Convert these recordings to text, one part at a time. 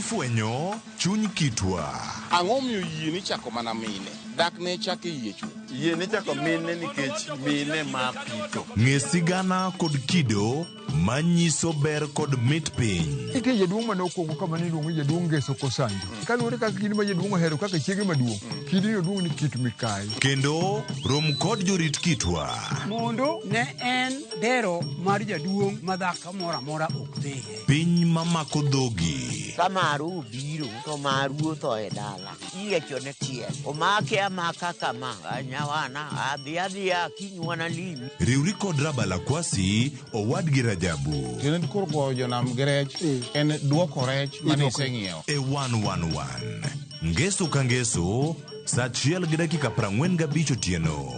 Ifwenyo chuny kitwa. Ang'o omiyo yie nichako mana mine? Dak ne chak e yie chwo? Yie nichako mine nikech mine ma pitho. Ng'e sigana kod kido manyiso ber kod mit piny. Nitie jaduong' mane okwongo kama ne iluongo ni jaduong' Ngeso Kosanjo. Kaluwore kaka kidi ma jaduong' ohero kaka chiege maduong', kidino duong' ni kit mikayi. Kendo rom kod jorit kitwa. Mondo ne en dero mar jaduong' ma dhako moro amora ok dhiye. Piny mamako dhogi. Ka maru obiro to maru otho e dala, iyiechone tiel. Omake amaka kama, nyawana, adhi adhiya kiny wanalimi. Riwri kod Rabalakwasi owadgi Rajabu. Tiende koro goyo jonam gi rech en duoko rech mane iseng'iewo. E 111. Ngeso ka ngeso, saa achiel gi dakika 45 otieno.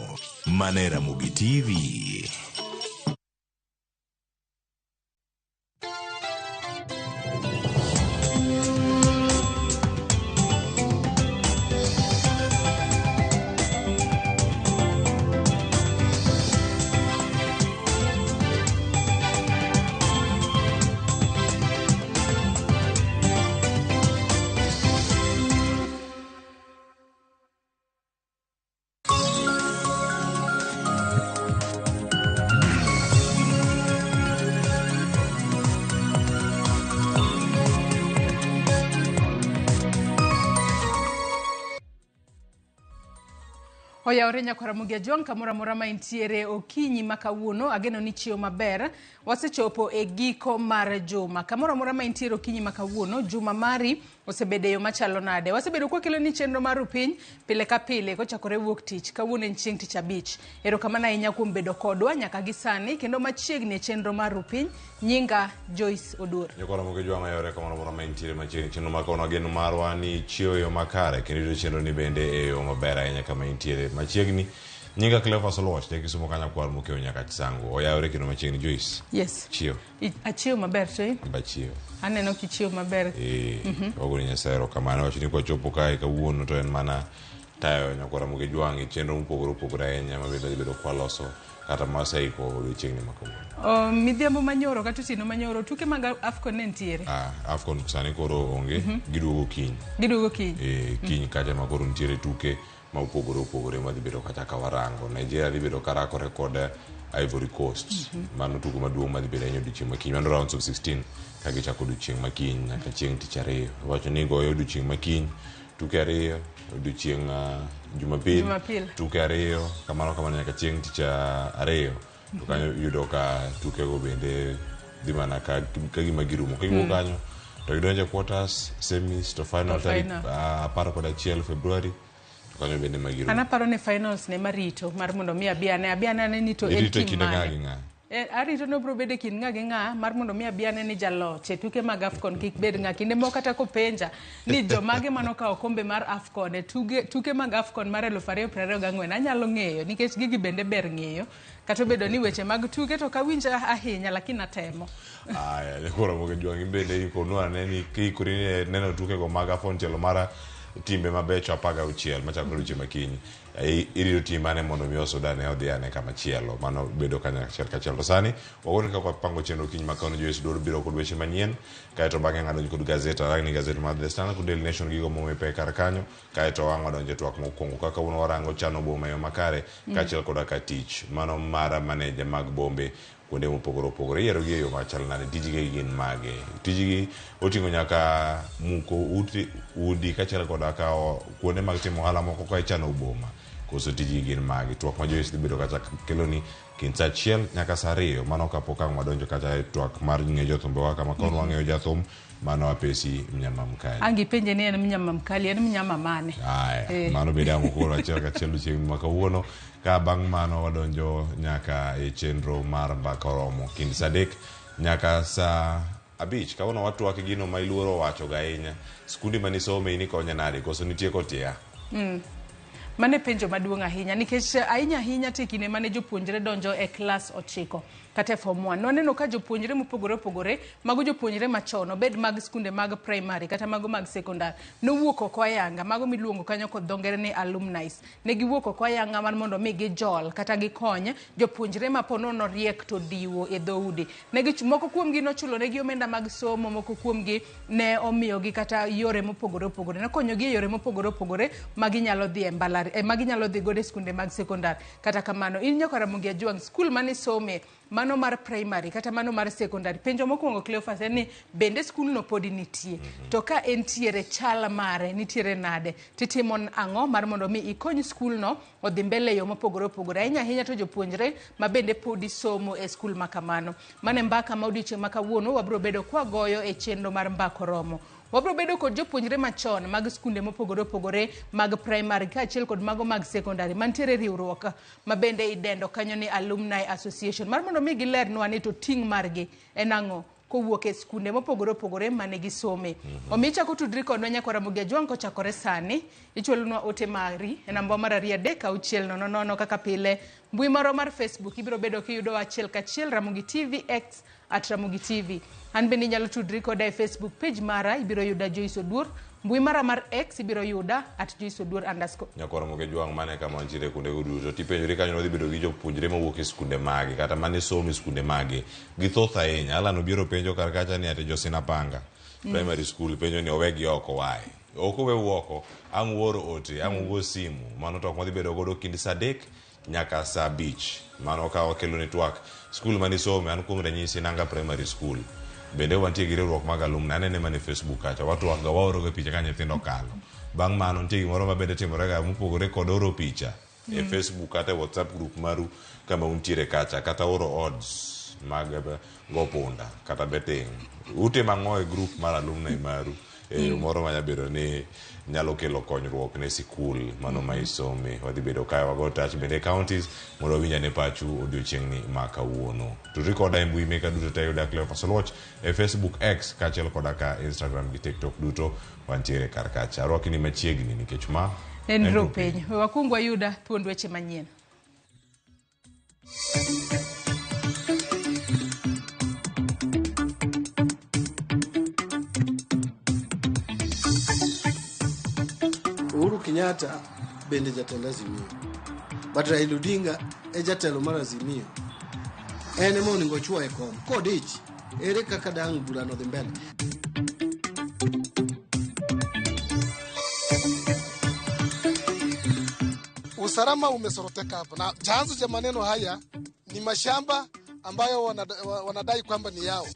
Mana e Ramogi TV. Oyawore nyakwara Ramogi Ajwang' kamoro amora ma intiere okinyi ma kawuono ageno ni chiew maber. Wasechopo e giko mar juma. Kamoro amora ma intiere okinyi ma kawuono, juma mari osebedo e yo machalo nade? Wasebedo kwakelo ni chenro mar Rupiny pile ka pile kochakore wuok tich. Kawuono en chieng' tich abich. Erokamano ahinya kuom bedo kodwa nyaka gi sani kendo machiegni e chenro mar Rupiny. Nyinga Joyce Oduor. Nyakora Ramogi Ajwang' oyawore kamoro amora ma intiere machiegni chenro ma kawuono geno marwa ni chiew e yo makare kendo iyudo chenro ni bende e yo maber ahinya kama intiere machiegni. Nyinga Cleophas Oluoch, ja Kisumo ka nyakwar Mokeo nyaka Chisango. Oyawore kendo machiegni Joyce. Yes. Chiew. Achiew maber to in? Amba chiew. Aneno kichiew maber. Eh, wagoni Nyasaye erokamano. Wacho ni kwachopo kae kawuono to en mana tayo nyakwar Ramogi Ajwang' e chenro mopogore opogore ahinya ma bende dhi bedo kwaloso kata ma waseiko odiochieng'ni ma kawuono. Midhiambo manyoro kata otieno manyoro tuke mag AFCON ne nitiere. Ah, AFCON sani koro onge, giduogo kiny. Giduogo kiny. Eh, kiny kacha ma koro nitiere tuke ma opogore opogore ma dhi bedo kacha ka warango. Nigeria dhi bedo karakore kod Ivory Coast. Mano tugo maduong' ma dhi bedo ahinya odiochieng' ma kiny. Mano rounds of 16 ka gichako odiochieng' ma kiny nyaka chieng' tich ariyo. Wacho ni goyo odiochieng' ma kiny tuke ariyo odiochieng' Jumapil, Jumapil. tuke ariyo kamano kamano nyaka chieng' tich ariyo. To kanyo iyudo ka tukego bende dhi mana ka gima girumo. Ka giwuok kanyo to gidonjo e quarters, semis to final To tarik final. 11 February to kanyo bende ma girumo. An aparo ni finals ne marito mar mondo mi abi ane abi ane ane ni to en Irito e team kinde ng'a mane. gi ng'a? Arito ni obiro bedo e kind ng'a gi ng'a mar mondo mi abi ane ni jaloch e tuke mag AFCON kik bed ng'a. Kinde moko kata kopenja ni jomage mane okawo kombe mar AFCON e tuke mag AFCON mar 2024 anyalo ng'eyo nikech gigi bende ber ng'eyo. Kata obedo ni weche mag tuke to ok awinj ahinya lakini atemo. Aya, koro Ramogi Ajwang' in bende ikonwa ane ni kiikori ne neno tukego mag AFCON tielo mar timbe mabecho 16 machakore odiochieng' ma kiny. Irito tim mane mondo mi Sudan ne odhi ane kama chielo. Mano bedo kanyo achiel kachiel. To sani wagoni kaka wapango chenro kiny ma kawuono Joyce Oduor biro kod weche manyien. Kaeto bang'e ng'ado kod gazet, arangni gazet mar The Standard kod Daily Nation gigo momi pek kar kanyo. Kaeto wang' wadonjo e twak mokwongo kaka kawuono warango chano boma e yo makare kaachiel koda ka tich mano mar maneja mag bombe kuonde mopogore opogore. Iyiero gi e yo machal nade? Tijgi gin mage? Tijgi oting'o nyaka muko udi kaachiel koda ka kuonde mag timo ohala moko ka ichano boma. Koso tijgi gin mage? Twak ma Joyce dhi bedo kacha keloni kind saa achiel nyaka saa ariyo. Mano kapok ang' wadonjo kata e twak mar ng'eyo jothumbewa kama koro wang'eyo jathum mano Apesi Mnyama Mkali. Ang' ipenje ni en mnyama mkali, en mnyama mane? Aya, mano bende ang' ukoro achiel kachiel odiochieng' ma kawuono. Ka bang' mano wadonjo nyaka e chenro mar mbaka oromo kind saa adek nyaka saa abich. Kawuono watwak gino ma iluoro wacho ga ahinya. Skunde mane isome in ikonye nade koso nitie kotia? Mano e penjo maduong' ahinya nikech ahinya ahinya to e kinde mane jopuonjre donjo e klas 9. kata e form 1. Nwaneno ka jopuonjre mopogore opogore, mago jopuonjre machon, obed mag skunde mag primary kata mago mag secondary, nowuok oko ayanga, mago miluongo kanyo kod dho ngere ni alumni. Ne giwuok oko ayanga mar mondo mi gijol kata gikony jopuonjre ma po nono riek to diwo e dhoudi. Moko kuomgi nochulo negi omenda mag somo, moko kuomgi ne omiyogi kata yore mopogore opogore. Nokonyogi e yore mopogore opogore ma ginyalo dhi e mbalariany, ma ginyalo dhi godo e skunde mag sekondar. Kata kamano, in nyaka Ramogi Ajwang', skul mane isome, mano mar primary kata mano mar secondary, penjo mokwongo Cleophas en ni bende skulno podi nitie? To ka entiere, chal mare nitiere nade? Titimo ang'o mar mondo mi ikony skulno odhi mbele e yo mopogore opogore, ahinya ahinya to jopuonjre ma bende podi somo e skul ma kamano. Mano e mbaka ma odiochieng' ma kawuono wabiro bedo kwagoyo e chenro mar Mbaka Oromo. Wabiro bedo kod jopuonjre machon mag skunde mopogore opogore mag primary kaachiel kod mago mag secondary mantiere riwruok ma bende idendo kanyo ni Alumni Association, mar mondo mi gilernwa ni to ting' margi en ang'o kowuok e skunde mopogore opogore mane gisome. Omiyo ichako tudri kodwa nyaka Ramogi Ajwang' kochakore sani, ichwalonwa ote mari e namba mar 2 3 6 0 0 kaka pile. Mbui marwa mar Facebook ibiro bedo kiyudowa achiel kachiel, Ramogi TV X at Ramogi TV. An bende inyalo tudri koda e Facebook page mara, ibiro yuda Joyce Oduor. Mbui mara mar X ibiro yuda at Joyce Oduor _. Nyakwa Ramogi Ajwang' mane kama wantiere kuondego duto. Tipenjori kanyo wadhi bedo gi jopuonjre mowuok e skunde magi kata mane somo e skunde magi. Githoth ahinya. Alan Obiero penjo kar kacha ni ati Josinapanga primary school penjo ni owegi oko why? Ok oweu oko, ang' uoro ote, ang' ugo simu. Mano to ok wadhi bedo godo kind saa 3 nyaka saa 5. Mano ka wakelo ni twak. Skul mane isome, an kuom ranyisi Nanga Primary School. Bende wantie gi riwruok mag alumni, anene mana e Facebook kacha, watwak ga, waoro ga picha ka nyithindo okalo. Bang' mano nitie gimoro ma bende timore ga mopogore kod oro picha e Facebook kata e WhatsApp group maru kama untiere kacha, kata oro odds mag go punda kata betting. Utimo ang'o e group mar alumni maru? E yo moro manya bedo ni nyalo kelo konyruok ne sikul mano ma isome. Wadhi bedo kae wago touch bende counties mondo wawinj ane pachu odiochieng'ni ma kawuono. Tudri koda e mbui meka duto te yuda Cleophas Oluoch e Facebook, X kaachiel koda ka Instagram gi TikTok duto wantiere kar kacha. Arwaki ni machiegni nikech ma en Rupiny. We wakwong wayuda thuond weche manyien. Uhuru Kenyatta bende jatend Azimio, but Raila Odinga e jatelo mar Azimio. En ema onego ochwo e kom kodich, ere kaka dang' burano dhi mbele? Usalama umesoroteka hapa, na chanzo cha maneno haya ni mashamba ambayo wanadai kwamba ni yao.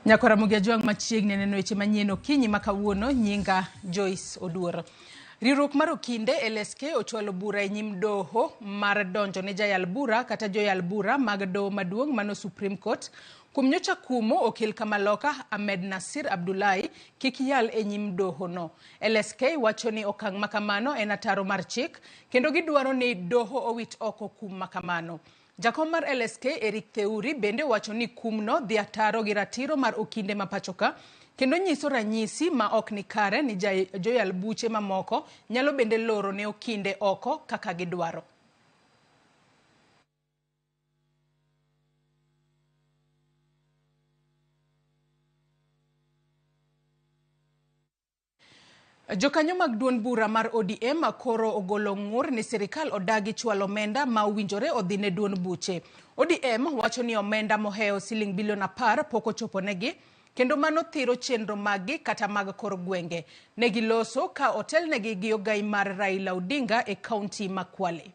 Nyakwa Ramogi Ajwang' machiegni neno weche manyien okinyi ma kawuono, nyinga Joyce Oduor. Riwruok mar okinde LSK ochwalo bura e nyim doho mar donjo ne jayal bura kata joyal bura mag doho maduong' mano Supreme Court kuom nyocha kumo okil Kamaloka Ahmed Nasir Abdullahi kik yal e nyim doho no. LSK wacho ni okang' makamano en ataro mar chik kendo gidwaro ni doho owit oko kum makamano. Jakom mar LSK Eric Theuri bende wacho ni kumno dhi ataro gi ratiro mar okinde ma pachoka kendo nyiso ranyisi ma ok ni kare ni joyal buche mamoko nyalo bende loro ne okinde oko kaka gidwaro. Jokanyo mag duond bura mar ODM koro ogolo ng'ur ni sirikal odagi chwalo omenda ma owinjore odhi ne duond buche. ODM wacho ni omenda mohewo siling bilion 10 pok ochopo negi kendo mano thiro chenro maggi kata mag kor gwenge. Ne giloso ka otelnegi gi ogai mar Raila Odinga e kaunti ma Kwale.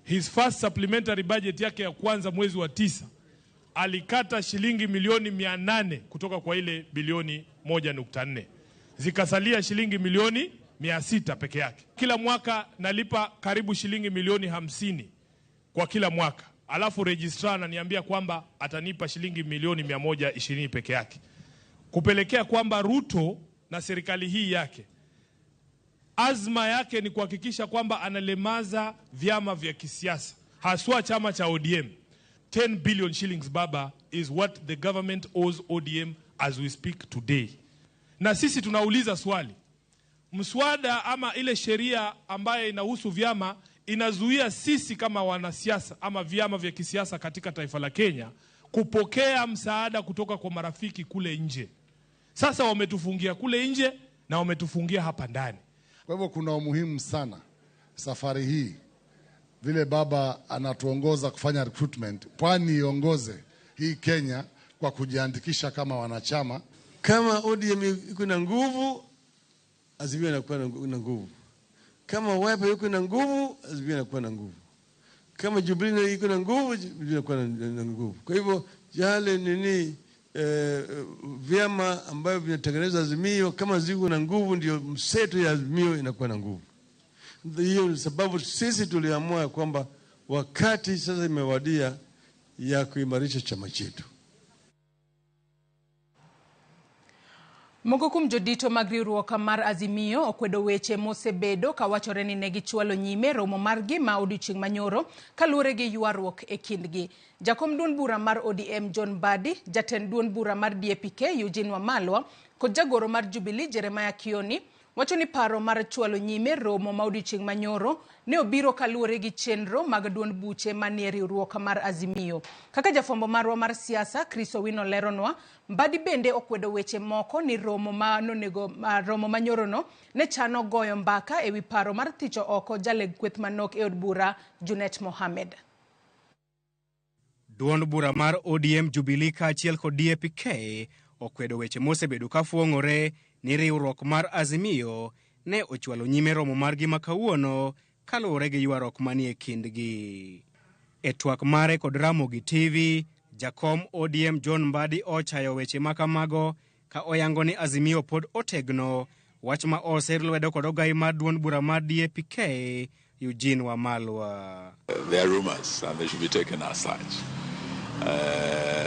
His first supplementary budget yake ya kwanza mwezi wa 9 alikata shilingi milioni 800 kutoka kwa ile bilioni 1.4. Zikasalia shilingi milioni 600 peke yake. Kila mwaka nalipa karibu shilingi milioni 50 kwa kila mwaka. Alafu registrar ananiambia kwamba atanipa shilingi milioni 120 peke yake, kupelekea kwamba Ruto na serikali hii yake azma yake ni kuhakikisha kwamba analemaza vyama vya kisiasa haswa chama cha ODM. 10 billion shillings, baba, is what the government owes ODM as we speak today. Na sisi tunauliza swali, mswada ama ile sheria ambayo inahusu vyama inazuia sisi kama wanasiasa ama vyama vya kisiasa katika taifa la Kenya kupokea msaada kutoka kwa marafiki kule nje. Sasa wametufungia kule nje na wametufungia hapa ndani. Kwa hivyo kuna umuhimu sana safari hii, vile baba anatuongoza kufanya recruitment, pwani iongoze hii Kenya kwa kujiandikisha kama wanachama. Kama ODM iko na nguvu, Azimio inakuwa na nguvu. Kama Wiper iko na nguvu, Azimio inakuwa na nguvu. Kama Jubilee iko na nguvu, Jubilee inakuwa na nguvu. Kwa hivyo yale nini vyama ambavyo vinatengeneza Azimio kama ziko na nguvu, ndio mseto ya Azimio inakuwa na nguvu. Hiyo sababu sisi tuliamua kwamba wakati sasa imewadia ya kuimarisha chama chetu. Moko kuom jodito mag riwruok mar Azimio okwedo weche mosebedo kawachore ni ne gichwalo nyime romo margi ma odiochieng' manyoro kaluwore gi ywaruok e kindgi. Jakom duond bura mar ODM John Mbadi, jatend duond bura mar DAP-K Eugene Wamalwa kod jagoro mar Jubilee Jeremiah Kioni wacho ni paro mar chwalo nyime romo ma odiochieng' manyoro ne obiro kaluwore gi chenro mag duond buche manie riwruok mar Azimio. Kaka jafwambo marwa mar siasa Chris Owino leronwa, Mbadi bende okwedo weche moko ni romo ma nonego romo manyorono ne chano goyo mbaka ewi paro mar thicho oko jaleg kweth manok e od bura Junet Mohamed. Duond bura mar ODM, Jubilee kaachiel kod DAP-K okwedo weche mosebedo kafuong'ore ni riwruok mar Azimio ne ochwalo nyime romo margi ma kawuono kaluwore gi ywaruok manie kindgi. E twak mare kod Ramogi TV, jakom ODM John Mbadi ochayo weche makamago ka oyango ni Azimio pod otegno, wach ma oser lwedo kod ogai mar duond bura mar DAP-K Eugene Wamalwa. They are rumors and they should be taken as such.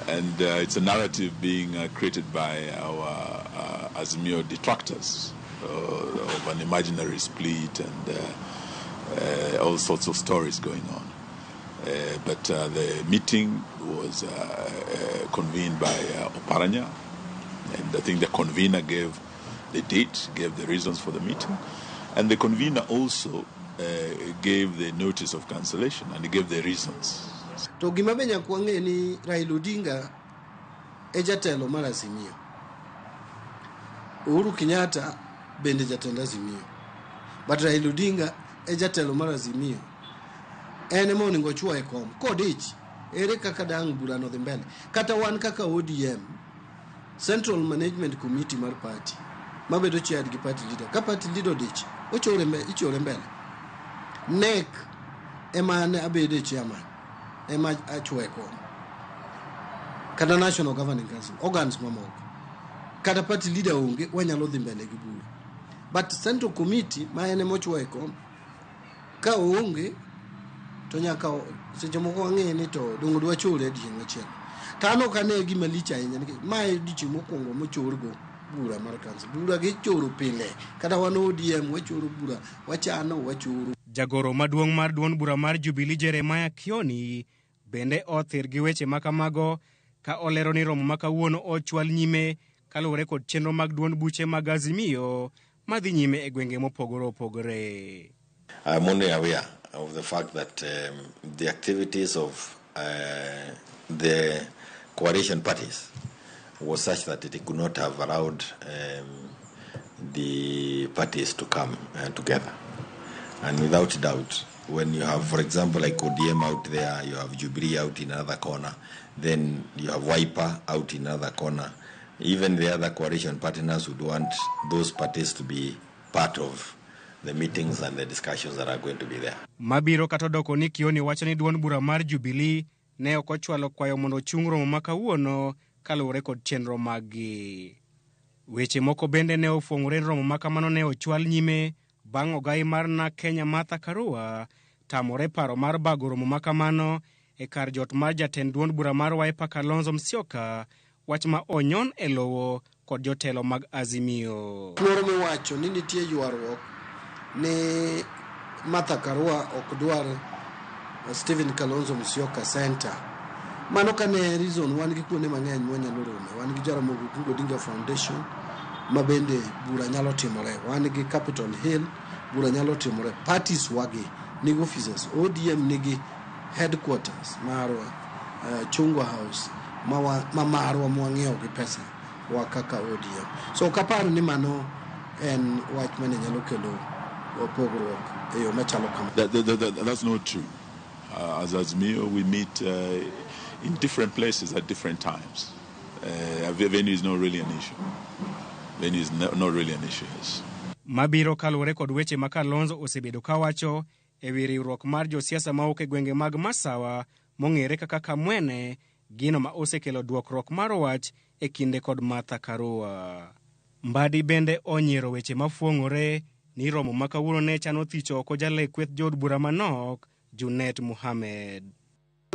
And it's a narrative being created by our Azimio detractors of an imaginary split and all sorts of stories going on. But the meeting was convened by Oparanya, and I think the convener gave the date, gave the reasons for the meeting, and the convener also gave the notice of cancellation and he gave the reasons. To gima be nyaka wang'e ni Raila Odinga e jatelo mar Azimio. Uhuru Kenyatta bende jatend Azimio. But Raila Odinga e jatelo mar Azimio. En ema onego ochwo e kom. Kodich, ere kaka dang' burano dhi mbele. Kata wan kaka ODM, Central Management Committee mar party, mabedo chaired gi party leader. Ka party leader odich, ichore mbele. NEC ema an abede chairman, ema achwo e kom. Kata National Governing Council, organs mamoko. Kata party leader onge, wanyalo dhi mbele gi bura. But Central Committee, ma en ema ochwo e kom, ka oonge, to nyaka seche moko wang'e ni to dongo dwa chore odiechieng' machielo. To an ok ane gima lich ahinya nikech ma e odiechieng' mokwongo mochorgo bura mar council. Bura gichoro pile. Kata wan ODM wachoro bura, wachano, wachoro. Jagoro maduong' mar duond bura mar Jubilee Jeremiah Kioni bende othir gi weche makamago ka olero ni romo ma kawuono ochwal nyime kaluwore kod chenro mag duond buche mag Azimio madhi nyime e gwenge mopogore opogore. I'm only aware of the fact that the activities of the coalition parties was such that it could not have allowed the parties to come together. And without doubt, when you have, for example, like ODM out there, you have Jubilee out in another corner, then you have Wiper out in another corner. Even the other coalition partners would want those parties to be part of the meetings and the discussions that are going to be there. Mabiro kata odoko ni Kioni wacho ni duond bura mar Jubilee ne ok ochwalo kwayo mondo ochung romo ma kawuono kaluwore kod chenro maggi. Weche moko bende ne ofuong'ore ni romo ma kamano ne ochwal nyime bang' ogai mar NARC Kenya Martha Karua tamore paro mar bago romo ma kamano e kar jot mar jatend duond bura mar Wiper Kalonzo Musyoka, wach ma onyon e lowo kod jotelo mag Azimio. Moro miwacho ni nitie ywaruok ni Martha Karua ok dwar Stephen Kalonzo Musyoka Center. Mano kane reason wan gi kuonde mang'eny mwanyalo rome. Wan gi Jaramogi Oginga Odinga Foundation ma bende bura nyalo timore. Wan gi Capitol Hill bura nyalo timore. Parties wagi nigi offices. ODM nigi headquarters marwa Chungwa House ma marwa mwang'iewo gi pesa wa kaka ODM. So ok apar ni mano en wach mane nyalo kelo pogruok e yo machalo kama. That's not true. As Azimio, we meet in different places at different times. Venue is not really an issue. Venue is not really an issue. Yes. Mabiro kaluwore kod weche ma Kalonzo osebedo kawacho e wi riwruok mar josiasa mawuok e gwenge mag Masawa mong'ere kaka Kamwene, gino ma osekelo dwokruok mar wach e kinde kod Martha Karua. Mbadi bende onyiero weche mafuong'ore ni romo ma kawuono ne chano thicho oko jalek kweth jood bura manok Junet Mohamed.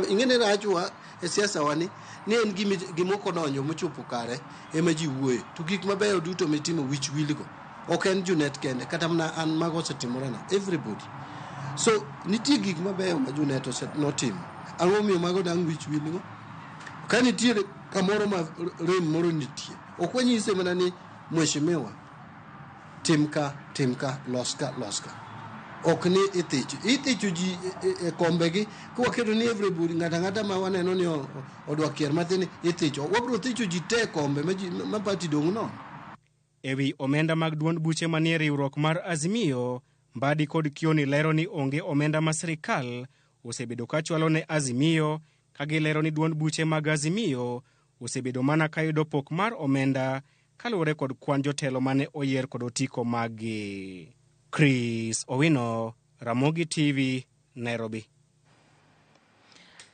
Ing'e rachwa e siasa wani ni en gima ok odonjo mochopo kare ema ji wuoye to gik mabeyo duto mitimo wich wilgo ok en Junet kende kata mana an mago osetimorena everybody. So nitie gik mabeyo ma Junet notimo. Ang'o momiyo mago dang' wich wilgo? Ka nitiere kamoro ma rem moro nitie, ok wanyise mana ni mheshimiwa tim ka, tim ka, los ka, los ka. Ok ni ithicho. Ithicho ji e kombegi kwaketo ni everybody ng'ato ang'ata ma waneno ni odwa kier mathin ithicho. Wabro thicho ji te e kombe ma party dong' nono. E wi omenda mag duond buche manie riwruok mar Azimio, Mbadi kod Kioni lero ni onge omenda ma sirikal osebedo ka chwalo ne Azimio, ka gilero ni duond buche mag Azimio osebedo mana ka yudo pok mar omenda kaluwore kod kwan jotelo mane oyier kod otiko maggi. Chris Owino, Ramogi TV, Nairobi.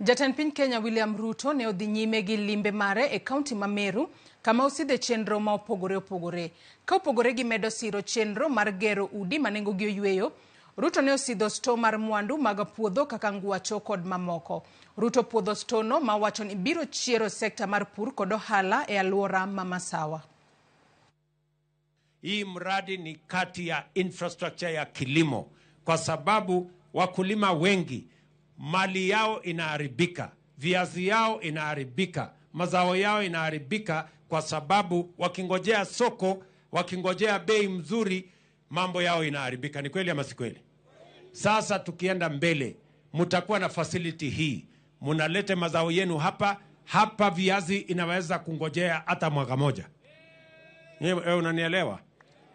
Jatend piny Kenya William Ruto ne odhi nyime gi limbe mare e kaunti ma Meru kama osidhe chenro ma opogore opogore. Ka opogore gi medo siro chenro mar gero udi ma nengogi oyweyo, Ruto ne osidho sto mar mwandu mag puodho kaka ngwacho kod mamoko. Ruto puodho stono ma wacho ni biro chiero sekta mar pur kod ohala e alwora ma Masawa. Hii mradi ni kati ya infrastructure ya kilimo, kwa sababu wakulima wengi mali yao inaharibika, viazi yao inaharibika, mazao yao inaharibika, kwa sababu wakingojea soko, wakingojea bei mzuri, mambo yao inaharibika. Ni kweli ama si kweli? Sasa tukienda mbele, mtakuwa na facility hii, munalete mazao yenu hapa hapa. Viazi inaweza kungojea hata mwaka moja. Wewe unanielewa?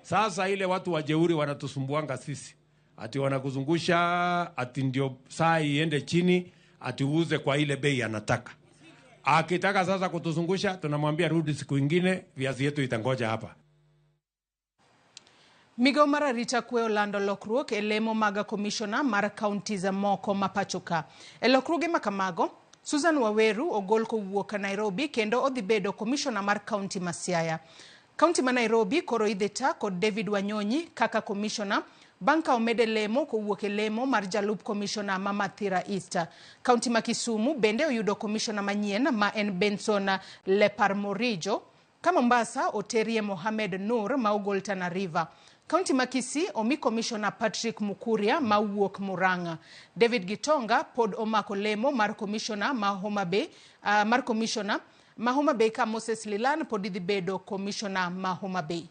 Sasa ile watu wajeuri wanatusumbuanga sisi, ati wanakuzungusha ati ndio saa iende chini, ati uuze kwa ile bei anataka. Akitaka sasa kutuzungusha, tunamwambia rudi siku ingine, viazi yetu itangoja hapa. Migawo mar arita kwe olando lokruok e lemo mag komishona mar counties moko ma pacho ka. E lokruoge ma kamago, Susan Waweru ogol kowuok Nairobi kendo odhi bedo komishona mar kaunti ma Siaya. Kaunti ma Nairobi koro idhi ta kod David Wanyonyi kaka komishona bang' ka omede lemo kowuok e lemo mar jalup komishona ma Mathira East. Kaunti ma Kisumu bende oyudo komishona manyien ma en Benson Leparmorijo, ka Mombasa oterie Mohamed Nur ma ogol Tana River. Kaunti ma Kisii omi komishona Patrick Mukuria ma wuok Murang'a. David Gitonga pod omako lemo mar komishona ma Homa Bay, mar komishona ma Homa Bay ka Moses Lilan pod idhi bedo komishona ma Homa Bay.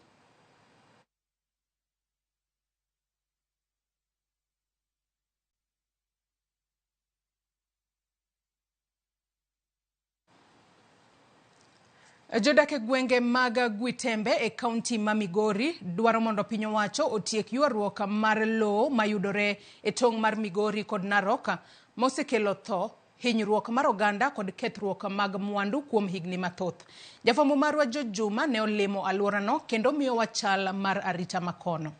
Jodak e gwenge mag Gwitembe e kaunti ma Migori dwaro mondo piny owacho otiek ywaruok mar lowo mayudore e tong' mar Migori kod Narok mosekelo tho, hinyruok mar oganda kod kethruok mag mwandu kuom higni mathoth. Jafwambo marwa George Juma ne olimo alworano kendo miyowa chal mar arita makono.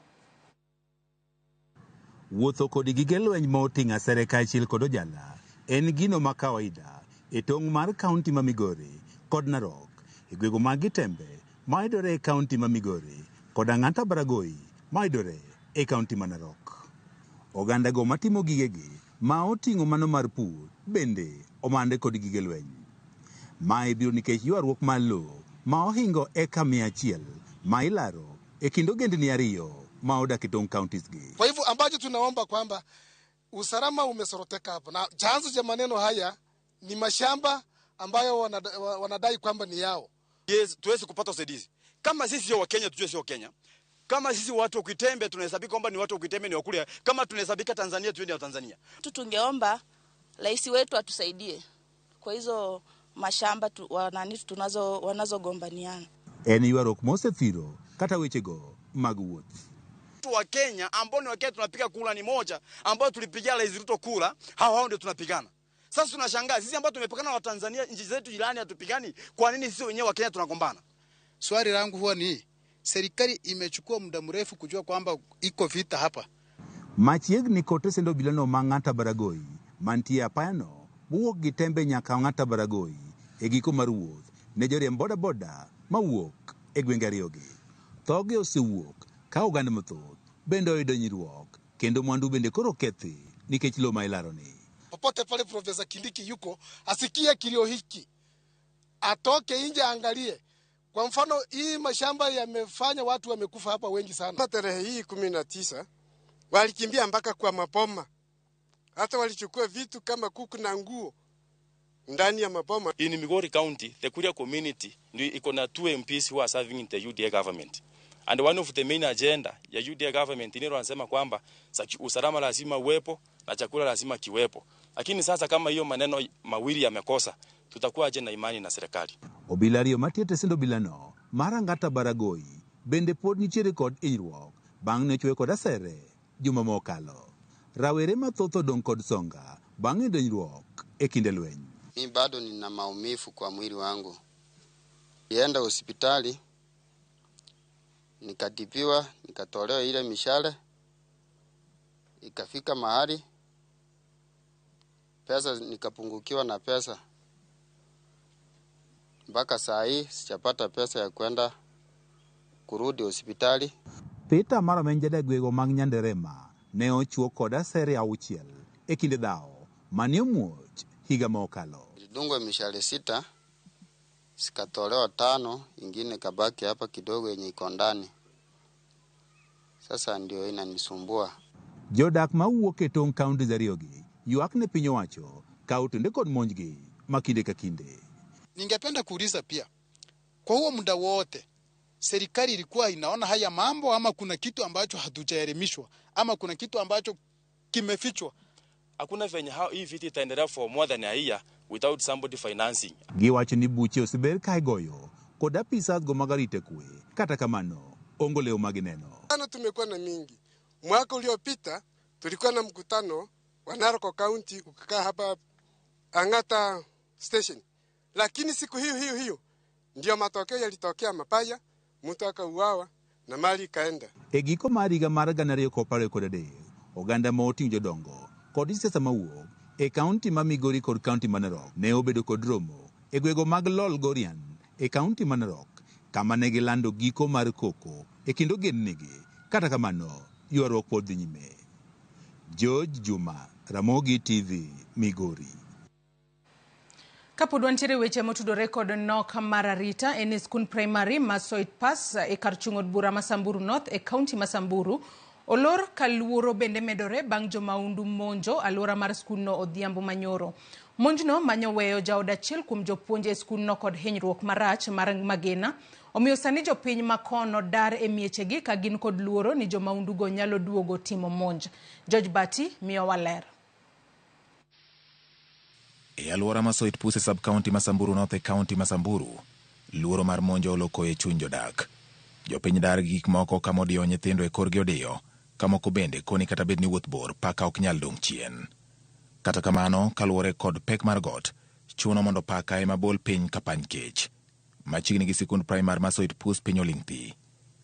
Wuotho kod gige lweny ma oting'o asere kaachiel kod ojala en gino ma kawaida e tong' mar kaunti ma Migori kod Narok e gwenge mag Gitembe mayudore e kaunti ma Migori kod Ang'ata Baragoi mayudore e kaunti ma Narok. Ogandago matimo gigegi ma oting'o mano mar pur bende omande kod gige lweny. Mae biro nikech ywaruok mar lowo ma ohingo eka 100 ma ilaro e kind ogendni ariyo ma odak e tong' counties gi. Kwa hivyo ambacho tunaomba kwamba usalama umesoroteka hapa, na chanzo cha maneno haya ni mashamba ambayo wanadai kwamba ni yao. Yes, tuwezi kupata usaidizi. Kama sisi sio Wakenya, tujue sio Kenya. Kama sisi watu wa Kitembe tunahesabika kwamba ni watu wa Kitembe ni wa kule. Kama tunahesabika Tanzania, tuwe ni wa Tanzania. Tungeomba rais wetu atusaidie kwa hizo mashamba tunazo wanazogombaniana. En ywaruok mosethiro kata wechego mag wuoth. Watu wa Kenya ambao ni wa Kenya tunapiga kura ni moja, ambao tulipigia Rais Ruto kura, hao ndio tunapigana. Sasa tunashangaa sisi ambao tumepakana na Tanzania, nchi zetu jirani hatupigani, kwa nini sisi wenyewe wa Kenya tunagombana? Swali langu huwa ni serikali imechukua muda mrefu kujua kwamba iko vita hapa. Machiegni kod tesend obilano ma Ng'ata Baragoi mantie apayano wuok gi tembe nyaka Ng'ata Baragoi e giko mar wuoth ne joriemb bodaboda mawuok e gwenge ariyogi. Thoge osewuok ka oganda mathoth bende oyudo hinyruok kendo mwandu bende koro kethi nikech lowo ma ilaroni. Popote pale Profesa Kindiki yuko, asikie kilio hiki, atoke nje aangalie. Kwa mfano hii mashamba yamefanya watu wamekufa hapa wengi sana. Tarehe hii 19 walikimbia mpaka kwa mapoma. Hata walichukua vitu kama kuku na nguo ndani ya mapoma. In Migori County, the Kuria community ndio iko na 2 MPs who are serving in the UDA government. And one of the main agenda ya UDA government ni wanasema kwamba usalama lazima uwepo na chakula lazima kiwepo. Lakini sasa kama hiyo maneno mawili yamekosa, tutakuwa aje na imani na serikali? Obila ariyo mantie e tesend obilano mar Angata Baragoi bende pod nitiere kod hinyruok bang' ne chwe kod asere juma mokalo. Rawere mathoth odong' kod songa bang' yudo hinyruok e kinde lweny. Mi bado nina maumivu kwa mwili wangu. Nienda hospitali nikatibiwa, nikatolewa ile mishale, ikafika mahali pesa nikapungukiwa na pesa. Mpaka saa hii sijapata pesa ya kwenda kurudi hospitali. Peter Maramenja gwego mag Nyanderema ne ochuo kod asere 6 e kinde dhawo mane omuoch higa mokalo. Nilidungwa mishale 6, sikatolewa 5, ingine kabaki hapa kidogo yenye iko ndani. Sasa ndio inanisumbua. Jodak mawuok e tong' counties ariyogi ywak ne piny owacho ka otende kod monjgi ma kinde ka kinde. Ningependa kuuliza pia, kwa huo muda wote serikali ilikuwa inaona haya mambo ama kuna kitu ambacho hatujaelimishwa ama kuna kitu ambacho kimefichwa? Hakuna venye hii vita itaendelea for more than a year without somebody financing. Giwacho ni buche oseber ka igoyo kod apisas go mag arita kwe, kata kamano ongo leo magineno. Tumekuwa na mingi. Mwaka uliopita tulikuwa na mkutano wa Narok County ukikaa hapa Angata Station. Lakini siku hiyo hiyo hiyo ndio matokeo yalitokea mabaya, mtu akauawa na mali ikaenda. E giko mar higa mar 2023, oganda ma oting'o jodongo kod siasa mawuok e kaunti ma Migori kod kaunti ma Narok ne obedo kod romo e gwego mag Lolgorian e kaunti ma Narok kama ne gilando giko mar koko e kind ogendnigi. Kata kamano, ywaruok pod dhi nyime. George Juma, Ramogi TV, Migori. Kapod wantiere weche motudore kod nok mar arita en e skund primary ma Soit Pass e kar chung' od bura ma Samburu North e kaunti ma Samburu olor ka luoro bende medore bang' jomaundu monjo alwora mar skundno odhiambo manyoro. Monjno manyo weyo jaod achiel kuom jopuonj e skundno kod hinyruok marach mar magina. Omiyo sani jopiny makono dar e miechegi ka gin kod luoro ni jomaundugo nyalo duogo timo monj. George Bati miyowa ler. E alwora ma Soit Pus e sub-county ma Samburu North e county ma Samburu, luoro mar monjo oloko e chuny jodak. Jopiny dar gi gik moko kama odiyo nyithindo e korgi odiyo, kamoko bende koni kata bed ni wuoth bor, paka ok nyal dong' chien. Kata kamano, kaluwore kod pek mar got, chuno mondo paka ema bol piny ka pany kech. Machiegni gi sikund primar ma Soit Pus piny oling' thi.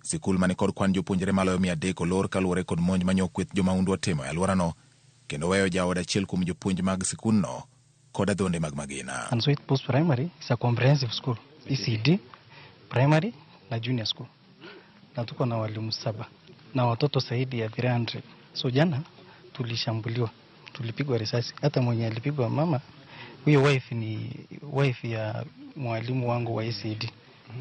Sikul mani kod kwan jopuonjre maloyo 300 olor kaluwore kod monj manyo kweth jomaundu otimo e alworano, kendo weyo jaod achiel kuom jopuonj mag sikundno kod adhonde mag magina. And Soit Pus Primary is a comprehensive school, ECD, primary na junior school. Na tuko na walimu 7 na watoto zaidi ya 300. So jana tulishambuliwa. Tulipigwa risasi. Hata mwenye alipigwa mama, huyo wife ni wife ya mwalimu wangu wa ECD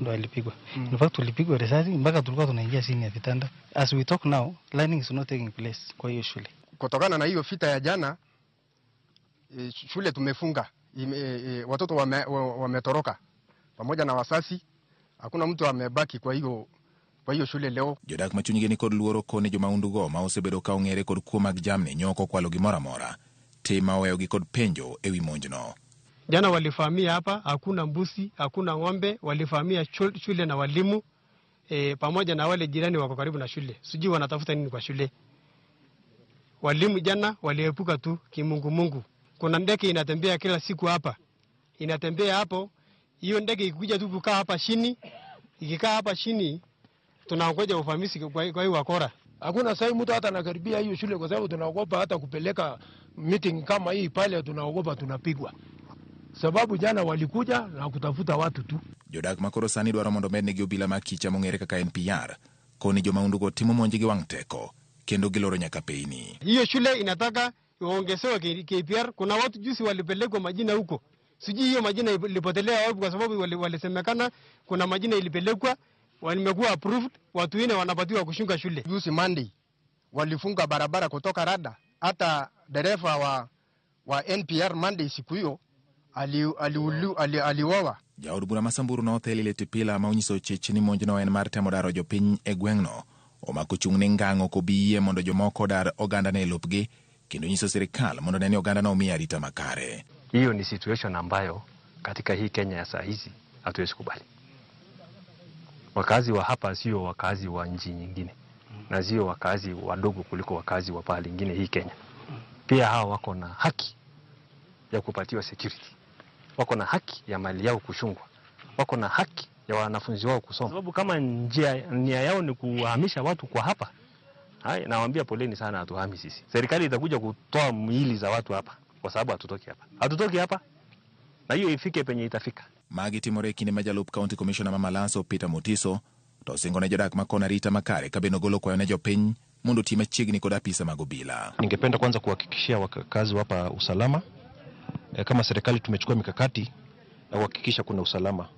ndo alipigwa. In fact tulipigwa risasi mpaka tulikuwa tunaingia chini ya vitanda. As we talk now, learning is not taking place kwa hiyo shule. Kutokana na hiyo vita ya jana, shule tumefunga. Watoto wametoroka pamoja na wasasi. Hakuna mtu amebaki kwa hiyo shule leo. Jodak machunygi ni kod luoro koni jomaundugo ma osebedo ka ong'ere kod kuo mag jamni nyoko kwalo gimoro amora. Tim ma oweyogi kod penjo ewi monjno. Jana walifahamia hapa, hakuna mbusi, hakuna ng'ombe, walifahamia shule na walimu pamoja na wale jirani wako karibu na shule. Sijui wanatafuta nini kwa shule. Walimu jana waliepuka tu kimungumungu. Kuna ndege inatembea kila siku hapa. Inatembea hapo, hiyo ndege ikikuja tu kukaa hapa chini, ikikaa hapa chini tunaongoja ufamisi kwa hiyo wakora. Hakuna sasa mtu hata anakaribia hiyo shule kwa sababu tunaogopa hata kupeleka meeting kama hii pale, tunaogopa tunapigwa. Sababu jana walikuja na kutafuta watu tu. Jodak makoro sani dwaro mondo mednegi obila mag kicha mong'ere kaka NPR koni jomaundugo timo monj gi wang' teko kendo giloro nyaka peini. Hiyo shule inataka waongezewe KPR. Kuna watu juzi walipelekwa majina huko. Sijui hiyo majina ilipotelea wapi kwa sababu walisemekana kuna majina ilipelekwa, walimekuwa approved, watu wengine wanapatiwa kushunga shule. Juzi Monday walifunga barabara kutoka Rada. Hata dereva wa NPR Monday siku hiyo aliuawa. Jaod bura ma Samburu North Eli Letipila ma onyiso chich ni monjno en mar temo daro jopiny e gweng'no omako chung' ne ngang' ok obi yie mondo jomoko odar ogandane e lopgi kendo nyiso sirikal mondo ne ni ogandano omi arita makare. Hiyo ni situation ambayo katika hii Kenya ya saa hizi hatuwezi kubali. Wakazi wa hapa sio wakazi wa nchi nyingine na sio wakazi wadogo kuliko wakazi wa pahali nyingine hii Kenya. Pia hawa wako na haki ya kupatiwa security. Wako na haki ya mali yao kuchungwa. Wako na haki ya wanafunzi wao kusoma. Sababu kama njia nia yao ni kuhamisha watu kwa hapa, hai nawaambia poleni sana, hatuhami sisi. Serikali itakuja kutoa miili za watu hapa kwa sababu hatutoki hapa. Hatutoki hapa. Na hiyo ifike penye itafika. Magi timore kinde ma jalup County Commissioner ma Malaso Peter Mutiso to osingo ne jodak ma kona arita makare ka bende ogolo kwayo ne jopiny mondo oti machiegni kod apisa mag obila. Ningependa kwanza kuhakikishia wakazi hapa usalama. Kama serikali tumechukua mikakati ya kuhakikisha kuna usalama.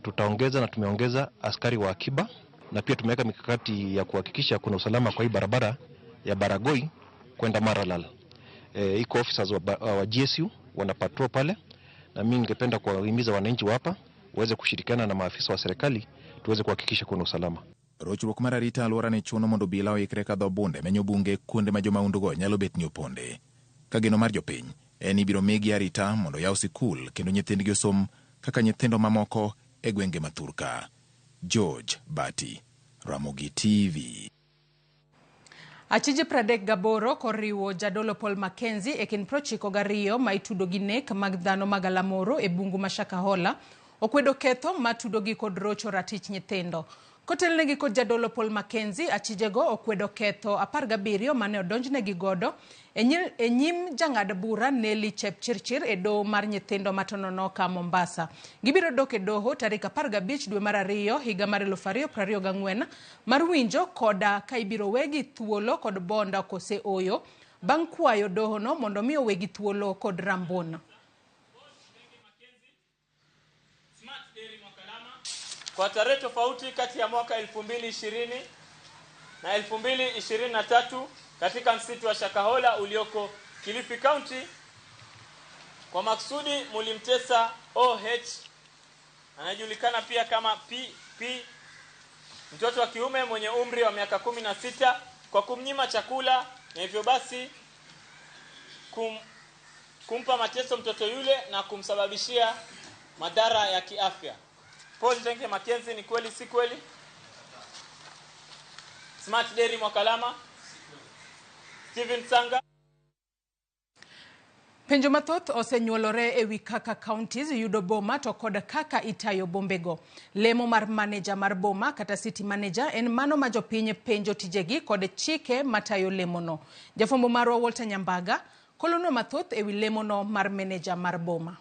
Tutaongeza na tumeongeza askari wa akiba na pia tumeweka mikakati ya kuhakikisha kuna usalama kwa hii barabara ya Baragoi kwenda Maralal. Iko officers wa GSU wana patrol pale, na mimi ningependa kuwahimiza wananchi wa hapa waweze kushirikiana na maafisa wa serikali tuweze kuhakikisha kuna usalama. Rochruok mar arita alwora ne chuno mondo obila oikre ka dho bunde menyo bunge kuonde ma jomaundugo nyalo bet ni oponde. Ka geno mar jopiny en ibiro migi arita mondo yaw sikul kendo nyithindgi osom kaka nyithindo mamoko e gwenge ma thurka. George Bati, Ramogi TV. Achije 38 koriwo jadolo Paul Mackenzie e kind 92 ma itudo gi nek mag dhano mag Alamoro e bungu ma Shakahola okwedo ketho matudo gi kod rocho ratich nyithindo. Kotelnegi kod jadolo Paul Mackenzie, achijego okwedo ketho 17 mane odonjnegi godo e nyim jang'ad bura Nelly Chepchirchir e doho mar nyithindo matononoka Mombasa. Gibiro dok e doho tarik 15 dwe mar 2 higa mar 2024 mar winjo koda ka ibiro wegi thuolo kod bonda kose oyo bang' kwayo dohono mondo mi owegi thuolo kod rambona. Kwa tarehe tofauti kati ya mwaka 2020 na 2023 katika msitu wa Shakahola ulioko Kilifi County, kwa maksudi mulimtesa OH anajulikana pia kama PP, mtoto wa kiume mwenye umri wa miaka 16 kwa kumnyima chakula na hivyo basi kumpa mateso mtoto yule na kumsababishia madhara ya kiafya. Paul Ndenge Mackenzie, ni kweli si kweli? Smart Derry Mwakalama, Steven Sanga. Penjo mathoth osenyuolore ewi kaka counties yudo boma to kod kaka itayo bombego. Lemo mar manager mar boma kata city manager en mano ma jopiny penjo tijegi kod chike matayo lemono. Jafwambo marwa Walter Nyambaga kolonwa mathoth ewi lemono mar manager mar boma.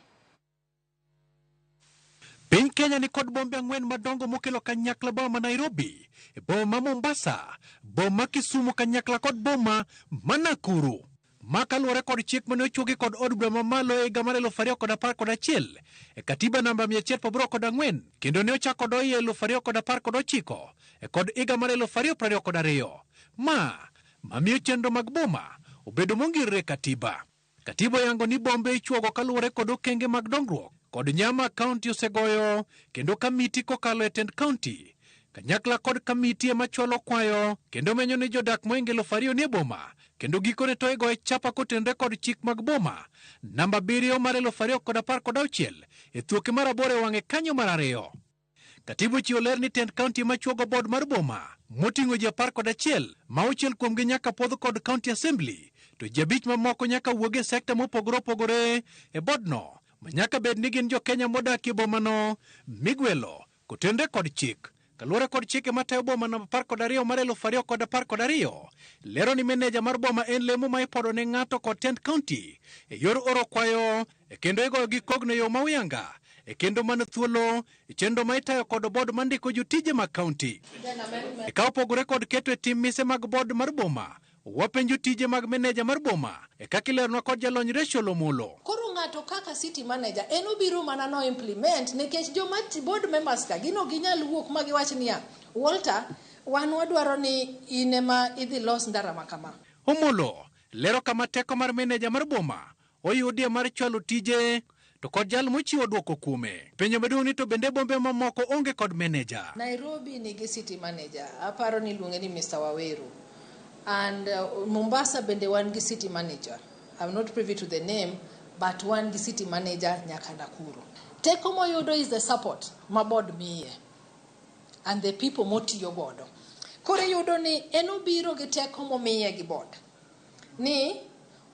Piny Kenya ni kod bombe ang'wen madongo mokelo kanyakla boma Nairobi, boma Mombasa, boma Kisumu kanyakla kod boma ma Nakuru. Ma kaluwore kod chik mane ochuogi kod od bura mamalo e higa mar 2011 e katiba namba 184 kendo ne ochako doye 2019 e kod higa mar 2022. Ma mamiyo chenro mag boma obedo mongirore e katiba. Katiba oyango ni bombe ichuogo kaluwore kod okenge mag dongruok kod nyama kaunti osegoyo kendo kamiti kokalo e tend kaunti kanyakla kod kamiti ema chwalo kwayo kendo menyo ni jodak mohingo 2,000 nie boma kendo gikone to igoye chapa kotenore kod chik mag boma namba 7 mar 2016 e thuoke mar 8 e wang'e kanyo mar 2. Katibu ochiwo ler ni tend kaunti ema chuogo bod mar boma moting'o ji 11 ma 6 kuomgi nyaka puodh kod county assembly to ji 5 mamoko nyaka wuog e sekta mopogore opogore e bodno ma nyaka bed ni gin jo-Kenya modak e bomano migwelo kotenore kod chik. Kaluwore kod chike matayo boma namba 12 mar 2012 lero ni meneja mar boma en lemo ma ipodo ne ng'ato kod tend kaunti e yor oro kwayo e kendo igoyo gi kogno e yo ma uyanga e kendo man thuolo e chenro ma itayo kod bod mandiko jotije mag kaunti. E ka opogore kod keto e tim mise mag bod mar boma, wapenjo tije mag meneja mar boma e kaka ileronwa kod jalony Rachel Omolo. Koro ng'ato kaka city manager en obiro mana no implement nikech joma board members ka gin ok ginyal wuok ma giwach niya, Walter, wan wadwaro ni in ema idhi los ndara ma kama. Omolo lero kama teko mar meneja mar boma oyudie mar chwalo tije to kod jal mochiwo dwoko kuome. Penjo maduong' ni to bende bombe mamoko onge kod meneja. Nairobi nigi city manager, aparo ni iluonge ni Mr. Waweru. And Mombasa bende wan gi city manager. I'm not privy to the name, but wan gi city manager nyaka Nakuru. Teko moyudo is the support ma board miye and the people motiyo godo. Koro iyudo ni en obiro gi teko momiye gi board ni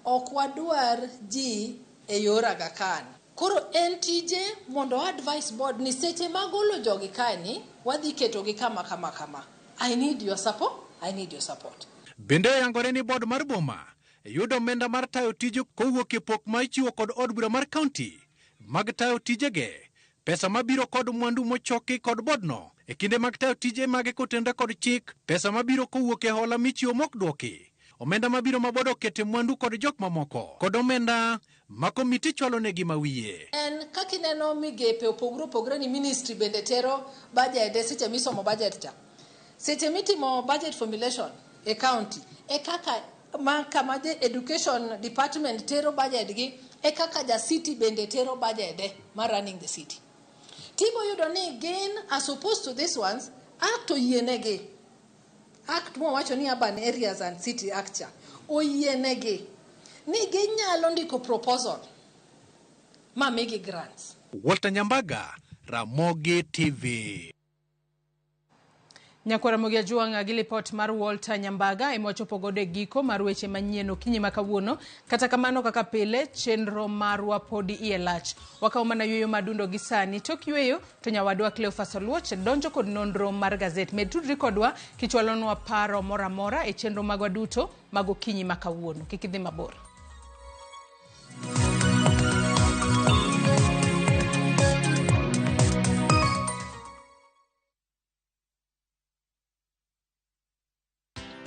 ok wadwar ji e yor Aga Khan. Koro en tije mondo advice board ni seche magolo jogi kae ni wadhi ketogi kama kama kama. I need your support. I need your support. Bende oyangore ni bod mar boma yudo omenda mar tayo tije kowuok e pok ma ichiwo kod od bura mar kaunti mag tayo tijege, pesa mabiro kod mwandu mochoki kod bodno e kinde mag tayo tije mage kotenore kod chik, pesa mabiro kowuok e hola michiwo mok dwoki, omenda mabiro ma bod okete mwandu kod jok mamoko, kod omenda ma komiti chwalo negi mawiye. En kaka ineno migepe opogore opogore ni ministry bende tero budget e seche misomo budget cha. Seche mitimo budget formulation e county, e kaka ma kama je education department tero budget gi, e kaka ja city bende tero budget de mar running the city. Tibo yudo ni gin as opposed to these ones, act oyienegi. Act mwawacho ni Urban Areas and City Act cha, oyienegi ni ginyalo ndiko proposal ma migi grants. Walter Nyambaga, Ramogi TV. Nyakwara Ramogi Ajwang' gi lipot mar Walter Nyambaga ema wachopo godo e giko mar weche manyien okinyi ma kawuono. Kata kamano kaka pile, chenro marwa podi iye lach. Wakawo mana yueyo madundo gi sani. Tok yueyo to nyawadwa Cleophas Oluoch donjo kod nonro mar gazet. Med tudri kodwa kichwalonwa paro moro amora e chenro magwa duto mag okinyi ma kawuono. Kik idhi mabor.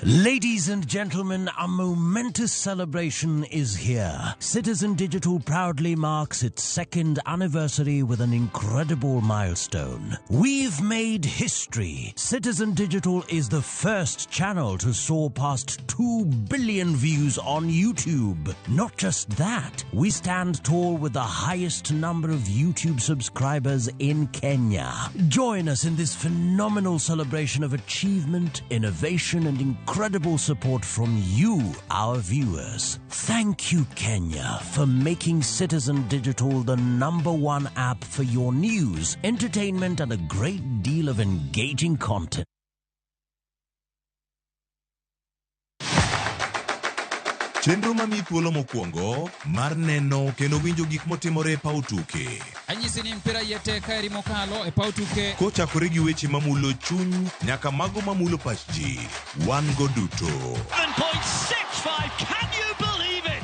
Ladies and gentlemen, a momentous celebration is here. Citizen Digital proudly marks its second anniversary with an incredible milestone. We've made history. Citizen Digital is the first channel to soar past 2 billion views on YouTube. Not just that, we stand tall with the highest number of YouTube subscribers in Kenya. Join us in this phenomenal celebration of achievement, innovation, and incredible support from you, our viewers. Thank you, Kenya, for making Citizen Digital the #1 app for your news, entertainment, and a great deal of engaging content. Chenro mamiyi thuolo mokwongo mar neno kendo winjo gik motimore e paw tuke. Anyisi ni mpira iye tek ka eri mokalo e paw tuke. Kochakore gi weche mamulo chuny nyaka mago mamulo pach ji, wan go duto. 7.65, can you believe it?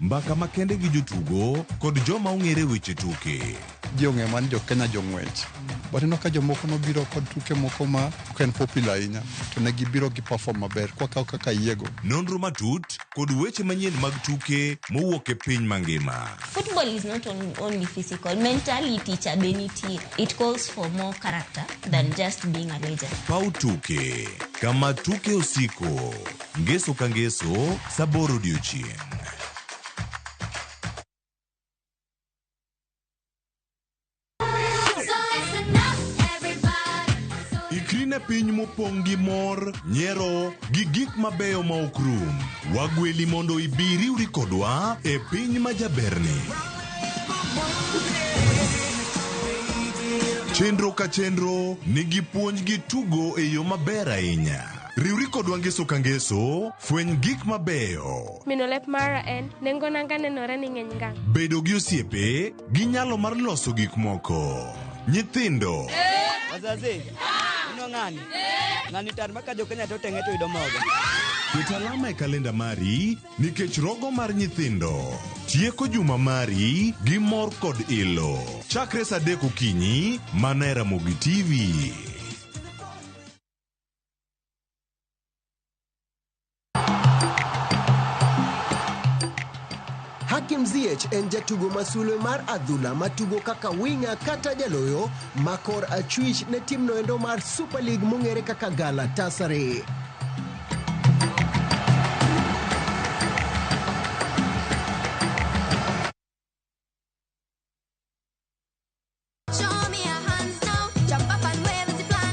Mbaka makende gi jotugo kod joma ong'ere weche tuke. Ji ong'eyo mana ni jo Kenya jong'wech. But ineno ka jomoko nobiro kod tuke moko ma ok en popular ahinya to ne gibiro gi perform maber kwakawo kaka Yiego. Nonro matut kod weche manyien mag tuke mowuok e piny mangima. Football is not only physical, mentality cha be nitie. It calls for more character than just being a legend. Paw tuke, kama tuke osiko, ngeso ka ngeso, sa aboro odiechieng'. Ikri ne piny mopong' gi mor, nyiero, gi gik mabeyo ma ok rum. Wagweli mondo ibi iriwri kodwa e piny ma jaberni. Chenro ka chenro nigi puonj gi tugo e yo maber ahinya. Riwri kodwa ngeso ka ngeso, fweny gik mabeyo. Mino lep mara en, nengo nanga nenore ni ng'eny ngang'. Bedo gi osiepe gi nyalo mar loso gik moko. Nyithindo. Wazazi, ino ng'ani? Ng'ani tar ma ka jo Kenya to teng'e to yudo mogo. Ket alama e kalenda mari nikech rogo mar nyithindo tieko juma mari gi mor kod ilo. Chakre sa 3 okinyi mana e Ramogi TV. Hakim Ziyech en jatugo ma sulwe mar adhula matugo kaka winga kata jaloyo ma kor achwich ne timno endo mar Super League mong'ere kaka Galatasaray.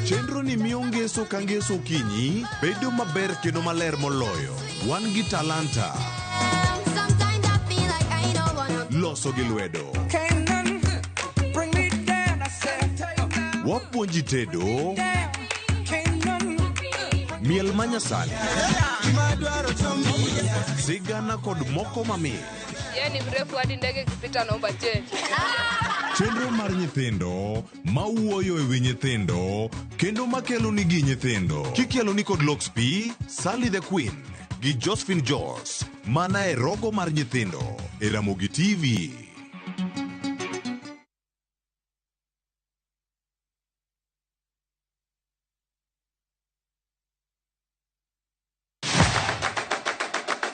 Chenro ni miyo ngeso ka ngeso okinyi bedo maber kendo maler moloyo. Wan gi talanta. Loso gi lwedo. Wapuonji tedo. Miel manyasani. Sigana kod moko mamit. Yeye ni mrefu hadi ndege ikipita naomba change. Chenro mar nyithindo mawuoyo e wi nyithindo kendo makelo nigi nyithindo. Kikelo ni kod Lox P, Sally the Queen gi Josephine Jos mana e rogo mar nyithindo e Ramogi TV.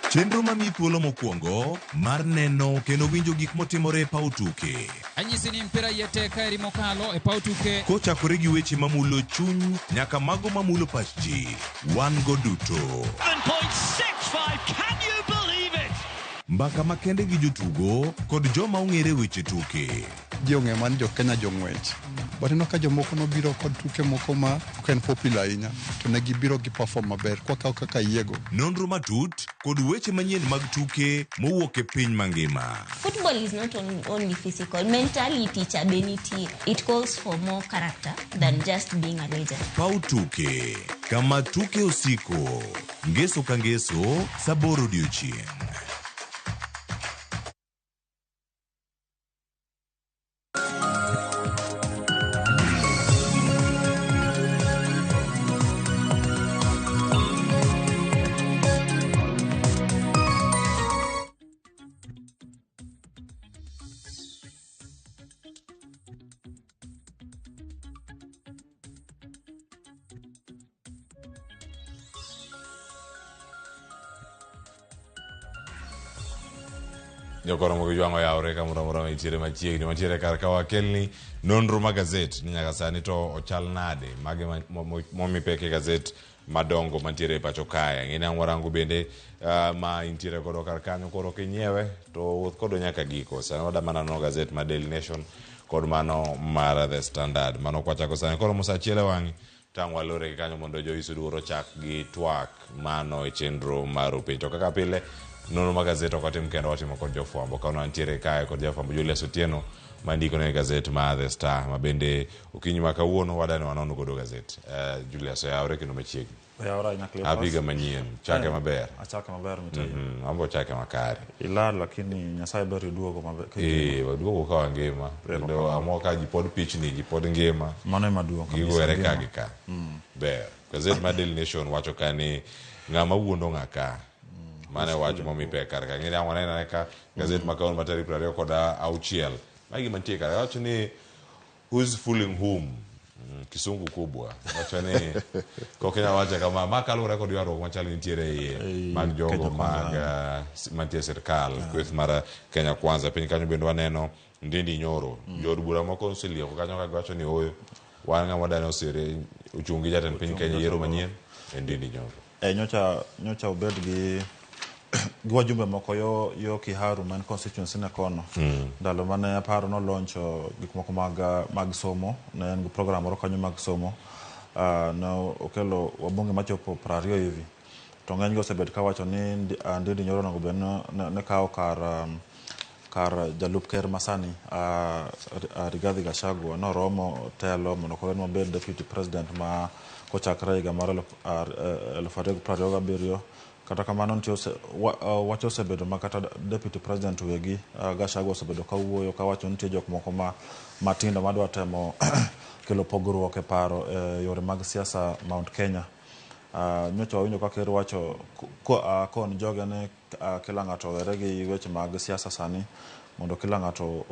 Chenro mamiyi thuolo mokwongo mar neno kendo winjo gik motimore e paw tuke. Anyisi ni mpira iye tek kaeri mokalo e paw tuke. Kochakore gi weche mamulo chuny nyaka mago mamulo pach ji, wan go duto. 7.65, can you believe it? Mbaka makende gi jotugo kod joma ong'ere weche tuke. Ji ong'eyo mana ni jo Kenya jong'wech. But ineno ka jomoko nobiro kod tuke moko ma ok en popular ahinya to ne gibiro gi perform maber kwakawo kaka Yiego. Nonro matut kod weche manyien mag tuke mowuok e piny mangima. Football is not only physical, mentality cha be nitie. It calls for more character than just being a legend. Paw tuke, kama tuke osiko, ngeso ka ngeso, sa aboro odiechieng'. Jokoro mogi jwang'o yawre kamoro amora mantiere machiegni mantiere kar ka wakelni nonro ma gazet ni nyaka sani to ochal nade mage momi pek e gazet madongo mantiere e pacho kae. Ang'e ni ang' warango bende ma intiere godo kar kanyo koro kinyiewe to wuoth kodwa nyaka giko. Sani wada mana nono gazet ma Daily Nation kod mano mar The Standard. Mano kwachako sani koro musa achiel e wang'i tang' walore gi kanyo mondo Joyce Oduor ochak gi twak mano e chenro mar penj. To kaka pile nonro mag gazet ok watim kendo watimo kod jofwambo. Ka wantiere kae kod jafwambo Julius Otieno mandiko ne gazet ma The Star ma bende okinyi ma kawuono wadani wanon godo gazet. Julius oyawre kendo machiegni. Oyawre ahinya Cleophas. Happy higa manyien. Chake maber. Achake maber mitayi. Ambo chake makare. Ilal lakini Nyasaye ber iduogo maber. Waduogo ka wangima. Kendo amor ka ji pod pichni, ji pod ngima. Mano ema duong' kabisa. Giwere ka gi ka. Ber. Gazet mar Daily Nation wacho ka ni ng'ama wuondo ng'a ka. Mano e wach momi pek kar ka. Ng'eni ang' waneno ane ka gazet ma kawuono ma tarik 26. Magi mantie kar. Wacho ni who's fooling whom? Kisungu kubwa wacho ni kok inyal wache kama ma kaluwore kod ywaruok machal nitiere e iye mag jogo Kenya mag Kwanza. mantie e sirkal kweth mar Kenya Kwanza. Piny kanyo bende waneno Ndindi Nyoro, jood bura moko oselieko kanyo ka giwacho ni ooyo, wan ng'ama dani osire ochung' gi jatend piny Kenya e yiero manyien en Ndindi Nyoro. Nyocha obed gi wajumbe moko yo Kiharu man constituency ne kono. Ndalo mane aparo noloncho gik moko mag somo, ne en gi program moro kanyo mag somo. Ne okelo wabunge machopo 20 hivi. To ng'eny gi osebet kawacho ni Ndindi Nyoro onego bed ni kawo kar jalup ker masani, Rigathi Gachagua noromo telo mondo koro en obed deputy president ma kochakre higa mar 2027. Kata kamano nitie wach osebedo ma kata deputy president wegi, Gachagua osebedo kawuoyo kawacho ni nitie jok moko ma matindo madwa temo kelo pogruok e paro e yore mag siasa Mount Kenya. Nyocha wawinjo ka ker wacho kon joge ni kila ng'ato owere gi weche mag siasa sani mondo kila ng'ato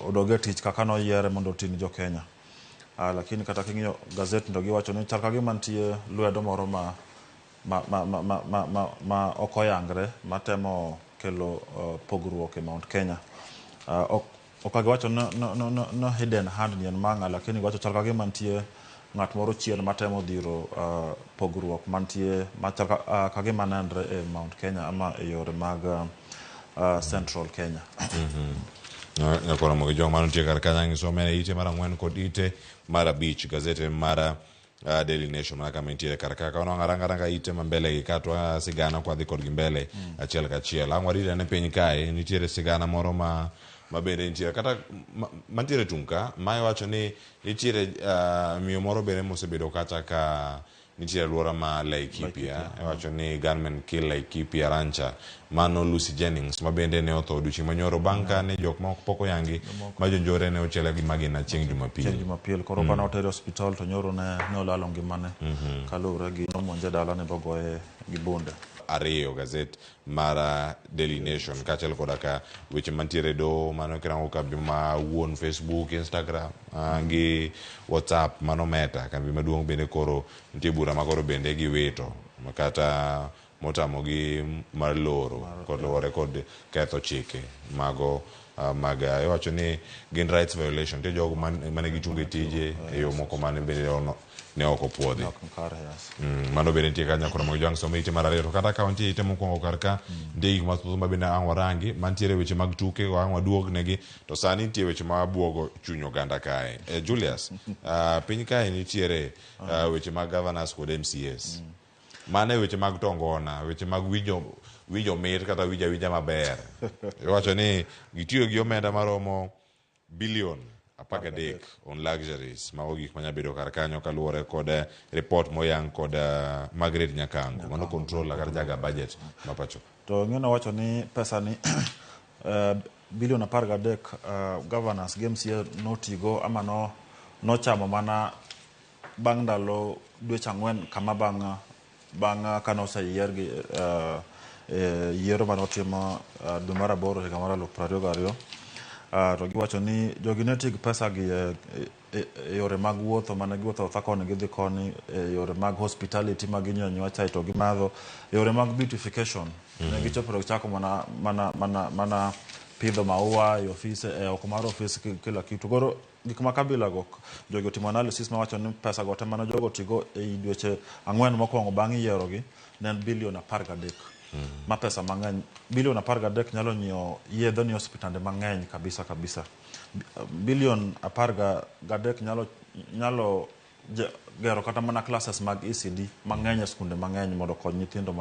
odog e tich kaka noyiere mondo oting' jo Kenya. Lakini kata king'iyo gazet to giwacho ni chal ka gima nitie lwedo moro ma ok oyangre matemo kelo pogruok e Mount Kenya. Ok giwacho no hidden hand ni en mang'a, lakini giwacho chal ka gima nitie ng'at moro chien matemo dhiro pogruok mantie machal ka gima nenre e Mount Kenya ama e yore mag Central Kenya. Nyakoro Ramogi Jwang' mano nitie kar kanyo nyiso omena ite mar 4 kod ite mar 5 gazete mar Daily Nation mana kama intiere kar ka. Ka wanwang'o aranga ite ma mbele gi ka to sigana kwa dhi kodgi mbele achiel kachiel. Ang' warit ane piny kae nitiere sigana moro ma bende nitiere kata mantiere tung' ka ma iwacho ni nitiere miyo moro bende mosebedo kacha ka nitiere alwora ma Laikipia. Iwacho ni gunmen kill Laikipia rancher mano Lucy Jennings ma bende ne otho odiochieng' manyoro bang' ka ne jok moko pok oyangi ma jonjore ne ochiele gi magina chieng' Jumapil. Chieng' Jumapil koro kane otere osiptal to nyoro ne olalo ngimane kaluwore gi nomonje dalane bogoye gi bunde. 2 gazet mar Daily Nation kaachiel koda ka weche mantiere e doho mano kirango kambi ma wuon Facebook, Instagram gi WhatsApp mano Meta kambi maduong' bende koro nitie bura ma koro bende giwito kata motamogi mar loro koluwore kod ketho chike mago mag iwacho ni gin rights violation. Nitie jogo mane gichungo e tije e yo moko mane bende ne ok opuodhi. Mano bende nitie kanyo koro mag Jwang' somo ite mar 2 to kata ka wantie ite mokwongo kar ka nitie gik mathoth ma bende ang' warangi mantiere weche mag tuke ang' waduog negi to sani nitie weche ma buogo chuny oganda kae. Julius, piny kae nitiere weche mag governors kod MCAs. Mano e weche mag tongona, weche mag winjo mit kata winjo awinja maber. Iwacho ni gitiyo gi omenda maromo bilion 13 on luxuries. Mago gik manya bedo kar kanyo kaluwore kod report moyang kod Margaret Nyakango. Mano controller kata jaga budget ma pacho. To ng'eno wacho ni pesa ni bilion 13 governors gi MCA notigo ama nochamo mana bang' ndalo dweche 4 kama bang' kane oseyier gi yiero mane otim dwe mar 8 higa mar 2022. To giwacho ni jogi ne ti gi pesa gi e yore mag wuotho mane giwuotho awuotha koni gidhi koni, e yore mag hospitality ma ginyiewo anyiewa chae to gimadho, e yore mag beautification. Ne gichopo to gichako mana pidho maua e ofise, e oko mar ofis kila kitu. Koro gik ma kabila go jogi otimo analysis mawacho ni pesa go te mane jogo otigo e dweche 4 mokwongo bang' yierogi ne en bilion 13. Ma pesa mang'eny. Bilion 13 nyalo nyiewo yedhe ni osiptande mang'eny kabisa kabisa. Bilion 13 nyalo gero kata mana classes mag ECD mang'eny e skunde mang'eny mondo okony nyithindo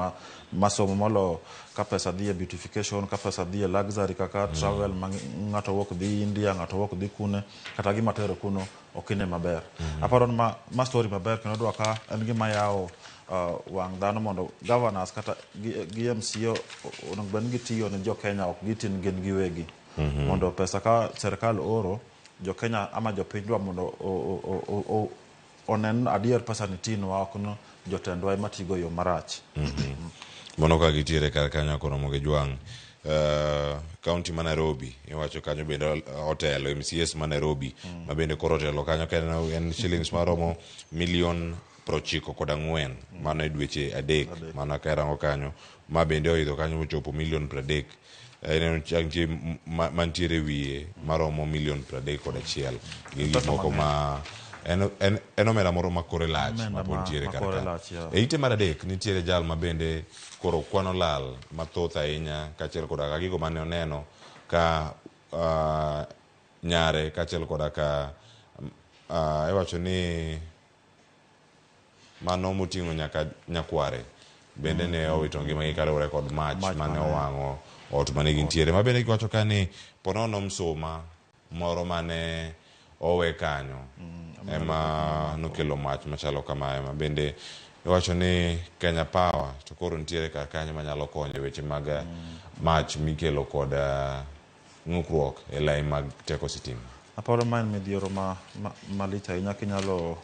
masomo molo ka pesa dhi e beautification, ka pesa dhi e luxury kaka travel ma ng'ato wuok dhi India, ng'ato wuok dhi kune, kata gima tero kuno ok ine maber. Aparo ni ma story maber kendo adwa ka en gima yawo wang' dhano mondo governors kata gi MCA onego bed ni gitiyo ne jo Kenya ok gitin gin giwegi. Mondo pesa ka sirkal oro jo Kenya ama jopiny dwa mondo onen adier pesa ni tinwa ok no jotendwa ema tigo yo marach. Mano ka gitiere kar kanyo koro Ramogi Jwang' Kaunti ma Nairobi iwacho kanyo bende otelo MCAs ma Nairobi ma bende koro otelo kanyo ka en shillings maromo milion 94 mano e dweche 3 mano ka irango kanyo ma bende oidho kanyo mochopo milion 30. Ineno nitie mantiere wiye maromo milion 31 gi gik moko ma en omenda moro ma kore lach ma pod nitiere kar ka. E ite mar 3 nitiere jal ma bende koro kwano lal mathoth ahinya kaachiel koda ka gigo mane oneno ka nyare kaachiel koda ka iwacho ni mano moting'o nyaka nyakware bende ne owito ngimagi kaluwore kod mach mane owang'o ot mane gintiere. Ma bende giwacho ka ni ponono msuma moro mane owe kanyo ema nokelo mach machalo kamae. Ma bende iwacho ni Kenya Power to koro nitiere kar kanyo manyalo konyo weche mag mach mikelo kod ng'ukruok e lai mag teko sitima. Aparo ma en midhiero malich ahinya kinyalo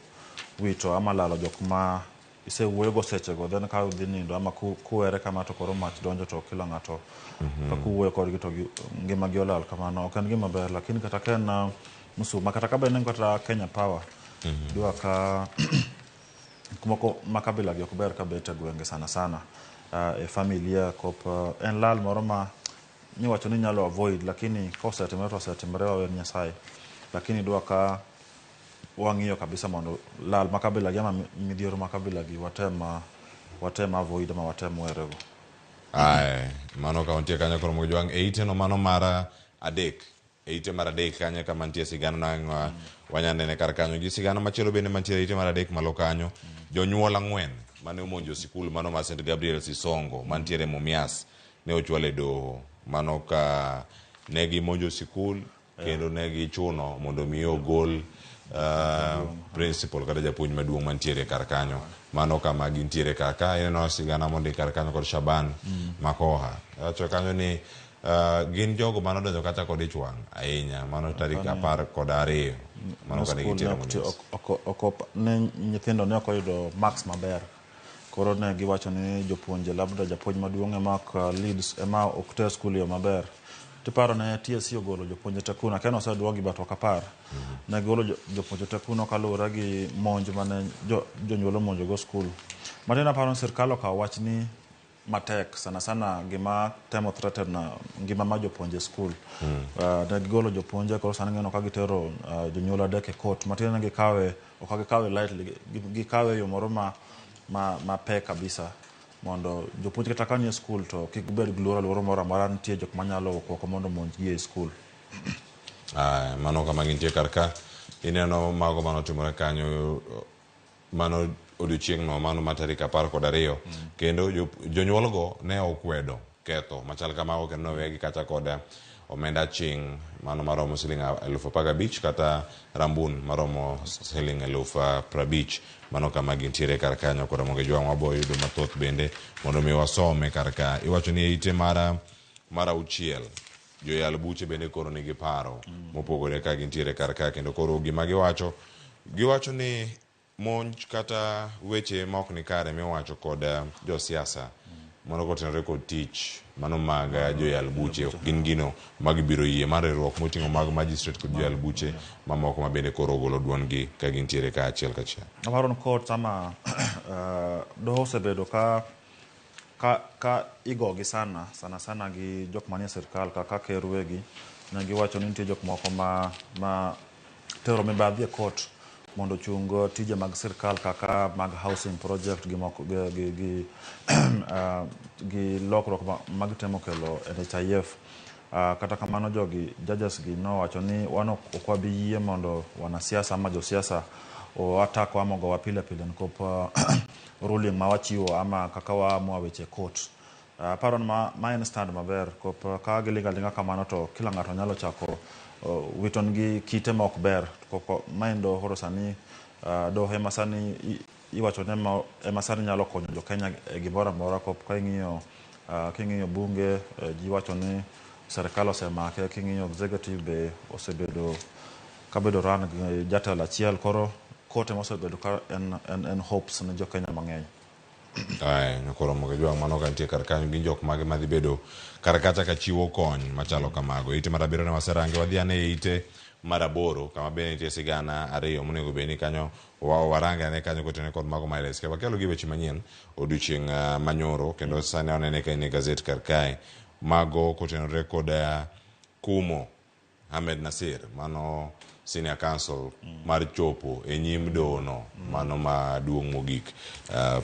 wito ama lalo jok ma isewuoyogo sechego, then ka udhi nindo ama kuwere kama to koro mach donjo to kila ng'ato kaka uwuoyo kodgi to ngimagi olal kamano ok en gima ber. Lakini kata ka en msuma kata ka bed ni kata Kenya Power dwa ka moko ma kabila gi ok ber ka bet e gwenge sana sana e familia kop en lal moro ma miwacho ni inyalo avoid, lakini kosetimore to osetimore, wawe ne Nyasaye. Lakini dwa ka wang'iyo kabisa mondo lal ma kabila gi ama midhiero ma kabila gi watem avoid ama watem werego. Ae, mano ka wantie kanyo koro Mojwang' e iteno mano mar 3 e ite mar 3 kanyo kama nitie sigana na wanyanene kar kanyo gi sigana machielo bende mantie e ite mar 3 malo kanyo. Jonyuol 4 mane omonjo sikul mano mar St Gabriel Sisongo mantiere Mumias ne ochwal e doho. Mano ka ne gimonjo sikul kendo ne gichuno mondo mi ogol principal kata japuonj maduong' mantiere kar kanyo. Mano kama gintiere kar ka ineno sigana mondik kar kanyo kod Shaban Makoha. Wacho kanyo ni gin jogo manodonjo kata kod ich wang' ahinya mano tarik 12 mano kane gintiere Mumias. Ne nyithindo ne ok oyudo marks maber. Koro ne giwacho ni jopuonje labda japuonj maduong' ema ok leads ema ok ter skul e yo maber. Tiparo ne TSC ogolo jopuonje te kuno, akia ni oseduogi but ok apar. Ne gigolo jopuonje te kuno kaluwore gi monj mane jonyuol omonjo go skul. Matin aparo ni sirkal okawo wachni matek sana sana gima temo threaten ngima mar jopuonje e skul. Ne gigolo jopuonje koro sani ineno ka gitero jonyuol 3 e court. Matin ne gikawe, ok gikawe lightly, gikawe e yo moro ma pek kabisa mondo jopuonj kata ka nie skul to kik gibed gi luoro luoro moro amora nitie jok manyalo wuok oko mondo omonjgi e skul. Mano kama gintie kar ka ineno mago manotimore kanyo mano odiochieng'no mano ma tarik 12 kendo jonyuolgo ne okwedo ketho machal kamago kendo nowegi kata kod omenda ching' mano maromo siling 15,000 kata rambun maromo siling 50,000. Mano kama gintiere kar kanyo kod Ramogi Jwang' wabo yudo mathoth bende mondo mi wasome kar ka. Iwacho ni e ite mar 6 joyal buche bende koro nigi paro mopogore ka gintiere kar ka kendo koro gima giwacho ni monj kata weche ma ok ni kare miwacho kod josiasa mano kotenore kod tich mano mag joyal buche ok gin gino magibiro yie mar riwruok moting'o mag magistrate kod joyal buche mamoko ma bende koro ogolo duondgi ka gintiere ka achiel kachiel. Aparo ni court ama doho osebedo ka igogi sana sana sana gi jok manie sirkal kaka ker wegi ne giwacho ni nitie jok moko ma tero mibadhi e court mondo ochung tije mag sirkal kaka mag housing project gi moko gi lokruok mag temo kelo NHIF. Kata kamano jogi judges gi nowacho ni wan ok wabi yie mondo wanasiasa ama josiasa oatakwa ama ogowa pile pile nikop ruling ma wachiwo ama kaka waamua weche court. Aparo ni ma en stand maber kop ka giling' aling'a kamano to kila ng'ato nyalo chako wito nigi kite ma ok ber. Ma en doho koro sani doho ema sani iwacho ni ema sani nyalo konyo jo Kenya e gimoro amora kop ka ing'iyo bunge ji wacho ni sirkal osemake, king'iyo executive be osebedo kabedo run gi jatelo achiel, koro court ema osebedo ka en hopes ne jo Kenya mang'eny. Ae, nyakoro Mogejuang' mano ka nitie kar kanyo gin jok mage madhi bedo kar kacha ka chiwo kony machalo kamago. Ite mar abiriyo ne waserange wadhi ane e ite mar aboro kama bende nitie sigana ariyo monego bed ni kanyo warange ane kanyo kotenore kod mago ma LSK. Wakelo gi weche manyien odiochieng' manyoro kendo sani wanene ka in e gazet kar kae mago kotenore kod kumo Ahmed Nasir mano senior counsel mar chopo e nyim doho no mano maduong' mogik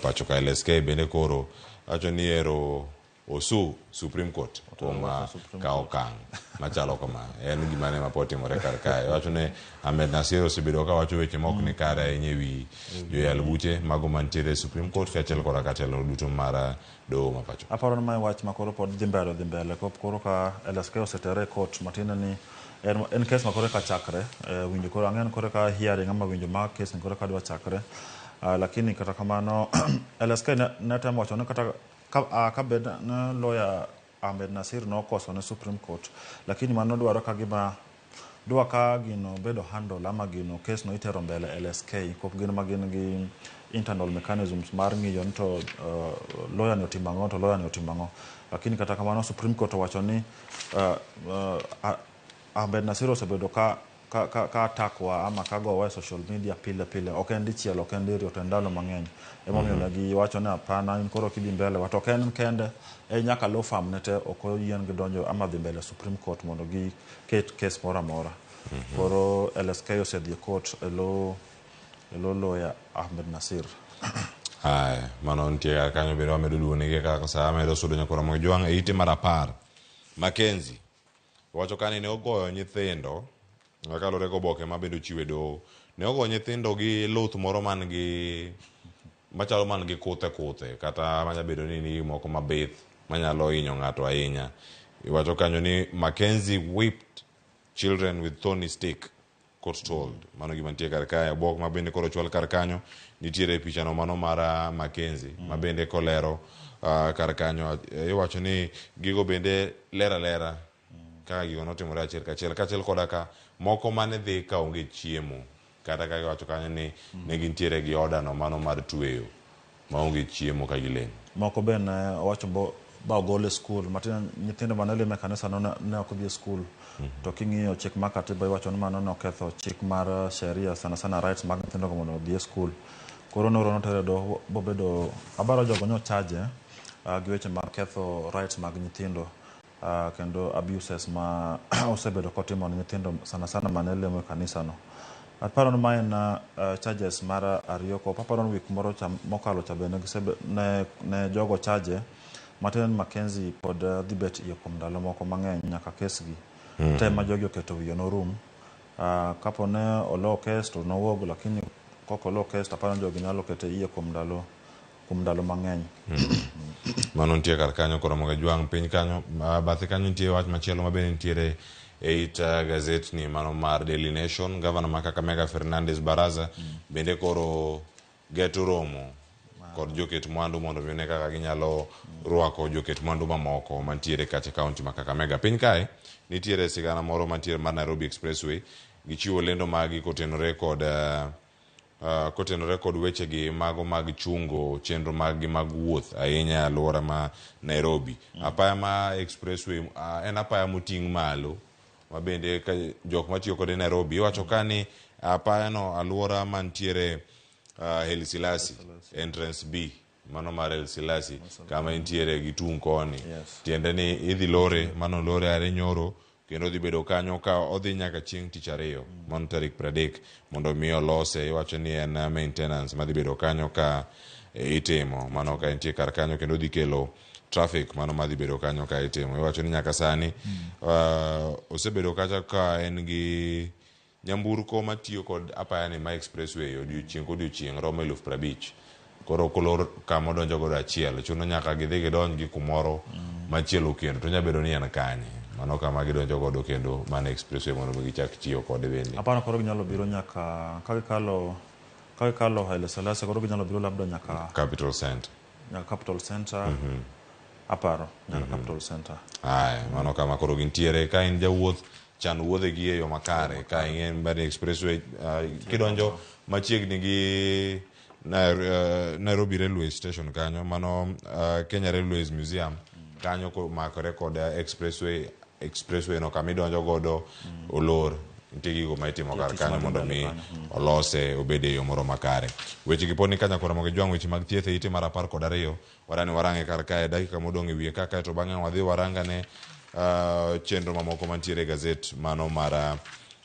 pacho ka LSK bende koro wacho ni ero osu Supreme Court kuom kawo okang' machalo kama en gima ne mapod timore kar kae wacho ni Ahmed Nasir osebedo ka wacho weche mok ni kare ahinya ewi joyal buche mago mantiere e Supreme Court kaachiel koda ka telo duto mar doho ma pacho. Aparo ni mae wach ma koro pod dhi mbele dhi mbele koro ka LSK osetere e court matiende ni en case ma koro eka chakre winjo koro ang'e ni koro eka hearing ama winjo mar case ni koro eka dwa chakre lakini kata kamano LSK ne temo wacho ni kata ka bed ni lawyer Ahmed Nasir nokoso ne Supreme Court lakini mano dwaro ka gima dwa ka gino bedo handle ama gino case no itero mbele LSK kop gin ma gin gi internal mechanisms mar ng'iyo ni to lawyer ni otimo ang'o to lawyer ni otimo ang'o lakini kata kamano Supreme Court owacho ni Ahmed Nasir osebedo ka attack wa ama ka gowa e social media pile pile ok en dichiel ok en diriyo to en ndalo mang'eny emomiyo ne giwacho ni hapana in koro kidhi mbele wa to ok en kende e nyaka law firm ne te ok oyien gi donjo ama dhi mbele Supreme Court mondo giket case moro amora. Koro LSK osedhi e court e lo lawyer Ahmed Nasir. Aya, mano nitie kar kanyo bende wamedo duonegi kaka sa amedo sudo nyaka Ramogi Jwang' e ite mar 10. Mackenzie wacho ka ni ne ogoyo nyithindo kaluwore gi oboke ma bende ochiwe doho. Ne ogoyo nyithindo gi luth moro man gi machalo man gi kuthe kuthe kata manya bedo ni nigi moko mabith manyalo hinyo ng'ato ahinya. Iwacho kanyo ni Mackenzie whipped children with thorny stick, court told. Mano gima nitie kar kae. Obok ma bende koro ochwal kar kanyo nitiere pichano mano mar Mackenzie ma bende kolero kar kanyo iwacho ni gigo bende lera lera kaka gigo notimore achiel kachiel kaachiel koda ka moko mane dhi ka onge chiemo kata ka giwacho kanyo ni ne gintiere gi order no mano mar tweyo maonge chiemo ka gilemo. Moko be ne owacho ba ogol e skul matin nyithindo mane lemo e kanisa no ne ok dhi e skul. To king'iyo chik mar katiba iwacho ni mano noketho chik mar sheria sana sana rights mag nyithindo go mondo odhi e skul. Koro noro notere doho bobedo abaro jogo nyochaje gi weche mag ketho rights mag nyithindo kendo abuses ma osebedo kotimo ne nyithindo sana sana mane lemo e kanisa no. Aparo ni ma en charges mar ariyo ko aparo ni wik moro cha mokalo cha bende ne jogo charge matiende ni Mackenzie pod dhi bet iye kuom ndalo moko mang'eny nyaka kes gi te ma jogi oketo wiye norum. Kapo ne olo kes to nowuog lakini kok olo kes to aparo ni jogi nyalo kete iye kuom ndalo mang'eny. Mano nitie kar kanyo koro Ramogi Jwang' piny kanyo bathe kanyo nitie wach machielo ma bende nitiere e it gazet ni mano mar Daily Nation. Gavana ma Kakamega Fernandes Baraza bende koro geto romo kod joket mwandu mondo mi one kaka ginyalo rwako joket mwandu mamoko mantiere kacha kaunti ma Kakamega. Piny kae nitiere sigana moro mantiere mar Nairobi Expressway gichiwo lendo magi kotenore kod wechegi mago mag chungo chenro mag gi mag wuoth ahinya e alwora ma Nairobi. Apaya ma Expressway en apaya moting' malo ma bende ka jok matiyo kode Nairobi iwacho ka ni apaya no alwora mantiere Haile Selassie entrance B mano mar Haile Selassie kama intiere gi tung' koni. Tiende ni idhi lore mano lore are nyoro kendo dhi bedo kanyo ka odhi nyaka chieng' tich ariyo mano tarik 30 mondo mi olose. Iwacho ni en maintenance madhi bedo kanyo ka itimo mano ka entie kar kanyo kendo dhi kelo traffic mano madhi bedo kanyo ka itimo. Iwacho ni nyaka sani osebedo kacha ka en gi nyamburko matiyo kod apaya ni ma Expressway odiochieng' kodiochieng' romo 50,000. Koro kolor kama odonjo godo achiel chuno nyaka gidhi gidonj gi kumoro machielo kendo to nyalo bedo ni en kanye mano kama gidonjo godo kendo mana Expressway mondo mi gichak tiyo kode bende. Aparo koro ginyalo biro nyaka ka gikalo Haile Selassie koro ginyalo biro labda nyaka Capital Center. Nyaka Capital Center. Aparo nyaka Capital Center. Aya mano kama koro gintiere ka in jawuoth chan wuodhe gi e yo makare ka ing'e ni Expressway kidonjo machiegni gi Nairobi Railway Station kanyo mano Kenya Railways Museum kanyo komakore kod expressway no kama idonjo godo olor. Nitie gigo ma itimo kar tich kanyo madhi mondo mbele mi kanyo. Olose obed e yo moro makare. Weche gi pod ni kanya kora mondo jwang' weche mag thieth e ite mar 12 warani warange kar kae dakika modong' e wiye ka kaeto bang'e wadhi warangane chenro mamoko mantiere e gazet mano mar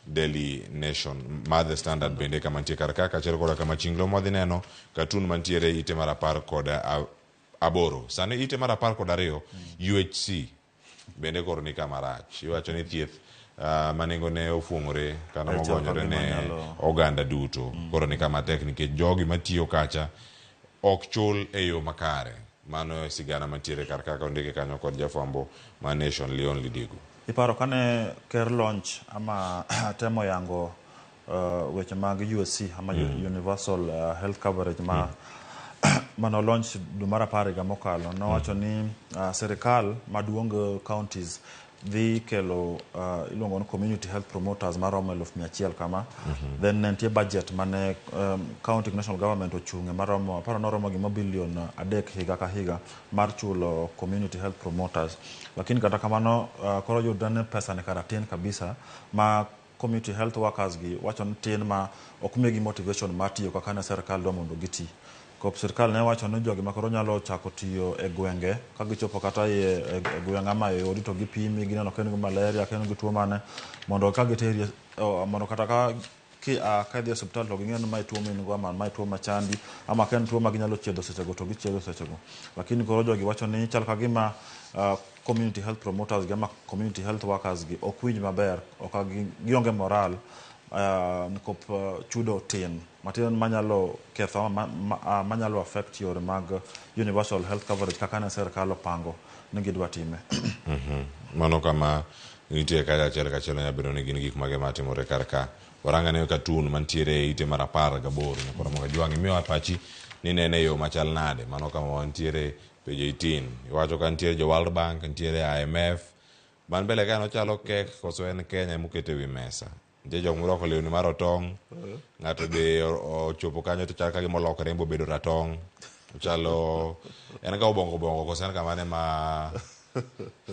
Daily Nation mar The Standard bende kama nitie kar ka kaachiel koda kama chinglo mwadhi neno katun mantiere e ite mar 18. Sani ite mar 12 UHC bende koro ni kama rach. Iwacho ni thieth ma nengone ofuong'ore kata E chal mogonyore ka gima ne nyalo- oganda duto koro ni kama tek nikech jogi matiyo kacha ok chul e yo makare. Mano e sigana mantiere kar kaka ondike kanyo kod jafwambo ma Nation Leon Lidigo. Iparo kane ker launch ama temo yango weche mag USC ama Universal Health Coverage ma mano launch dwe mar 10 higa mokalo, nowacho ni sirikal maduong' gi counties dhi kelo iluongo ni community health promoters maromo 100,000 kama. Then ne nitie budget mane county gi national government ochung'e maromo, aparo noromo gima bilion 3 higa ka higa mar chulo community health promoters. Lakini kata kamano koro yudre ni pesa ni kara tin kabisa ma community health workers gi wacho ni tin ma ok migi motivation mar tiyo kaka ne sirikal dwa mondo giti. Kop sirikal ne wacho ni jogi ma koro nyalo chako tiyo e gwenge ka gichopo kata e gweng' ama e odi to gipimi gineno ka in gi malaria, ka in gi tuo mane, mondo ka giteri mondo kata ka ki ka idhi e osiptal to ging'e ni mae tuo ma in go ama mae tuo machandi ama ka en tuo ma ginyalo chiedho sechego to gichiedho sechego. Lakini koro jogi wacho ni chal ka gima community health promoters gi ama community health workers gi ok winj maber, ok gionge moral nikop chudo tin matin manyalo ketho ama manyalo affect yore mag universal health coverage kaka ne sirikal opango ni gidwa time. Mano kama nitie kacha achiel kachiel nyalo bedo ni gin gik mage matimore kar ka. Warangane katun mantiere e ite mar 18 nyakora mondo jwang' imiwa pachi ni nene e yo machal nade. Mano kama wantiere page 18. Iwacho ka nitiere jo World Bank, nitiere IMF. Man mbele ka nochalo kek koso en Kenya emokete wi mesa. Nitie jok morwako lewni mar otong', ng'ato be ochopo kanyo to chal ka gima olokore mobedo ratong'. Ochalo en ga obongo bongo koso en kamane ma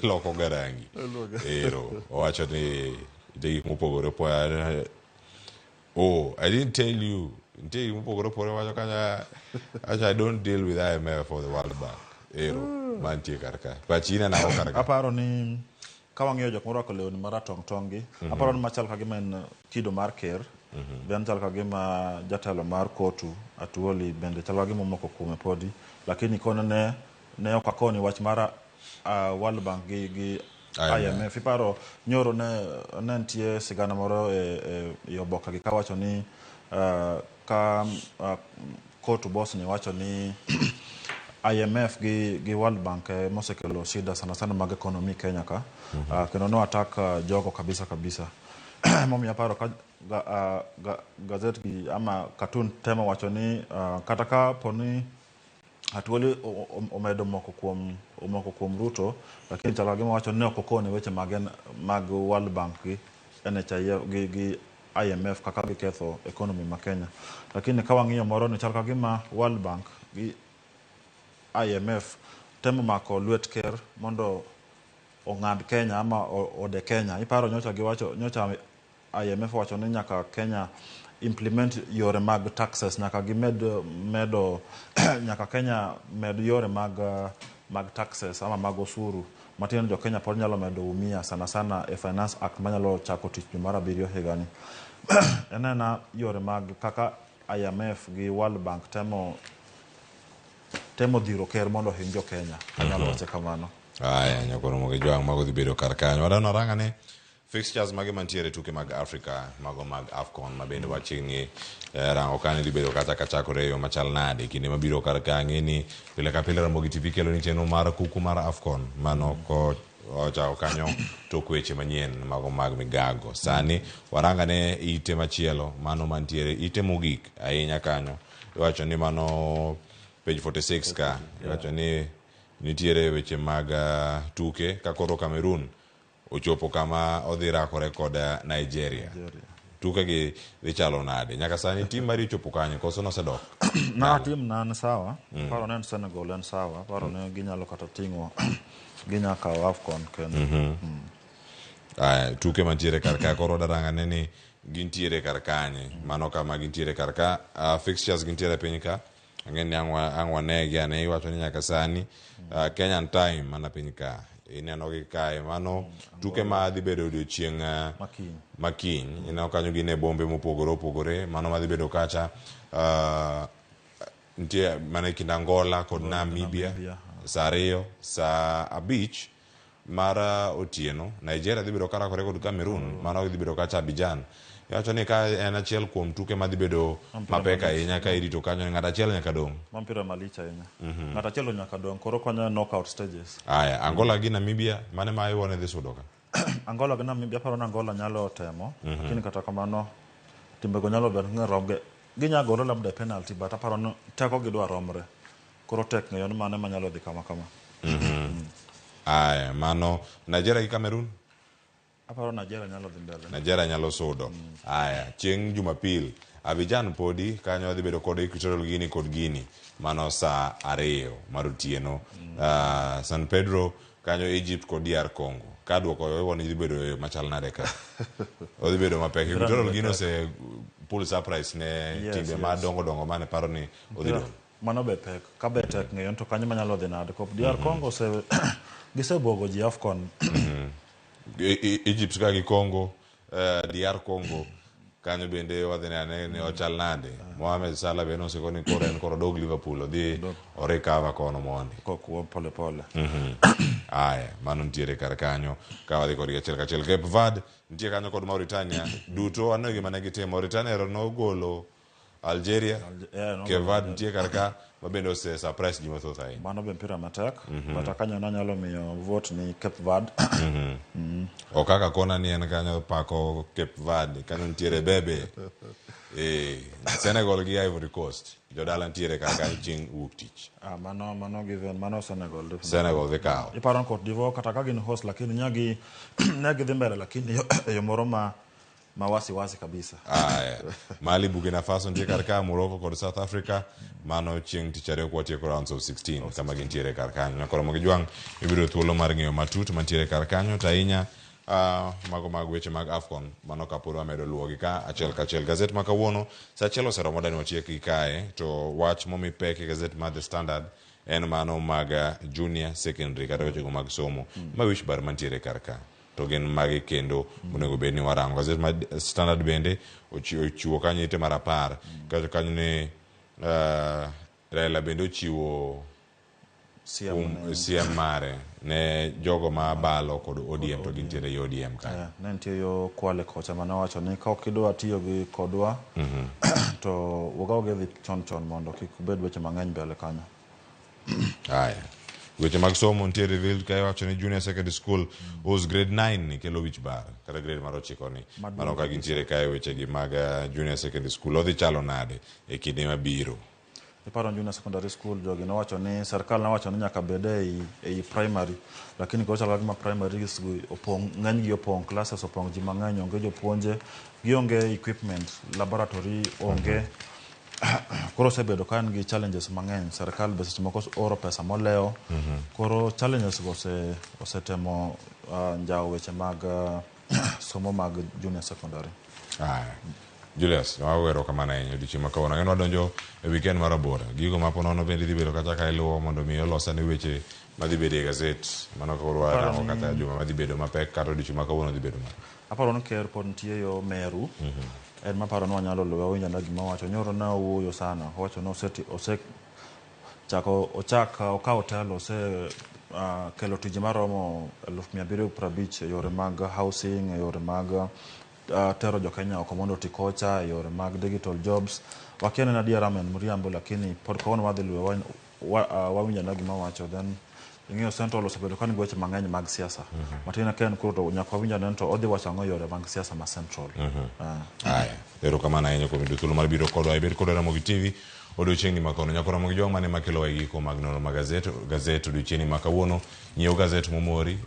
loko ga rangi. Ero owacho ni nitie gik mopogore opogore. Oh, I didn't tell you. Nitie gik mopogore opogore wacho kanyo. Acha I don't deal with IMF or the World Bank. Ero mantie kar ka. Pachi ineno ang'o kar ka? Aparo ni ka wang'iyo jok morwako lewni maratong' tong' gi, aparo ni machal ka gima en kido mar ker. Then chal ka gima jatelo mar kotu Atuoli bende chal ka gima omoko kuome podi, lakini kono ne ok akoni wach mar World Bank gi IMF. IMF. Iparo nyoro ne nitie sigana moro e oboke gi kawacho ni ka kotu boss ni wacho ni IMF gi World Bank mosekelo shida sana sana mag economy Kenya ka. Kendo no attack jogo kabisa kabisa. Momiyo aparo ka gazet gi ama cartoon temo wacho ni kata ka po ni Atuoli omedo omoko kuom Ruto, lakini chal ka gima wacho ni ok okone weche mag World Bank gi NHIF gi IMF kaka giketho economy ma Kenya. Lakini ka wang'iyo moro ni chal ka gima World Bank gi IMF temo mako lwet ker mondo ong'ad Kenya ama ode Kenya. Iparo nyocha giwacho, nyocha IMF wacho ni nyaka Kenya implement yore mag taxes, nyaka gimed medo nyaka Kenya med yore mag taxes ama mag osuru. Matiende jo Kenya pod nyalo medo umia sana sana e Finance Act manyalo chako tich dwe mar 7 higani. Enena yore mag kaka IMF gi World Bank temo dhiro ker mondo ohiny jo Kenya. Anyalo wache kamano. Aya, nyakoro mogo jwang' mago dhi bedo kar kanyo. Wadwa narangane fixtures mage mantiere tuke mag Africa, mago mag AFCON ma bende wachiegni rango kanyo dhi bedo kata kachakore e yo machal nade kinde mabiro kar ka. Ang'e ni pile ka pile Ramogi TV kelo ni chenro mar kuku mar AFCON mano ko ochako kanyo tok weche manyien mago mag migago. Sani warangane ite machielo mano mantiere ite mogik ahinya kanyo. Iwacho ni mano page 46 ka. Iwacho ni nitiere weche mag tuke ka koro Cameroon ochopo kama odhi rakore kod Nigeria. Tuke gi dhi chalo nade? Nyaka sani tim mari ochopo kanye koso nosedok? Na tim na en sawa. Paro ne en Senegal en sawa. Paro ne ginyalo kata ting'o ginya kawo AFCON kendo. Aya, tuke mantiere kar ka koro darangane ni gintiere kar kanye. Mano kama gintiere kar ka. Fixtures gintiere piny ka. Ang'e ni ang' wanegi ane iwacho ni nyaka sani Kenyan time mana piny ka. Ineno gi kae mano tuke ma dhi bedo odiochieng' Makiny. makiny. Ineno kanyo gin e bombe mopogore opogore. Mano madhi bedo kacha nitie mana e kind Angola kod Namibia saa 2 saa 5 mar otieno. Nigeria dhi bedo karakore kod Cameroon. Mano dhi bedo kacha Abidjan. Iwacho ni ka en achiel kuom tuke madhi bedo mapek ahinya ka irito kanyo ng'at achiel nyaka dong'. Ma mpira malich ahinya. Ng'at achiel nyaka dong' koro konyo e knockout stages. Aya, Angola gi Namibia mane ma iwone dhi sudo ka? Angola gi Namibia aparo ni Angola nyalo temo. Lakini kata kamano timbego nyalo bedo ni romge. Ginya gore labda e penalty but aparo ni teko gi dwa romre. Koro tek ng'eyo ni mane manyalo dhi kama kama. Aya, mano Nigeria gi Cameroon? Aparo Nigeria nyalo dhi mbele. Nigeria nyalo sudo. Aya, chieng' Jumapil, Abidjan podi kanyo dhi bedo kod Equatorial Guinea kod Guinea. Mano saa 2 mar otieno. San Pedro kanyo Egypt kod DR Congo. Ka duoko iwuono dhi bedo e machal nade ka? Odhi bedo mapek. Equatorial Guinea ose pull surprise ne timbe madongo dongo mane paro ni odhi dong'. Mano be pek. Ka be tek ng'eyo to kanyo manyalo dhi nade. Kop DR Congo ose gisebuogo ji AFCON. Egypt ka gi Congo, DR Congo kanyo bende wadhi nene ni ochal nade. Mohamed Salah bende osekoni koro en koro dog Liverpool odhi orecover kono mondi. Kokuo pole pole. Aya, mano nitiere kar kanyo ka wadhi kodgi achiel kachiel. Cape Verde nitie kanyo kod Mauritania. Duto waneno gima ne gitimo. Mauritania ero nogolo Algeria. Cape Verde nitie kar ka ma bende ose surprise ji mathoth ahinya. Mano be mpira matek. But kanyo nanyalo miyo vote ni Cape Verde. Okaka kona ni en kanyo pako Cape Verde. Kanyo nitiere Bebe. Senegal gi Ivory Coast. Jodala nitiere kar kanyo chieng' wuok tich. Mano given, mano Senegal definitely. Senegal dhi kawo. Iparo ni Cote d'Ivoire kata ka gin host lakini nyagi ne gidhi mbele lakini e yo moro ma wasiwasi kabisa. Aya. Mali, Burkina Faso nitie kar ka, Morocco kod South Africa. Mano chieng' tich ariyo kwatieko rounds of 16 kama gintiere kar kanyo. Nyakoro Mogijwang' ibiro thuolo mar ng'eyo matut mantiere kar kanyo to ahinya mago mag weche mag AFCON mano kapod wamedo luwogi ka achiel kachiel. Gazet ma kawuono saa achiel oseromo dani watiek gi kae to wach momi pek e gazet mar The Standard en mano mag junior secondary kata wechego mag somo ma wich bar mantiere kar ka. To gin magi kendo onego bed ni warango. Gazet mar Standard bende ochiwo kanyo ite mar 10. Kacho kanyo ni Raila bende ochiwo siem mare ne jogo ma balo kod ODM to gintiere e ODM kanyo. Ne nitie yo Kwale kocha mane owacho ni ka ok idwa tiyo gi kodwa to wuog dhi chon chon mondo kik bed weche mang'eny mbele kanyo. Aya. Weche mag somo nitie revealed ka iwacho ni junior secondary school whose grade 9 ni kelo wich bar kata grade mar 9 ni. Mano ka gintiere kae weche gi mag junior secondary school odhi chalo nade e kinde mabiro. Iparo junior secondary school jogi nowacho ni serikal nowacho ni nyaka bed ei primary lakini koro chalo gima primary opong' ng'eny gi opong' classes opong' ji mang'eny onge jopuonje gionge equipment laboratory onge. Koro osebedo ka en gi challenges mang'eny. Serikal be seche moko oro pesa molewo. Koro challenges go osetemo njawo weche mag somo mag junior secondary. Julius, wawero kamano ahinya odiochieng' ma kawuono. Ang'e ni wadonjo e weekend mar aboro. Gigo ma ponono bende dhi bedo kata ka iluwo mondo mi olosane weche madhi bedo e gazet. Mano koro warango kata juma madhi bedo mapek kata odiochieng' ma kawuono dhi bedo mapek. Aparo ni ker pod nitie yo Meru. En maparo ni wanyalo luwe winjo na gima owacho. Nyoro ne owuoyo sana. Owacho ni okawo telo ose kelo tije maromo 750,000 e yore mag housing, e yore mag tero jo Kenya oko mondo oti kocha, e yore mag digital jobs. Wakia ni en adiera ama en mriambo lakini pod kawuono wadhi luwe wawinjo na gima owacho. Then ing'eyo Central osebedo ka nigi weche mang'eny mag siasa. Matin ka en koro to nyaka wawinj ane to odhi wacho ang'o e yore mag siasa ma Central. Aya, erokamano ahinya kuom yudo thuolo mar biro kodwa. Ibed kodwa Ramogi TV odiochieng'ni ma kawuono. Nyakoro Ramogi Jwang' mane makelowa e giko mag nonro mag gazet odiochieng'ni ma kawuono. Nyiew gazet momori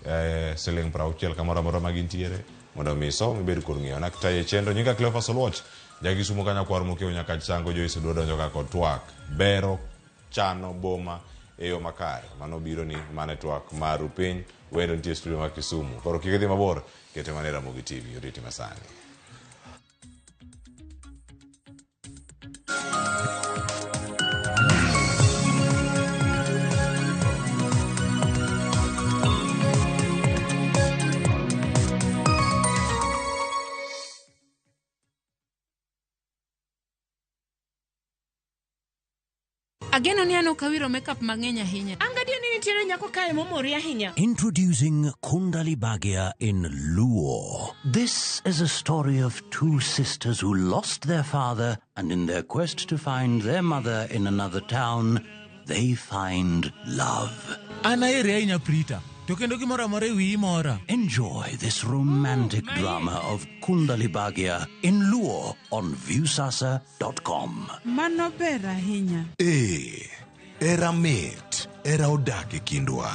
siling 60 kamoro amora ma gintiere. Mondo mi isom ibed kod ng'eyo. An aktaye chenro nyinga Cleophas Oluoch. Jakisumo ka nyakwar mokew nyaka chango Joyce Odwa donjo ka kod twak. Bero chano boma e yo makare. Mano biro ni mana e twak maru piny. Wendo nitie e studio ma Kisumu. Koro kik idhi mabor, kete mana e Ramogi TV. Oriti masani. Ageno ni an ok awiro makeup mang'eny ahinya. An gadier ni nitiere nyako kae momori ahinya. Introducing Kundali Bhagya in Luo. This is a story of two sisters who lost their father and in their quest to find their mother in another town, they find love. An aheri ahinya Prita, to kendo gimoro amora e wiyi mora. Enjoy this romantic drama of Kundali Bhagya in Luo on viewsasa.com. Mano ber ahinya. Ee, era mit, era odak e kindwa.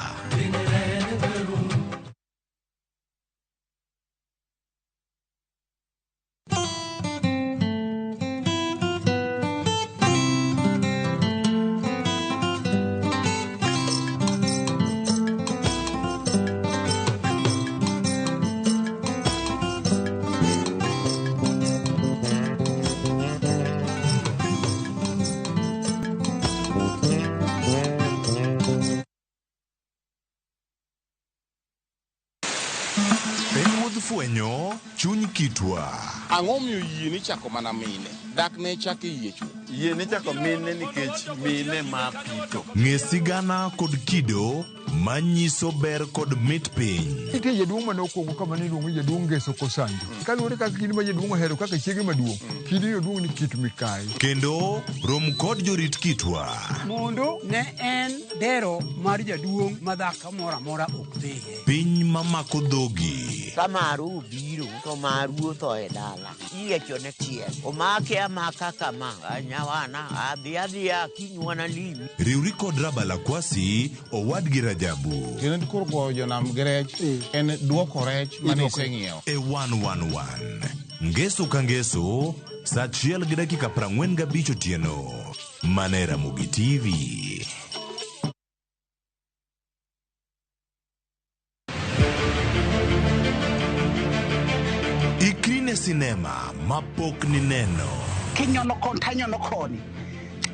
En wuodh fwenyo chuny kitwa. Ang'o miyo yie nichako mana mine? Dak ne chak e yie chuth. Yie nichako mine nikech mine ma pito. Ng'e sigana kod kido manyiso ber kod mit piny. Nitie jaduong' mane okwongo kama ne iluongo ni jaduong' Ngeso Kosanjo. Kaluwore kaka kidi ma jaduong' ohero kaka chiege maduong', kidi oduong' ni Kit Mikayi. Kendo rom kod jorit kitwa. Mondo ne en dero mar jaduong' ma dhako moro amora ok dhiye. Piny mamako dhogi. Ka maru obiro to maru otho e dala. Iyiecho ne tiel. Omake amaka kama. Nyawana adhi adhiya kinywana limi. Riwri kod Rabala Kwasi owadgi Rajabu. Kendo koro goyo jonam gi rech en duoko rech mane iseng'iewo. E 111. Ngeso ka ngeso, saa achiel gi dakika 45 otieno. Mana e Ramogi TV. Ikri ne sinema mapok nineno. Kinyono koni tanyono koni.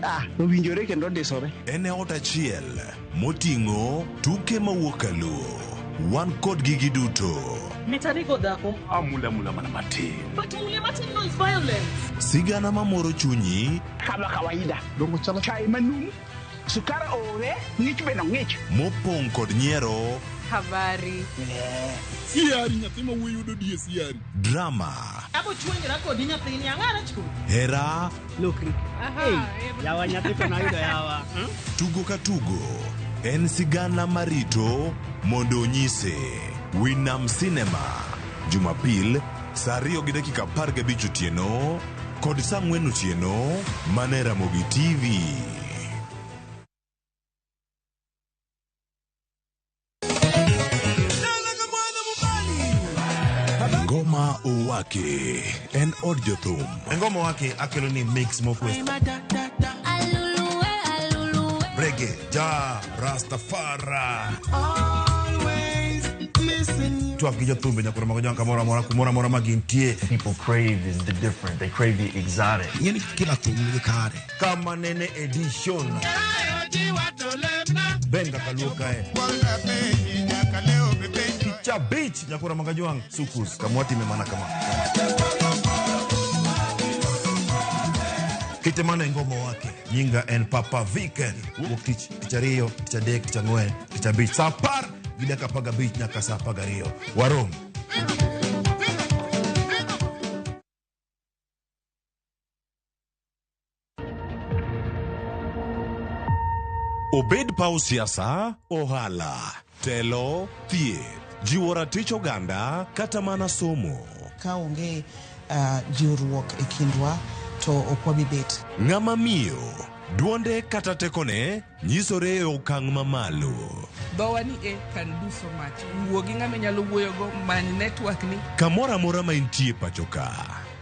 Ah, owinjore kendo ondisore. En e ot achiel moting'o tuke mawuok kaluo. Wan kodgi giduto. Mitarigo dhako. Amula mula mana matin. But mule matin no is violence. Sigana mamoro chunyi. Kama kawaida. Dongo chala. Chai manumu. Sukari ore, ng'ich bende ong'ich. Mopong' kod nyiero. Habari. Siari nyathi ma wuoyi yudo die siari. Drama. Abo chwenyra kodi nyathini ang'ara chuth. Hera. Lokri. Yawa nyathi to nayudo yawa. Tugo ka tugo en sigana marito mondo onyise. Winam Cinema. Jumapil saa 2:15 otieno kod saa 4 otieno mana e Ramogi TV. Ngoma Owake en od jothum. Ngoma Owake akelo ni mix mokwe. Reggae, ja, Rastafari. Twak gi jothumbe nyakoro mago jwanka moro amora kumoro amora ma gintie. People crave is the different. They crave the exotic. Ing'eni kila thum nigi kare. Kama nene edition. Benga kaluo kae. Picha beach nyakoro mago jwang' sukus kamwatime mana kama. Kite mana e Ngoma Owake. Nyinga en Papa Viken. Wuok tich, tich ariyo, tich adek, tich ang'wen, tich abich. Saa 10:15 nyaka saa 12. Warom. Obed paw siasa, ohala, telo, thieth, jiwo ratich oganda kata mana somo. Ka onge jiwruok e kindwa to ok wabi bet. Ng'ama miyo Duonde kata tekone nyisore e okang' mamalo. Dhowa ni e can do so much. Wuo gi ng'ama inyalo wuoyogo, many network ni. Kamoro amora ma intie pacho ka,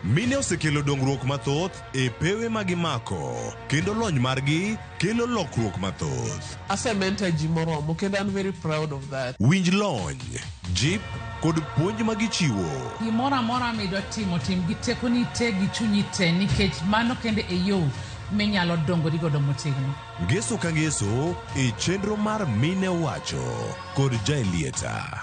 mine osekelo dongruok mathoth e pewe ma gimako kendo lony margi kelo lokruok mathoth. Ase mentor ji moromo kendo an very proud of that. Winj lony, jip kod puonj ma gichiwo. Gimoro amora midwa timo, tim gi tekoni te gi chunyi te nikech mano kende e yo minyalo dongori godo motegno. Ngeso ka ngeso e chenro mar Mine Owacho kod Jaelieta.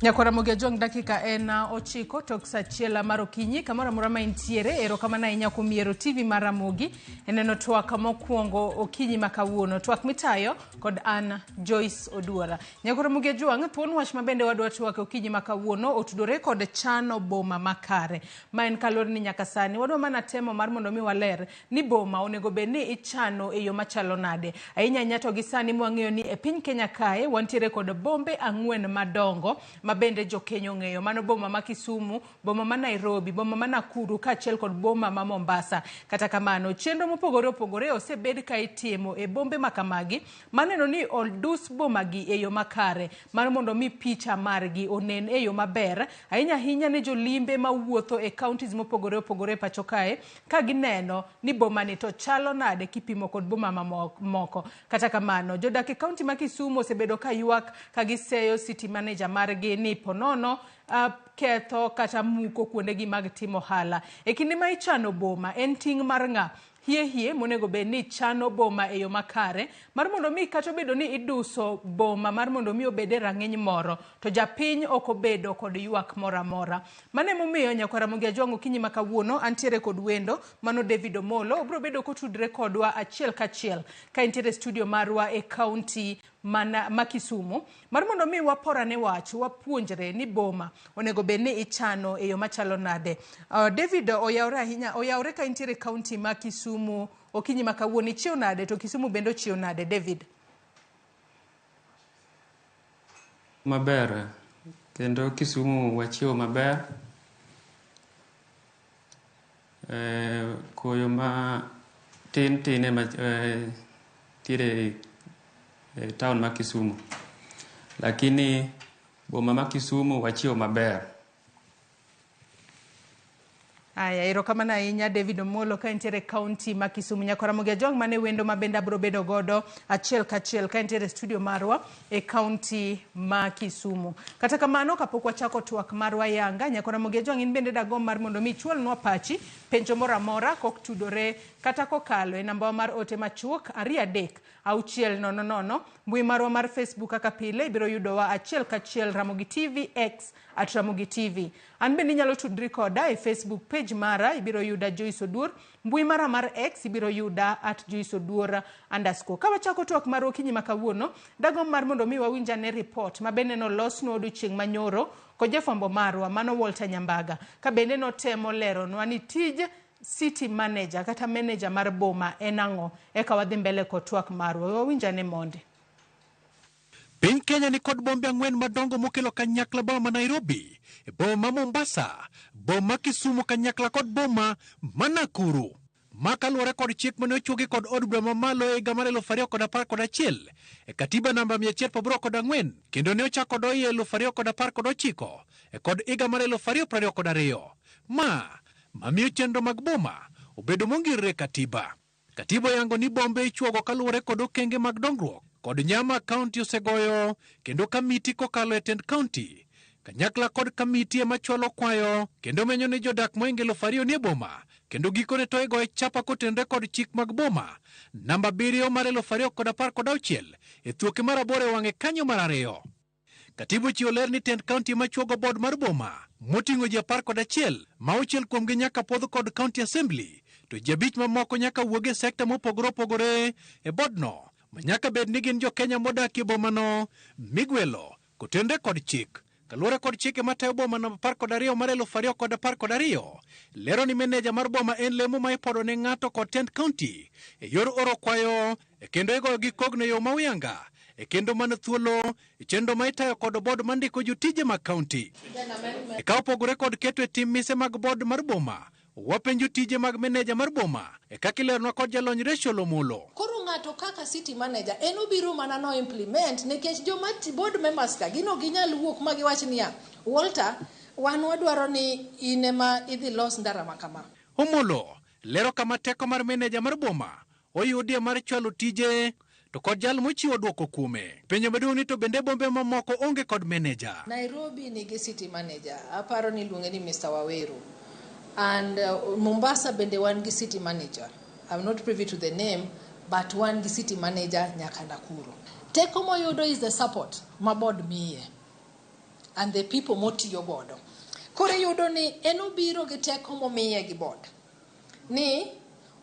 Nyakwar Ramogi Ajwang' dakika en 9 tok saa achiel mar okinyi kamoro amora ma intiere erokamano ahinya kuom yiero TV mar Ramogi e neno twak mokwongo okinyi ma kawuono twak mitayo kod an Joyce Oduora. Nyakwar Ramogi Ajwang' thuon wach ma bende wadwa twak okinyi ma kawuono otudore kod chano boma makare ma en kaluwore ni nyaka sani wadwa mana temo mar mondo mi waler ni boma onego bed ni ichano e yo machalo nade ahinya ahinya to gi sani mwang'eyo ni e piny Kenya kae wantiere kod bombe 4 madongo ma bende jokenya ong'eyo mano boma ma Kisumu, boma ma Nairobi, boma ma Nakuru kaachiel kod boma ma Mombasa. Kata kamano chenro mopogore opogore osebed ka itimo e bombe ma kamagi maneno ni odus boma gi e yo makare mar mondo mi picha margi onen e yo maber ahinya ahinya ne jolimbe mawuotho e counties mopogore opogore e pacho kae ka gineno ni boma ni to chalo nade kipimo kod boma mamoko. Kata kamano jodak e county ma Kisumu osebedo ka ywak ka giseyo city manager margi ni ponono ketho kata muko kuondegi mag timo ohala. E kinde ma ichano boma en ting' mar ng'a? Hie hie monego bed ni chano boma e yo makare mar mondo mi kata obedo ni iduso boma mar mondo mi obed e rang'iny moro to japiny ok obedo kod ywak moro amora. Mano emomiyo Nyakwar Ramogi Ajwang' okinyi ma kawuono antiere kod wendo mano David Omolo obiro bedo kotudre kodwa achiel kachiel ka entiere studio marwa e county mana ma Kisumu mar mondo mi waporane wach wapuonjre ni boma onego bed ni ichano e yo machalo nade. David oyawre ahinya oyawre ka intiere county ma Kisumu okinyi ma kawuono ichiew nade to Kisumu bende ochiew nade David? Maber kendo Kisumu wachiew maber. Koyo ma tin tin ema tiere e town ma Kisumu, lakini boma ma Kisumu wachiew maber. Aya, erokamano ahinya David Omolo ka entiere county ma Kisumu. Nyakwar Ramogi Ajwang' mane wendo ma bende abiro bedo godo achiel kachiel ka entiere studio marwa e county ma Kisumu. Kata kamano kapok wachako twak marwa yanga, Nyakwar Ramogi Ajwang' in bende dagomb mar mondo mi ichwalnwa pachi penjo moro amora koktudore kata kokalo e namba mar ote machuok 2 3 6 0 0. Mbui marwa mar Facebook kaka pile ibiro yudowa achiel kachiel Ramogi TV X at Ramogi TV. An bende inyalo tudri koda e Facebook page mara ibiro yuda Joyce Oduor, mbui mara mar X ibiro yuda at Joyce Oduor _. Ka wachako twak marwa okinyi ma kawuono, dagomb mar mondo mi wawinj ane report ma bende nolosnwa odiochieng' manyoro kod jafwambo marwa mano Walter Nyambaga, ka bende notemo leronwa ni tij city manager kata manager mar boma en ang'o, eka wadhi mbele kod twak marwa. Wawinj ane monde. Piny Kenya ni kod bombe 4 madongo mokelo kanyakla boma ma Nairobi, boma Mombasa, boma Kisumu kanyakla kod boma ma Nakuru. Ma kaluwore kod chik mane ochuogi kod od bura mamalo e higa mar 2011 e katiba namba 184 kendo ne ochako doye 2019 e kod higa mar 2022. Ma mamiyo chenro mag boma obedo mongirore e katiba. Katiba oyango ni bombe ichuogo kaluwore kod okenge mag dongruok kod nyama kaunti osegoyo kendo kamiti kokalo e tend kaunti kanyakla kod kamiti ema chwalo kwayo kendo menyo ni jodak moingo 2000 nie boma kendo gikone to igoye chapa kotenre kod chik mag boma namba 7 mar 2016 e thuoke mar 8 e wang'e kanyo mar 2. Katiba ochiwo ler ni tend kaunti ema chuogo board mar boma moting'o ji 11 ma 6 kuomgi nyaka puodh kod county assembly to ji 5 mamoko nyaka wuog e sekta mopogore opogore e boardno ma nyaka bed ni gin jo Kenya modak e bomano migwelo kotenre kod chik. Kaluwore kod chike matayo boma namba 12 mar 2012, lero ni meneja mar boma en lemo ma ipodo ne ng'ato kod tend kaunti e yor oro kwayo kendo igoyo gi kogno e yo ma uyanga e kendo mana thuolo e chenro ma itayo kod bod mandiko jotije mag kaunti. E ka opogore kod keto e tim mise mag bod mar boma, wapenjo tije mag meneja mar boma e kaka ileronwa kod jalony Rachel Omolo. Koro ng'ato kaka city manager en obiro mana no implement nikech joma board members ka gin ok ginyal wuok ma giwach niya, Walter, wan wadwaro ni in ema idhi los ndara ma kama. Omolo lero kama teko mar meneja mar boma oyudie mar chwalo tije to kod jal mochiwo dwoko kuome. Penjo maduong' ni to bende bombe mamoko onge kod meneja. Nairobi nigi city manager, aparo ni iluonge ni Mr. Waweru. And Mombasa bende wan gi city manager. I'm not privy to the name, but wan gi city manager nyaka Nakuru. Teko moyudo is the support ma board miye and the people motiyo godo. Koro iyudo ni en obiro gi teko momiye gi board ni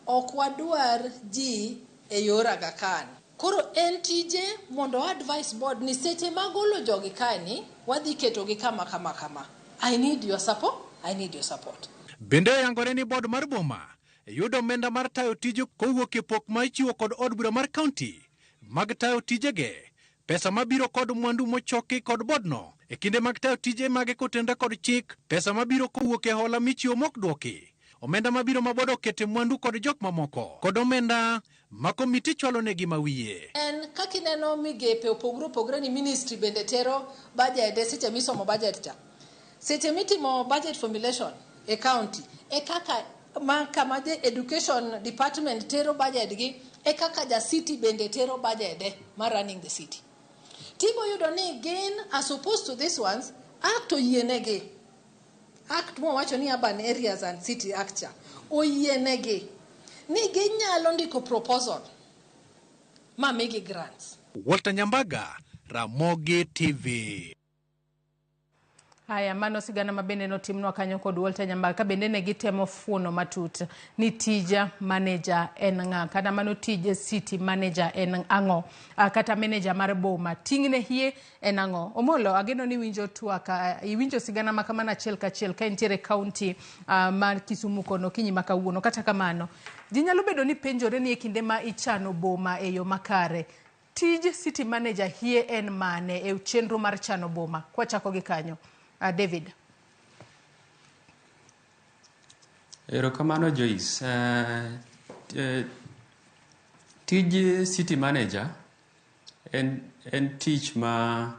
ok wadwar ji e yor Aga Khan. Koro en tije mondo advice board ni seche magolo jogi kani, wadhi ketogi kama kama kama. I need your support. I need your support. Bende oyangore ni bod mar boma yudo omenda mar tayo tije kowuok e pok ma ichiwo kod od bura mar kaunti mag tayo tijege, pesa mabiro kod mwandu mochoki kod bodno e kinde mag tayo tije mage kotenre kod chik, pesa mabiro kowuok e hola michiwo mok dwoki, omenda mabiro ma bod okete mwandu kod jok mamoko, kod omenda ma komiti chwalo negi mawiye. En kaka ineno migepe opogore opogore ni ministry bende tero budget e seche misomo budget cha. Seche mitimo budget formulation e county, e kaka ma kama je education department tero budget gi, e kaka ja city bende tero budget de mar running the city. Tibo yudo ni gin as opposed to these ones, act oyienegi. Act mowacho ni Urban Areas and City Act cha oyienegi ni ginyalo ndiko proposal ma migi grants. Walter Nyambaga, Ramogi TV. Haya, mano sigana ma bende notimnwa kanyo kod Walter Nyambaga, ka bende ne gitemo fuono matut ni tija manager en ng'a, kata mano tij city manager en ang'o, kata manager mar boma ting'ne hie en ang'o. Omolo, ageno ni iwinjo twak, iwinjo sigana ma kamano achiel kachiel ka intiere kaunti mar Kisumu kono okinyi ma kawuono. Kata kamano, ji nyalo bedo ni penjore ni e kinde ma ichano boma e yo makare, tij city manager hie en mane e chenro mar chano boma? Kwachako gi kanyo. David. Erokamano Joyce. Tij city manager en tich ma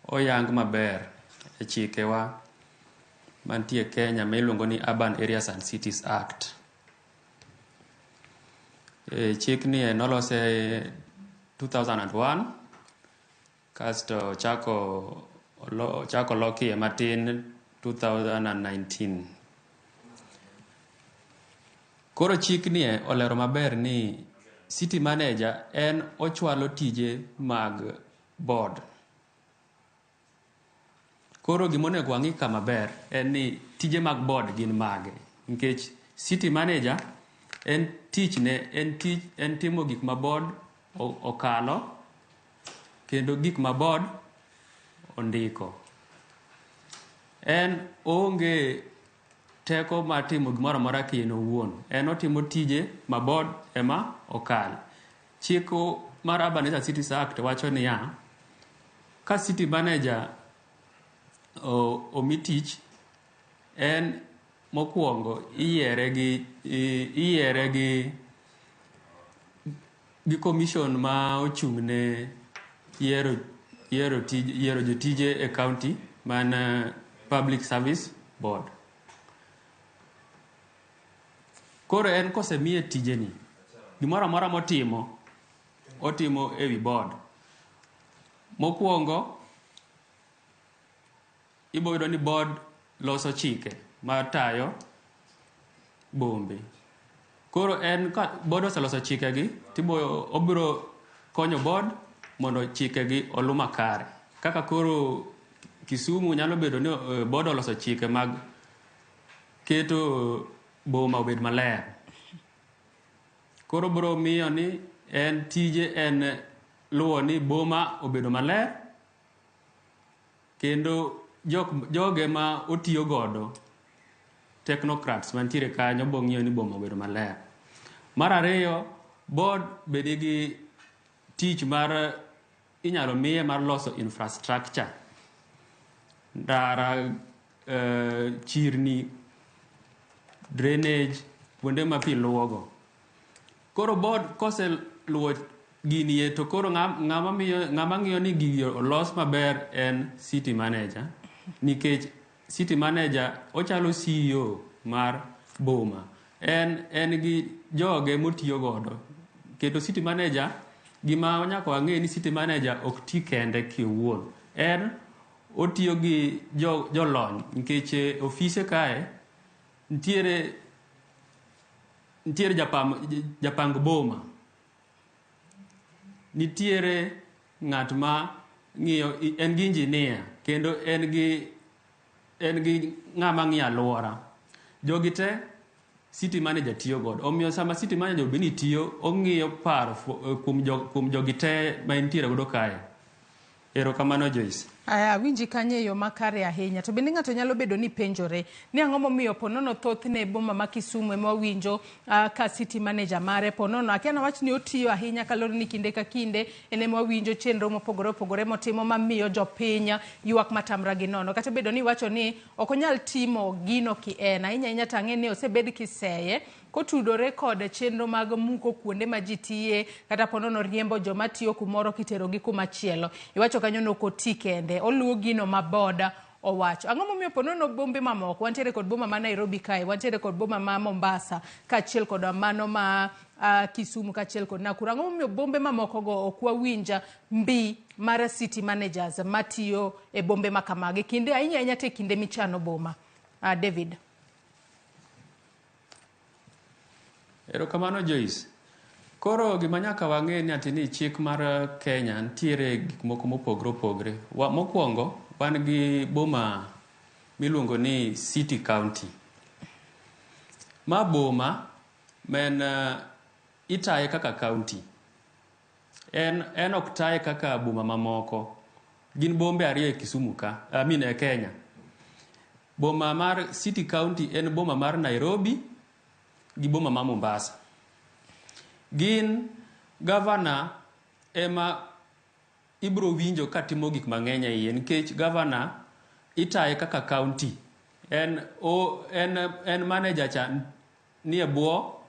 oyang maber e chikewa mantie Kenya ma iluongo ni Urban Areas and Cities Act. Chikni nolose 2001 kasto chako lokie matin 2019. Koro chikni olero maber ni city manager en ochwalo tije mag board. Koro gimonego wang'i ka maber en ni tije mag board gin mage, nikech city manager en tichne en timo gik ma board okalo kendo gik ma board ondiko. En onge teko mar timo gimoro amora kien owuon. En otimo tije ma board ema okal. Chik mar Urban Areas and Cities Act wacho niya, ka city manager omi tich, en mokwongo iyiere gi commission ma ochung' ne yiero jotije e county man Public Service Board. Koro en kosemiye tijeni, gimoro amora motimo, otimo ewi board. Mokwongo, ibo yudo ni board loso chike matayo bombe. Koro en ka board oseloso chikegi, tibo obiro konyo board mondo chikegi olu makare. Kaka koro Kisumu nyalo bedo ni board oloso chike mag keto boma obed maler. Koro biro miyo ni en tije en luwo ni boma obedo maler, Kendo jok, joge ma otiyo godo technocrats mantiere kanyo bo ng'iyo ni boma obedo maler. Mar ariyo, board be nigi tich mar inyalo miye mar loso infrastructure. Ndara, chirni, drainage, kuonde ma pi luwogo. Koro board koseluwo gini e to koro ng'ama miyo ng'ama ng'iyo ni gigi olos maber en city manager nikech city manager ochalo CEO mar boma. En gi joge motiyo godo. Kendo city manager gima nyaka wang'e ni city manager ok ti kende kiwuon. En otiyo gi jolony nikech e ofise kae nitiere japang boma. Nitiere ng'at ma ng'iyo en gi engineer kendo en gi ng'ama ng'iyo alwora. Jogi te city manager tiyo godo. Omiyo sama city manager obed ni tiyo, ong'iyo paro kuom jogi te ma entiere godo kae. Erokamano Joyce. Aya, winji kanyo e yo makare ahinya. To bende ng'ato nyalo bedo ni penjore ni ang'o momiyo ponono thothne boma ma Kisumu ema wawinjo ka city manager mare ponono akia nawach ni otiyo ahinya kaluwore ni kinde ka kinde en ema wawinjo chenro mopogore opogore motimo mamiyo jopiny ywak matamra gi nono. Kata bedo ni iwacho ni ok onyal timo gino ki en ahinya ahinya to ang'e ni osebed kiseye kotudore kod chenro mag muko kuonde ma ji tiye kata ponono riembo joma tiyo kumoro kiterogi kumachielo. Iwacho kanyo ni ok oti kende, oluwo gino ma board owacho. Ang'o momiyo ponono bombe mamoko, wantiere kod boma ma Nairobi kae, wantiere kod boma ma Mombasa, kaachiel kod mano ma Kisumu, kaachiel kod Nakuru. Ang'o momiyo bombe mamoko go ok wawinja mbi mar city managers matiyo e bombe ma kamagi kinde ahinya ahinya te kinde michano boma? David. Erokamano Joyce. Koro gima nyaka wang'e ni ati ni chik mar Kenya nitiere gik moko mopogore opogore. Mokwongo wan gi boma miluongo ni City County. Ma boma men itaye kaka county. En ok taye kaka boma mamoko. Gin bombe ariyo e Kisumu ka, I mean e Kenya. Boma mar City County en boma mar Nairobi gi boma ma Mombasa. Gin governor ema ibro winjo katimo gik mang'eny e iye nikech governor itaye kaka county. En manager cha nie bwo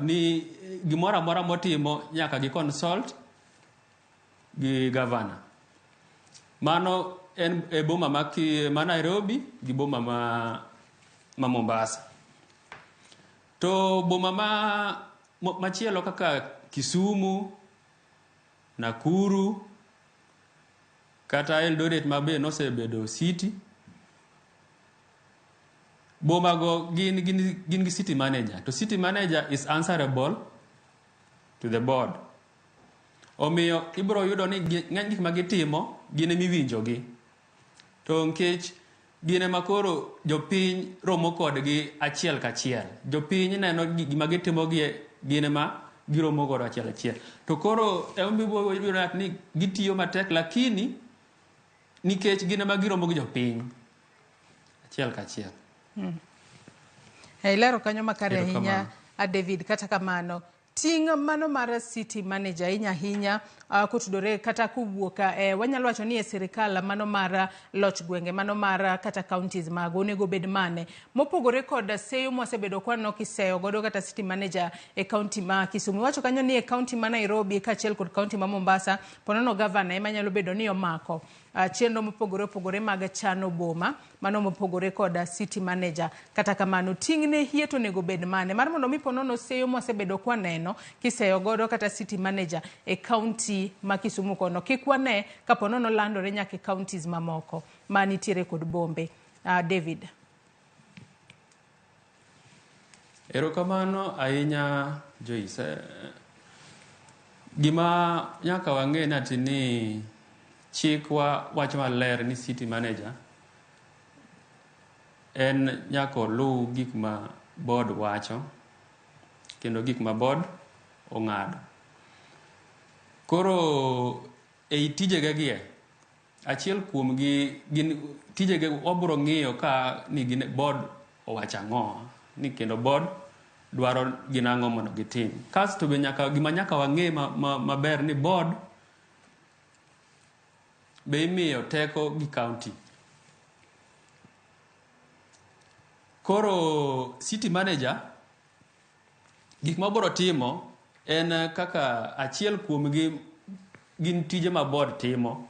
ni gimoro amora motimo nyaka gi consult gi governor. Mano en e boma ma Nairobi gi boma ma Mombasa. To boma machielo kaka Kisumu, Nakuru, kata Eldoret ma be nosebedo city, boma go gin gi city manager. To city manager is answerable to the board. Omiyo ibro yudo ni ng'eny gik ma gitimo gin ema iwinjogi. To nikech gin ema koro jopiny romo kodgi achiel kachiel. Jopiny neno gima gitimo gin ema giromo godo achiel achiel. To koro ema ibiro ni gitiyo matek lakini nikech gin ema giromo gi jopiny achiel kachiel. Ilero kanyo makare ahinya David. Kata kamano ting' mano mar city manager ahinya ahinya kotudore kata kowuok wanyalo wacho ni e sirikal mano mar loch gwenge mano mar kata counties mago onego bed mane mopogore kod seyo mwasebedo kwaneno kiseyo godo kata city manager e county ma Kisumu. Iwacho kanyo ni e county ma Nairobi kaachiel kod county ma Mombasa ponono governor ema nyalo bedo ni omako chenro mopogore opogore mag chano boma mano mopogore kod city manager. Kata kamano ting'ne hie to onego bed mane mar mondo mi ponono seyo mwasebedo kwaneno kiseyo godo kata city manager e county ma Kisumu kono kik wane kaponono landore nyaka e counties mamoko manitiere kod bombe. David. Erokamano ahinya Joyce. Gima nyaka wang'e ni ati ni chikwa wacho maler ni city manager en nyaka oluw gik ma board wacho kendo gik ma board ong'ado. Koro ei tijege gie Achiel kuomgi gin tijege wabiro ng'iyo ka ni gin board owacho ang'o ni kendo board dwaro gin ang'o mondo gitim. Kasto be nyaka gima nyaka wang'e maber ni board be imiyo teko gi county. Koro city manager gik ma obiro timo en kaka achiel kuomgi gin tije ma board timo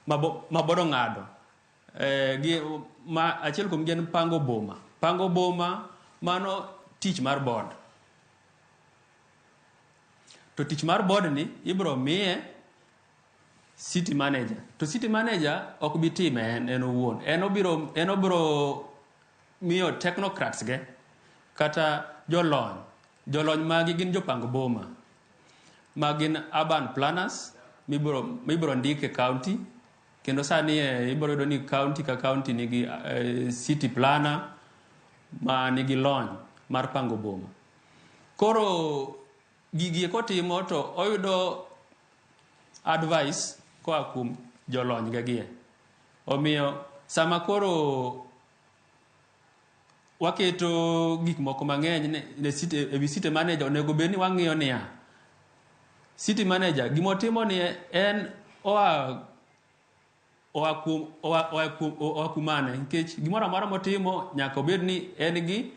ma board ong'ado. Achiel kuomgi en pango boma. Pango boma mano tich mar board. To tich mar board ni ibiro miye city manager. To city manager ok bi time en owuon. En obiro miyo technocrats ge kata jolony. Jolony magi gin jopang boma ma gin urban planners mibiro ndik e county. Kendo sani ibiro yudo ni county ka county nigi city planner ma nigi lony mar pango boma. Koro gigi kotimo to oyudo advice koa kuom jolony ge. Omiyo sama koro waketo gik moko mang'eny ne city, e wi city manager onego bed ni wang'iyo niya city manager gimotimo ni en oa kumane nikech gimoro amora motimo nyaka obed ni en gi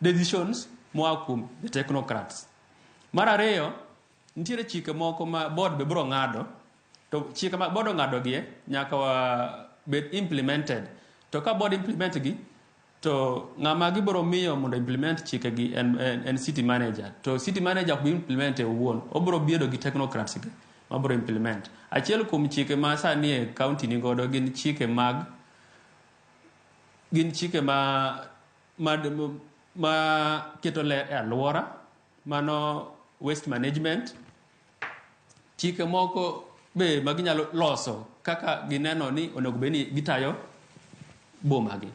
decisions moa kuom the technocrats. Mar ariyo, nitiere chike moko ma board be biro ng'ado, to chike ma board ong'ado gi nyaka bed implemented. To ka board implement gi, to ng'ama gibiro miyo mondo implement chike gi en city manager. To city manager ok bi implement e owuon, obiro bedo gi technocrats gi mabiro implement. Achiel kuom chike ma sani e county ni godo gin chike ma keto ler e alwora, mano waste management. Chike moko be ma ginyalo loso kaka gineno ni onego bed ni gitayo boma gi.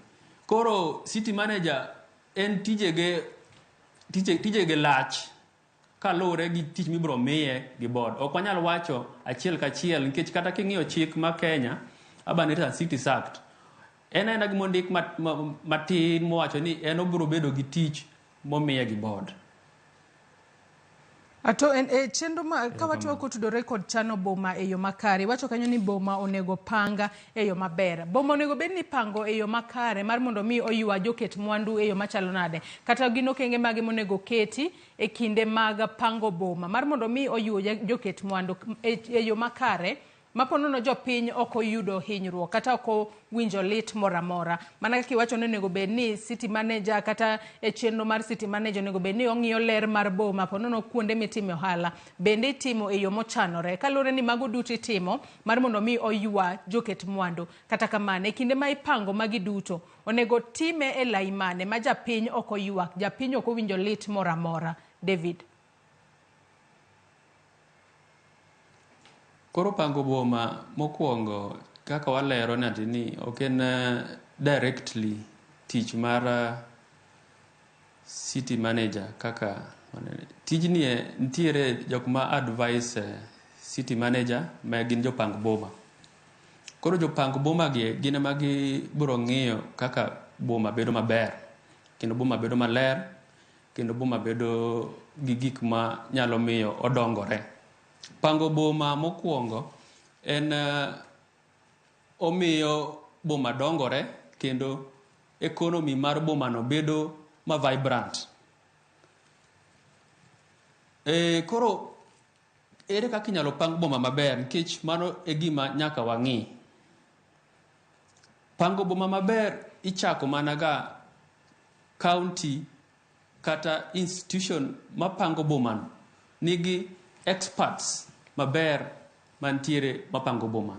Koro city manager en tijege lach kaluwore gi tich mibiro miye gi board. Ok wanyal wacho achiel kachiel nikech kata king'iyo chik ma Kenya, Urban Areas and Cities Act, en aena gima ondik matin mowacho ni en obiro bedo gi tich momiye gi board. Ato en e chenro ma ka watiyo kotudore kod chano boma e yo makare, wacho kanyo ni boma onego panga e yo maber. Boma onego bed ni pango e yo makare mar mondo mi oywa joket mwandu e yo machalo nade, kata gin okenge mage monego keti e kinde mag pango boma mar mondo mi oywa joket mwandu e yo makare maponono jopiny ok oyudo hinyruok kata ok owinjo lit moro amora. Mana kaka iwacho ni onego bed ni city manager kata e chenro mar city manager onego bed ni ong'iyo ler mar boma ponono kuonde mitime ohala bende itimo e yo mochanore kaluwore ni mago duto itimo mar mondo mi oywa joket mwandu. Kata kamano e kinde ma ipango magi duto onego time e lai mane ma japiny ok oywak, japiny ok owinjo lit moro amora. David. Koro pango boma mokwongo kaka walero ni ok en directly tich mar city manager kaka tijni nitiere jok ma advise city manager ma gin jopang boma. Koro jopang boma gi gin ema gibiro ng'iyo kaka boma bedo maber kendo boma bedo maler kendo boma bedo gi gik ma nyalo miyo odongore. Pango boma mokwongo en omiyo boma dongore kendo economy mar boma no bedo ma vibrant. Koro ere kaka inyalo pang boma maber nikech mano e gima nyaka wang'i. Pango boma maber ichako mana ga county kata institution mapango boma no nigi experts maber mantiere mapango boma.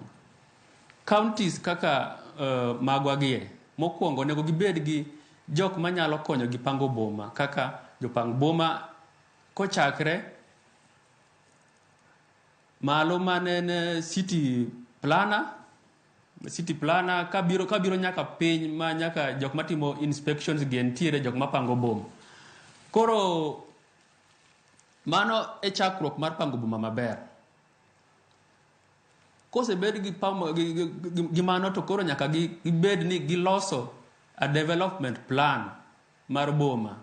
Counties kaka magwa gie mokwongo onego gibed gi jok manyalo konyo gi pango boma kaka jopang boma kochakre malo mane city planner kabiro nyaka piny ma nyaka jok matimo inspections gi nitiere jok mapango boma. Koro mano e chakruok mar pango boma maber. Kosebed gi, pam, gi, gi, gi, gi mano to koro nyaka gibed ni giloso a development plan mar boma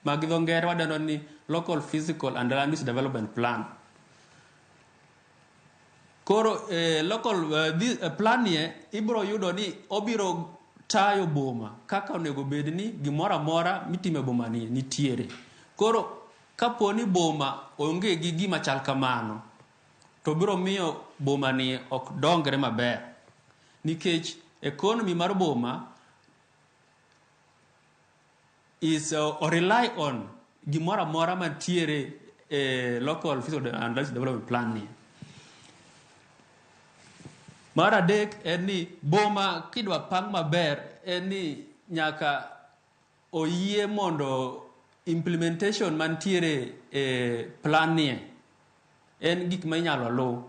ma gi dho ngere wadendo ni local physical and land use development plan. Koro local plan nie ibiro yudo ni obiro tayo boma kaka onego bed ni gimoro amora mitimo e boma ni nitiere. Koro kapo ni boma onge gi gima chal kamano, to biro miyo boma ni ok dongre maber. Nikech economy mar boma is or rely on gimoro amora mantiere e local physical and land development plan ni. Mar adek en ni boma kidwa pang maber en ni nyaka oyie mondo implementation mantiere e plan nie en gik ma inyalo luw.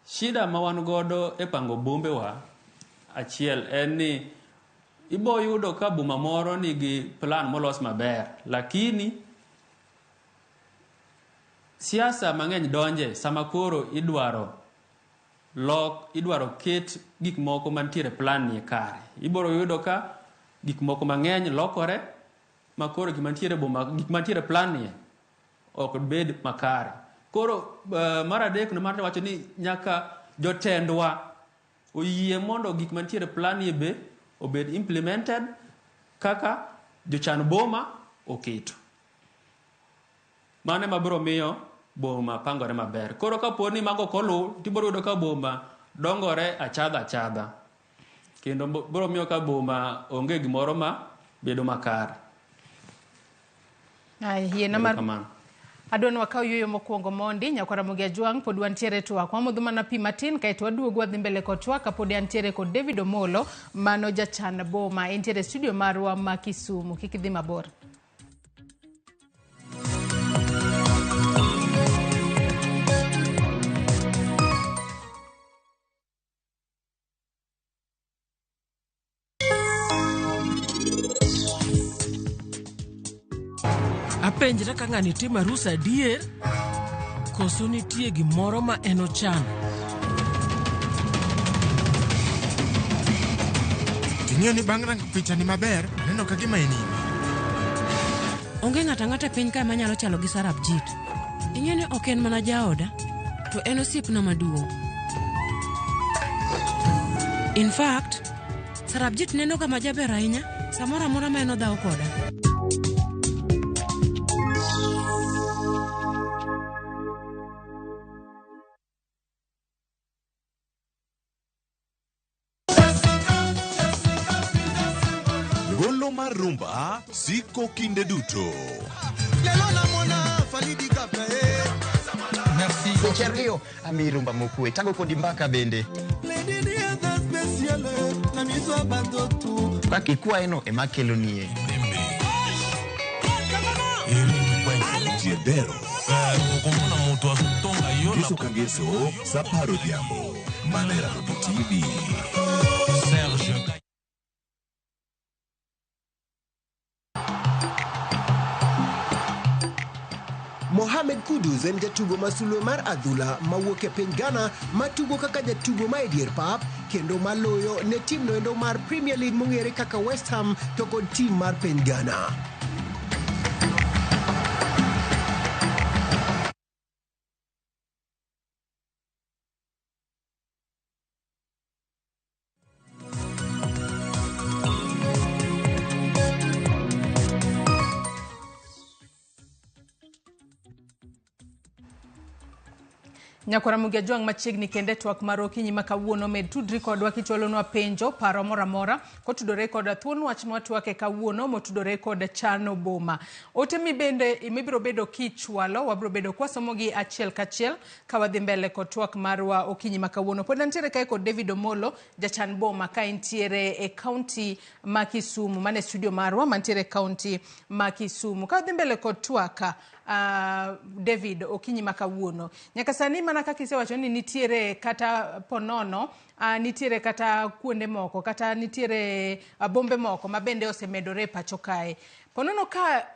Shida ma wan godo e pango bombewa achiel en ni ibo yudo ka boma moro nigi plan molos maber, lakini siasa mang'eny donje sama koro idwaro lok, idwaro ket gik moko mantiere plan nie kare. Ibiro yudo ka gik moko mang'eny lokore ma koro gik mantiere boma, gik mantiere plan nie ok bed makare. Koro mar adek no mar wacho ni nyaka jotendwa oyie mondo gik mantiere plan nie be obed implemented kaka jochan boma oketo. Mano ema biro miyo boma pangore maber. Koro kapo ni mago ok oluw, tibiro yudo ka boma dongore achadha achadha. Kendo biro miyo ka boma onge gimoro ma bedo makare. Ai, yiena mar Erokamano. Adwa ni wakaw yueyo mokwongo mondi, nyakwar Ramogi Ajwang', pod wantiere twak. Wamodho mana pi matin kaeto waduogo wadhi mbele kod twak kapod antiere kod David Omolo, mano jachan boma. Entiere e studio marwa ma Kisumu. Kik idhi mabor. Apenjra ka ng'ani timo arus adier koso nitie gimoro ma en ochano. Ting'eyo ni bang' rango pichani maber, aneno ka gima en in. Onge ng'ato ang'ata e piny kae manyalo chalo gi Sarabjit. Ing'eyo ni ok en mana jaoda, to en osiepna maduong'. In fact, Sarabjit neno ga majaber ahinya samoro amora ma en odhawo koda. Golo mar rumba siko kinde duto. Weche ariyo ami rumba mokwe tango kodi mbaka bende. Kaka ikwayeno ema kelonie. Jiedero. Ngeso ka ngeso sa apar odhiambo. Mana e Ramogi TV. Mohamed Kudus en jatugo ma sulwe mar adhula mawuok e piny Ghana matugo kaka jatugo ma e dier pap kendo maloyo ne tim noendo mar Premier League mong'ere kaka West Ham to kod tim mar piny Ghana. Nyakwar Ramogi Ajwang' machiegni kende twak mar okinyi ma kawuono med tudri kodwa kichwalonwa penjo, paro moro amora kotudore kod thuon wach mwatwake kawuono motudore kod chano boma. Ote mibende mibiro bedo kichwalo wabiro bedo kwasomogi achiel kachiel ka wadhi mbele kod twak marwa okinyi ma kawuono. Pod antiere kae kod David Omolo, jachan boma ka entiere e kaunti ma Kisumu, mane studio marwa mantiere e kaunti ma Kisumu. Ka wadhi mbele kod twak David okinyi ma kawuono. Nyaka sani mana kaka isewacho ni nitiere kata ponono, nitiere kata kuonde moko, kata nitiere bombe moko ma bende osemedore e pacho kae. Ponono ka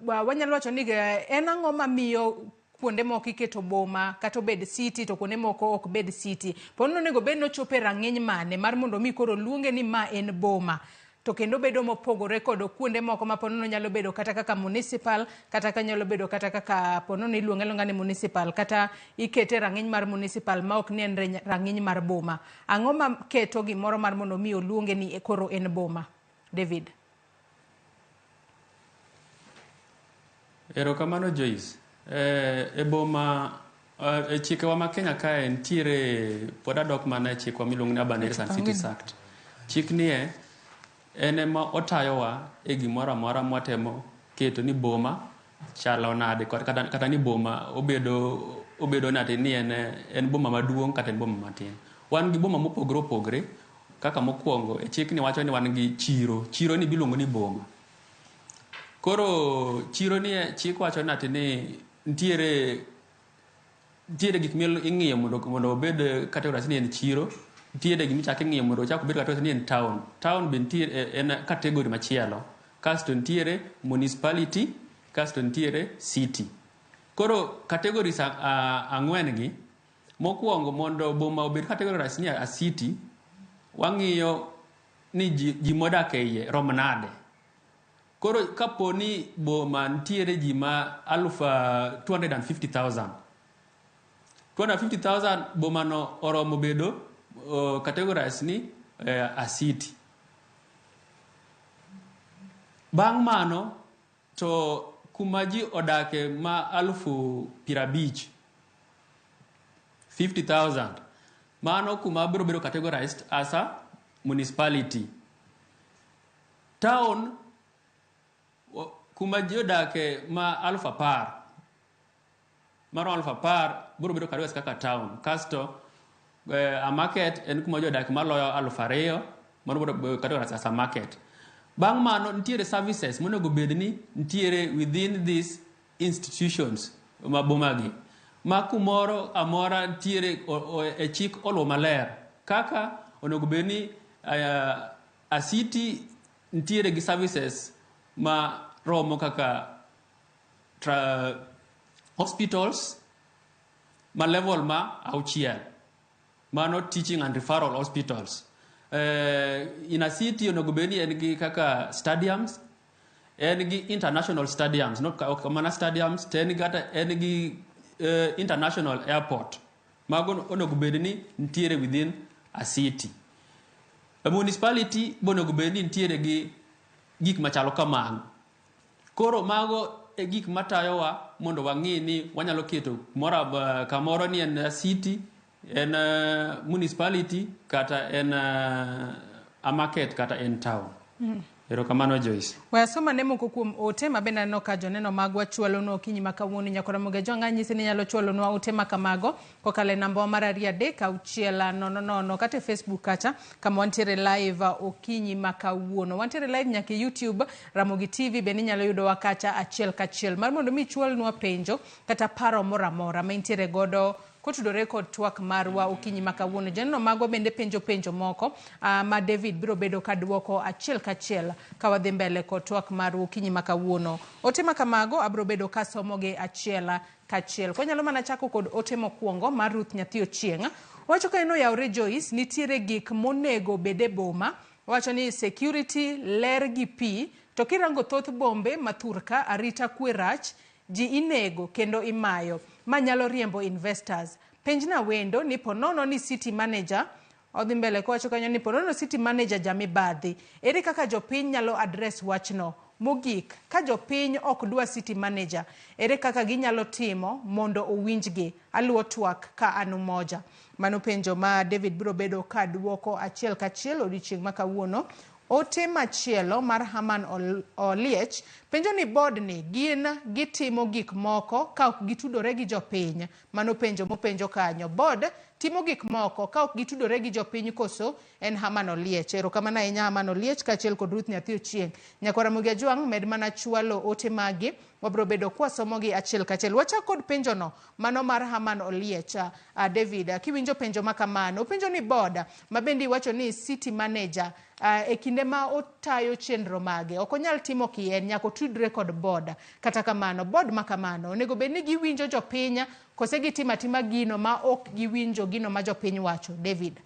wanyalo wacho ni en ang'o mamiyo kuonde moko iketo boma kata obed city to kuonde moko ok bed city. Ponono onego bed ni ochopo e rang'iny mane mar mondo mi koro luonge ni ma en boma to kendo bedo mopogore kod kuonde moko ma ponono nyalo bedo kata kaka municipal kata ka nyalo bedo kata kaka ponono iluonge aluonga ni municipal kata ikete rang'iny mar municipal ma ok ni en rang'iny mar boma. Ang'o ma keto gimoro mar mondo mi oluonge ni koro en boma? David. Erokamano Joyce. E boma e chikewa ma Kenya kae nitiere pod adok mana e chikwa miluongo ni Urban Areas and Cities Act. Chik nie en ema otayowa e gimoro amora mwatemo keto ni boma chalo nade kata ni boma obedo nade ni en boma maduong' kata en boma matin. Wan gi boma mopogore opogore kaka mokwongo e chikni wacho ni wan gi chiro. Chiro ni biluongo ni boma. Koro chiro ni chik wacho ni ati ni nitiere gik ming'iyo mondo obed categorized ni en chiro. Nitiere gik michako ing'iyo mondo ochak obed categorized ni en town. Town be nitiere en category machielo. Kasto nitiere municipality, kasto nitiere city. Koro categories ang'wen gi, mokwongo mondo boma obed categorized ni a city, wang'iyo ni ji modak e iye rom nade. Koro kapo ni boma nitiere ji ma 250,000. 250,000 boma no oromo bedo categorized ni a city. Bang' mano to kuma ji odake ma 50,000, 50,000, mano kuma biro bedo categorized as a municipality. Town kuma ji odake ma 10,000, maro 10,000 biro bedo categorized kaka town. Kasto a market en kuma ji odake maloyo 2,000, mano biro bedo categorized as a market. Bang' mano nitiere services monego bed ni nitiere within these institutions ma boma gi. Ma kumoro amora nitiere e chik oluwo maler kaka onego bed ni a city nitiere gi services ma romo kaka hospitals ma level ma 6, mano teaching and referral hospitals. In a city onego bed ni en gi kaka stadiums, en gi international stadiums, not mana stadiums, to en kata en gi international airport. Mago onego bed ni nitiere within a city. A municipality be onego bed ni nitiere gi gik machalo kamano. Koro mago e gik matayowa mondo wang'i ni wanyalo keto kamoro ni en city, en municipality, kata en a market, kata en town. Erokamano Joyce. We asoma ne moko kuom ote ma bende aneno ka joneno magwa chwalonwa okinyi ma kawuono. Nyakora Ramogi Ajwang' anyisi ni inyalo chwalonwa ote ma kamago kokalo e namba mar 2 3 6 0 0 kata e Facebook kacha kama wantiere live okinyi ma kawuono. Wantiere live nyaka e YouTube Ramogi TV bende inyalo yudowa kacha achiel kachiel. Mar mondo mi ichwalnwa penjo kata paro moro amora ma intiere godo kotudore kod twak marwa okinyi ma kawuono. Joneno magwa bende penjo penjo moko ma David biro bedo ka duoko achiel kachiel ka wadhi mbele kod twak marwa okinyi ma kawuono. Ote ma kamago abiro bedo ka somogi achiel kachiel. Kwanyalo mana chako kod ote mokwongo mar Ruth Nyathi Ochieng'. Owacho ka en oyawre Joyce, nitiere gik monego bed e boma. Owacho ni security, ler gi pi, to kirango thoth bombe ma thurka, arita kwe rach, ji inego kendo imayo, ma nyalo riembo investors. Penjna wendo ni ponono ni city manager, odhi mbele kowacho kanyo ni ponono city manager jamibadhi, ere kaka jopiny nyalo address wachno? Mogik, ka jopiny ok dwa city manager, ere kaka ginyalo timo mondo owinjgi? Aluwo twak ka an Umoja. Mano penjo ma David biro bedo ka duoko achiel kachiel odiochieng' ma kawuono. Ote machielo mar Haman Oliech penjo ni board ni gin gitimo gik moko ka ok gitudore gi jopiny. Mano penjo mopenjo kanyo. Board timo gik moko ka ok gitudore gi jopiny koso? En Haman Oliech. Erokamano ahinya Haman Oliech kaachiel kod Ruth Nyathi Ochieng'. Nyakwara Ramogi Ajwang' med mana chwalo ote magi, wabiro bedo kwasomogi achiel kachiel. Wachak kod penjono mano mar Haman Oliech. David, kiwinjo penjo ma kamano, openjo ni board ma bende iwacho ni city manager e kinde ma otayo chenro mage ok onyal timo kien, nyaka otudre kod board. Kata kamano, board ma kamano onego bed ni giwinjo jopiny kose gitimo atima gino ma ok giwinjo gino ma jopiny wacho. David.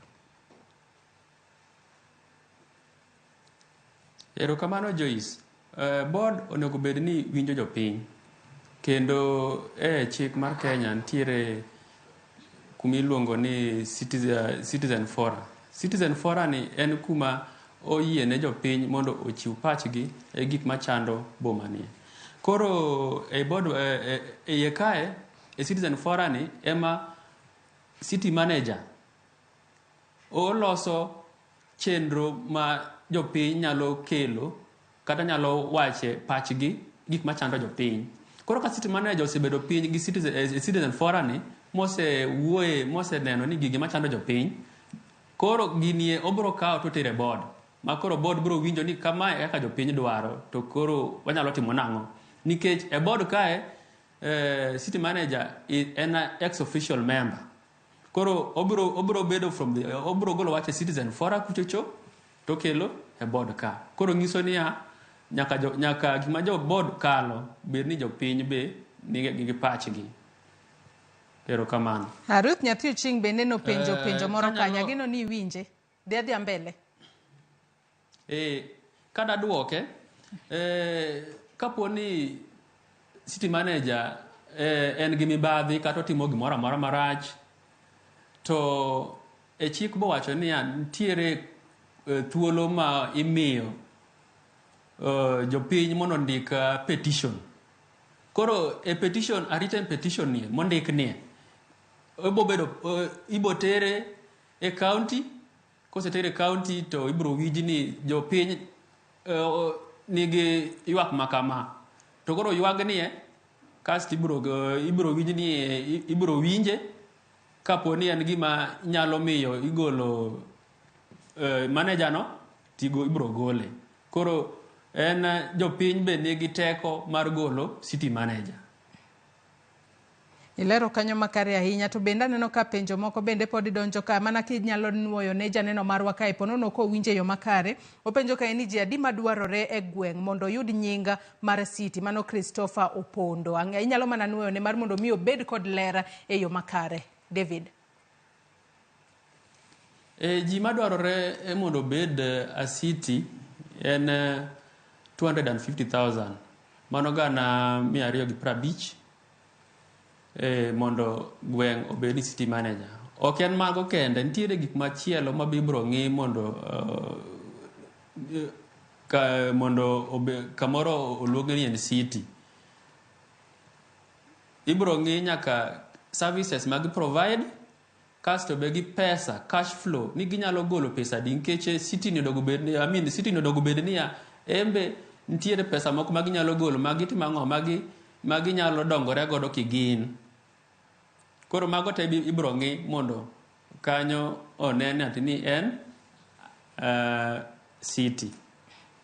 Erokamano Joyce. Board onego bed ni winjo jopiny. Kendo e chik mar Kenya nitiere kuma iluongo ni citizen forum. Citizen forum ni en kuma oyie ne jopiny mondo ochiw pachgi e gik machando boma ni. Koro e board e iye kae e citizen forum ni ema city manager oloso chenro ma jopiny nyalo kelo kata nyalo wache pachgi gik machando jopiny. Koro ka city manager osebedo piny gi citizen forum ni mosewuoye moseneno ni gigi machando jopiny, koro ginie obiro kawo to otere board. Ma koro board biro winjo ni kamae e kaka jopiny dwaro to koro wanyalo timo nang'o. Nikech e board kae city manager en ex official member. Koro obiro bedo from the obiro golo wach e citizen forum kuchocho to kelo e board ka. Koro nyiso niya nyaka gima jo board kalo bed ni jopiny be nigi pachgi. Erokamano. Ruth nyathi Oching' bende nopenjo penjo moro kanyo, ageno ni iwinje. Dhi adhiya mbele. Kada duoke, kapo ni city manager en gi mibadhi kata otimo gimoro amora marach, to e chik bowacho niya nitiere thuolo ma imiyo jopiny mondo ondik petition. Koro e petition, a written petition ni mondik nie, ibo tere e county, kosetere e county to ibiro winj ni jopiny nigi ywak ma kama. To koro ywag nie, kasto ibiro winj ni ibiro winje kapo ni en gima nyalo miyo igolo manager no, tigo ibiro gole. Koro en jopiny be nigi teko mar golo city manager. Ilero kanyo makare ahinya, to bende aneno ka penjo moko bende pod donjo ka, mana kinyalo nuoyo ne janeno marwa kae ponono kowinjo e yo makare. Openjo kae ni ji adi madwarore e gweng' mondo oyud nying mar city, mano Christopher Opondo. Inyalo mana nuoyo ne mar mondo mi obed kod ler e yo makare. David. Ji madwarore mondo obed a city en 250,000. Mano gana 250 mondo gweng' obed ni city manager. Ok en mago kende, nitiere gik machielo ma ibiro ng'i mondo kamoro oluonge ni en city. Ibiro ng'i nyaka services ma gi provide, kasto be gi pesa, cash flow, ni ginyalo golo pesa di, nikech city ni onego bed ni, I mean, city ni onego bed niya, embe nitiere pesa moko ma ginyalo golo, ma gitimo ang'o, ma ginyalo dongore godo kigin. Koro mago te ibiro ng'i mondo kanyo one ati ni en city.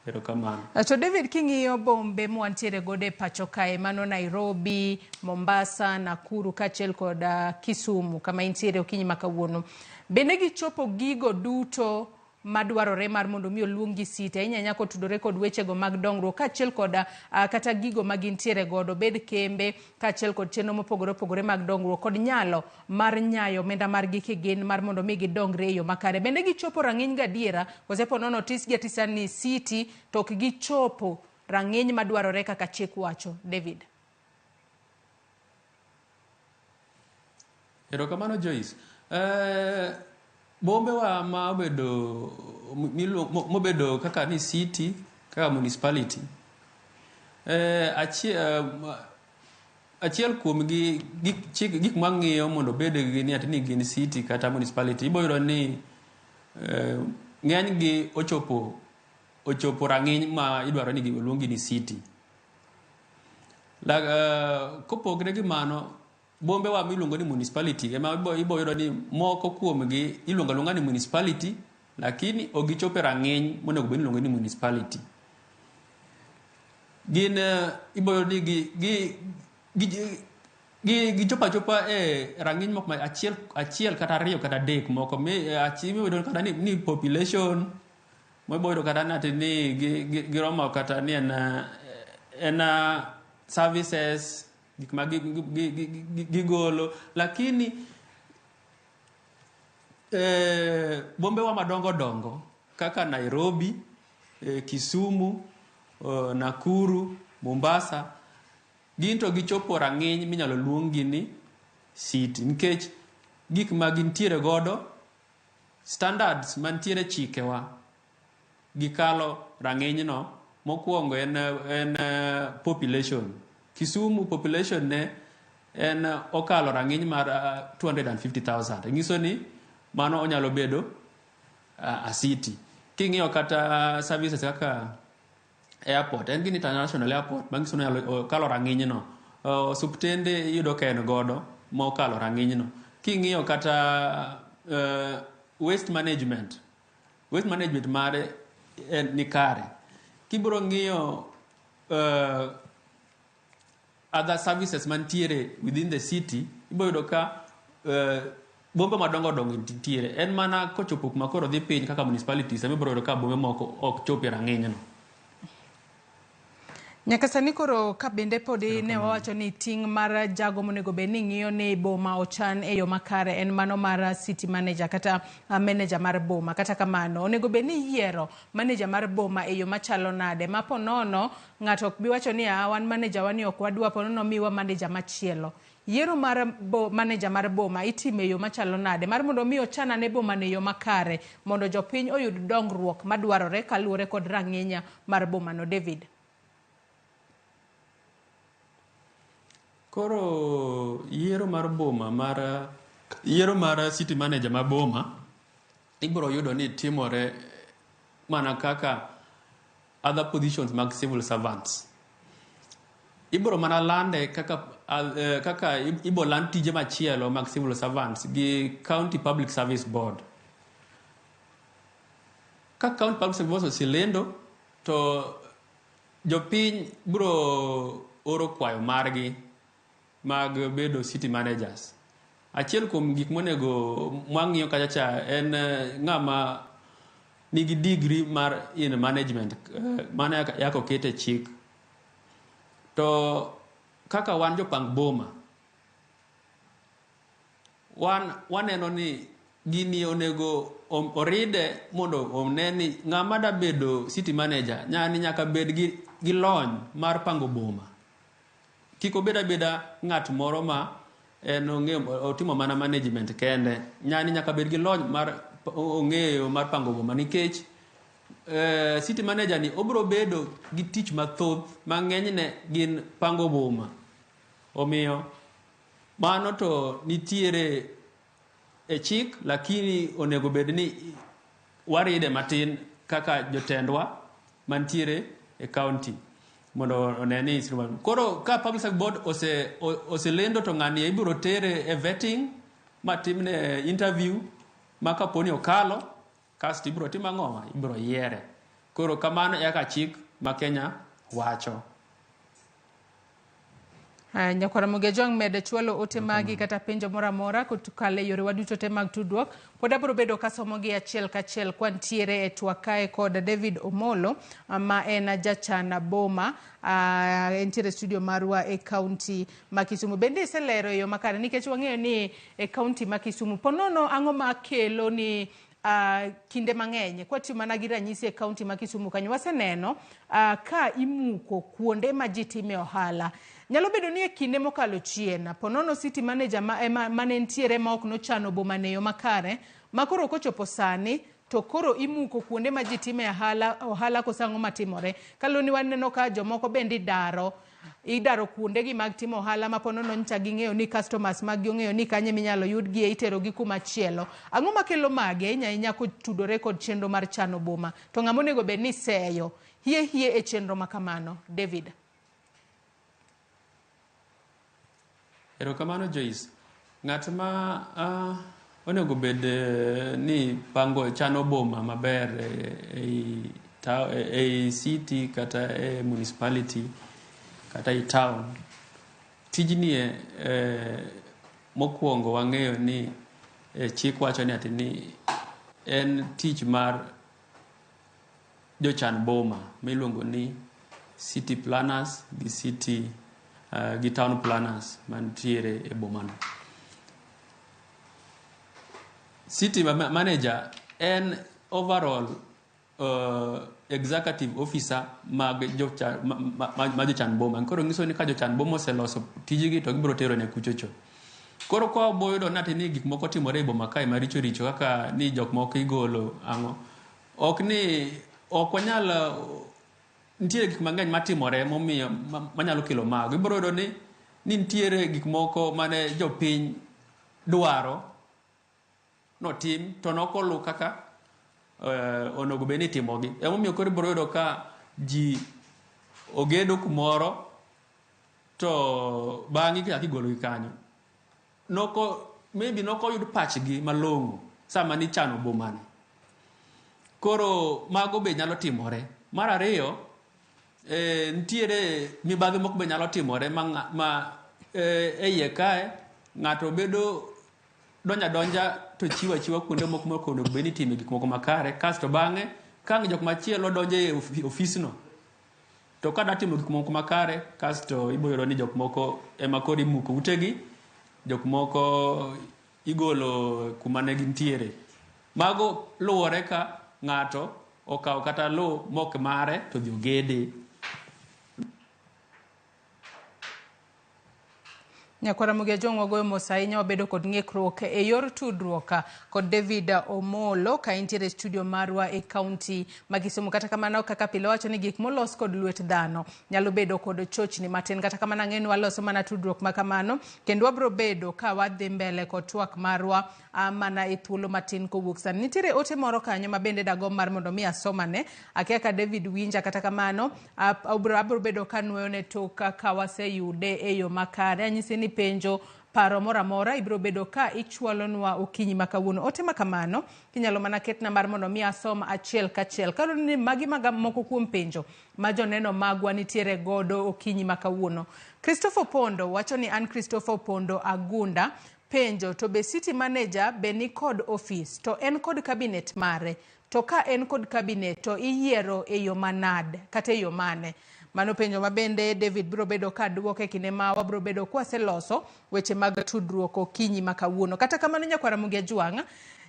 Erokamano. To David, king'iyo bombe mwantiere godo e pacho kae, mano Nairobi, Mombasa, Nakuru kaachiel kod Kisumu kama intiere okinyi ma kawuono, bende gichopo gigo duto madwarore mar mondo mi oluong gi city, ahinya ahinya kotudore kod wechego mag dongruok kaachiel kod kata gigo ma gintiere godo, bed kembe kaachiel kod chenro mopogore opogore mag dongruok kod nyalo mar nyayo omenda margi kigin mar mondo mi gidongre e yo makare. Bende gichopo rang'iny gadiera kose po nono otisgi atisa ni city to ok gichopo rang'iny madwarore kaka chik wacho? David. Erokamano Joyce. Bombe wa ma obedo mobedo kaka ni city, kaka municipality, achiel kuom gi gik mang'iyo mondo obed gi ni ati ni gin city kata municipality, ibiro yudo ni ng'eny gi ochopo rang'iny ma idwaro ni oluongi ni city. Kopogre gi mano, bombe wa miluongo ni municipality ema ibo yudo ni moko kuomgi iluongo aluonga ni municipality, lakini ok gichopo e rang'iny monego bed ni iluongo ni municipality. Gin ibo yudo ni gichopo achopa e rang'iny moko ma achiel kata ariyo kata adek moko ibo yudo kata ni population, ibo yudo kata ni ati ni giromo kata ni en en services gik ma gigolo, lakini bombewa madongo dongo kaka Nairobi, Kisumu, Nakuru, Mombasa, gin to gichopo rang'iny minyalo luong gi ni city nikech gik ma gintiere godo, standards mantiere, chikewa gikalo rang'inyno. Mokwongo en population. Kisumu population ne en okalo rang'iny mar 250,000, nyiso ni mano onyalo bedo a city. King'iyo kata services kaka airport, en gin international airport manyiso ni okalo rang'inyno. Osuptende iyudo ka en godo mokalo rang'inyno. King'iyo kata waste management mare en ni kare. Kibiro ng'iyo other services mantiere within the city, ibiro yudo ka bombe madongo dongo nitiere. En mana kochopo kuma koro dhi piny kaka municipalities ema ibiro yudo ka bombe moko ok chop e rang'inyno. Nyaka sani koro ka bende podi ne wawacho ni ting' mar jago monego bed ni ng'iyo ni boma ochan e yo makare en mano mar city manager kata manager mar boma. Kata kamano, onego bed ni iyiero manager mar boma e yo machalo nade ma po nono ng'ato ok bi wacho ni a wan manager wa ni ok wadwa, po nono miwa manager machielo. Yiero mar manager mar boma itimo e yo machalo nade mar mondo mi ochan ane boma no e yo makare mondo jopiny oyud dongruok madwarore kaluwore kod rang'inya mar boma no, David? Koro yiero mar boma mar yiero mar city manager ma boma ibiro yudo ni timore mana kaka other positions mag civil servants. Ibiro mana lande kaka ibo land tije machielo mag civil servants gi County Public Service Board. Ka County Public Service Board oselendo, to jopiny biro oro kwayo margi mag bedo city managers. Achiel kuom gik monego mwang'iyo kacha cha en ng'ama nigi degree mar in management, mano yaka oket e chik. To kaka wan jopang boma, wan waneno ni gini onego oride mondo one ni ng'ama da bedo city manager nyani nyaka bed gi lony mar pango boma. Kik obed abeda ng'at moro ma en ong'eyo otimo mana management kende. Nyani nyaka bed gi lony mar ong'eyo mar pango boma nikech city manager ni obiro bedo gi tich mathoth ma ng'enyne gin pango boma. Omiyo mano to nitiere e chik, lakini onego bed ni waride matin kaka jotendwa mantiere e county mondo one ni. Koro ka Public Service Board oselendo to ng'ani ibiro tere e vetting matimne interview ma kaponi okalo kasto ibiro timo ang'owa? Ibiro yiere. Koro kamano e kaka chik ma Kenya wacho. Haya, nyakwara Ramogi med chwalo ote magi kata penjo moro amora kokalo e yorewa duto te mag tudruok. Pod abiro bedo kasomogi achiel kachiel kwantiere e twak kae kod David Omolo ma en jachan boma, entiere studio marwa e kaunti ma Kisumu. Bende iselero e yo makare nikech wang'eyo ni e kaunti ma Kisumu ponono ang'o makelo ni kinde mang'eny kwatiyo mana gi ranyisi e kaunti ma Kisumu kanyo waseneno ka imuko kuonde ma ji time ohala. Nyalo bedo ni e kinde mokalo chien ponono city manager mane nitiere ma ok nochano boma ne yo makare ma koro kochopo sani to koro imuko kuonde ma ji time ohala koso ang'o matimore? Kaluwore ni waneno ka jomoko bende idaro kuondegi mag timo ohala ma ponono nyocha ging'eyo ni customers mag gi ong'eyo ni kanye minyalo yudgie, itero gi kuma chielo. Ang'o makelo magi ahinya ahinya kotudore kod chenro mar chano boma? To ng'ama onego bed ni seyo hie hie e chenro ma kamano? David. Erokamano, Joyce. Ng'at ma onego bed ni pango chano boma maber ei city kata e municipality kata ei town. Tijni mokwongo wang'eyo ni chik wacho ni ati ni en tich mar jochan boma miluongo ni city planners gi city gi town planners mantiere e bomano. City manager en overall executive officer mag jochan boma. Koro nyiso ni ka jochan boma oseloso tijgi to gibiro tero ne kuchocho. Koro kwa boyudo nati ni gik moko timore e boma kae maricho richo kaka ni jok moko igolo ang'o. Ok ni ok wanyal nitie gik mang'eny matimore momiyo manyalo kelo mago. Ibiro yudo ni nitiere gik moko mane jopiny dwaro notim to nokolu kaka onego bed ni itimogi. Emomiyo koro ibiro yudo ka ji ogedo kumoro to bang'e ichako igologi kanyo. Noko maybe nokoyud pachgi malong'o sama nichano bomano. Koro mago be nyalo timore. Mar ariyo, nitiere mibadhi moko be nyalo timore ma e iye kae ng'ato bedo donja donja to chiwo achiwa kuonde moko mok onego bed ni itime gik moko makare, kasto bang'e ka ang' jok machielo donjo e ofisno to ka dwa timo gik moko makare, kasto ibiro yudo ni jok moko ema koro imuko utegi, jok moko igolo kuma ne gintiere. Mago luwore ka ng'ato okawo kata lowo mok mare to odhi ogede. Nyakwara Ramogi Ajwang' wagoyo mos ahinya, wabedo kod ng'ikruok e yor tudruok kod David Omolo ka entiere e studio marwa e kaunti ma Kisumu. Kata kamano, kaka pile wacho ni gik molos kod lwet dhano nyalo bedo kod chochni matin. Kata kamano, ang'e ni waloso mana tudruok ma kamano kendo wabro bedo ka wadhi mbele kod twak marwa mana e thuolo matin kowuok sani. Nitiere ote moro kanyo ma bende dagomb mar mondo mi asomane. Akia ka David winja, kata kamano abro bedo ka nuoyone tok ka waseyude e yo makare. Anyisi ni penjo paro moro amora ibiro bedo ka ichwalonwa okinyi ma kawuono. Ote ma kamano inyalo mana ketna mar mondo mi asom achiel kachiel. Kaluwore ni magi maga moko kuom penjo ma joneno magwa nitiere godo okinyi ma kawuono. Christopher Opondo wacho ni an Christopher Opondo Agunda. Penjo to be city manager be ni kod office to en kod cabinet mare, to ka en kod cabinet to iyiero e yo manade kata e yo mane? Mano penjo ma bende David biro bedo ka duoke kinde ma wabiro bedo kwaseloso weche mag tudruok okinyi ma kawuono. Kata kamano, nyakwara Ramogi Ajwang',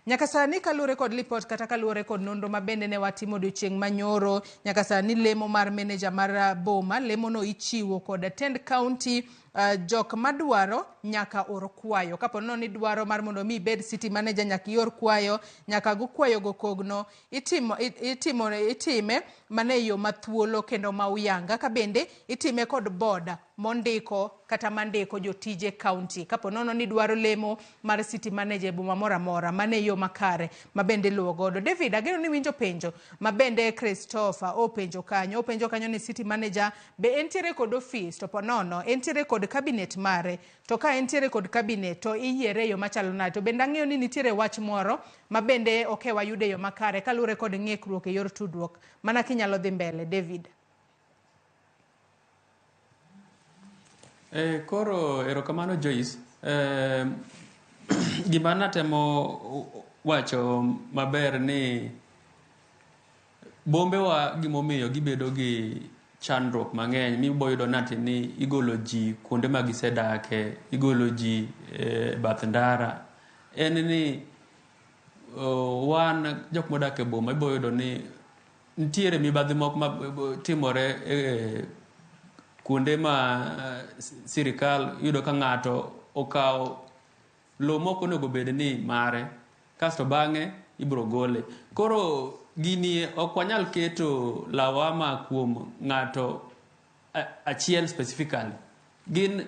nyaka sani kaluwore kod lipot kata kaluwore kod nonro ma bende ne watimo odiochieng' manyoro, nyaka sani lemo mar manager mar boma, lemono ichiwo kod tend county. Jok madwaro nyaka or kwayo. Kapo nono ni dwaro mar mondo mi ibed city manager nyaka ior kwayo, nyaka go kwayo go kogno, itime mana e yo mathuolo kendo ma uyanga. Ka bende itime kod board mondiko kata mandiko jotije county. Kapo nono ni dwaro lemo mar city manager e boma moro amora, mano e yo makare ma bende iluwo godo. David, ageno ni winjo penjo ma bende Christopher openjo kanyo. Openjo kanyo ni city manager be entiere kod office, to po nono entiere kod cabinet mare, to ka entiere kod cabinet to iyiere e yo machalo nade? To bende ang'eyo ni nitiere wach moro ma bende ok wayudo e yo makare kaluwore kod ng'ikruok e yor tudruok. Mana kinyalo dhi mbele, David. Koro erokamano Joyce. Gima natemo wacho maber ni bombewa gimomiyo gibedo gi chandruok mang'eny miboyudo nati ni igolo ji kuonde ma gisedake, igolo ji e bath ndara, en ni wan jok modak e boma iboyudo ni nitiere mibadhi moko ma timore e kuonde ma sirikal. Yudo ka ng'ato okawo lowo mok onego bed ni mare, kasto bang'e ibiro gole. Koro gini ok wanyal keto lawama kuom ng'ato achiel specifically. Gin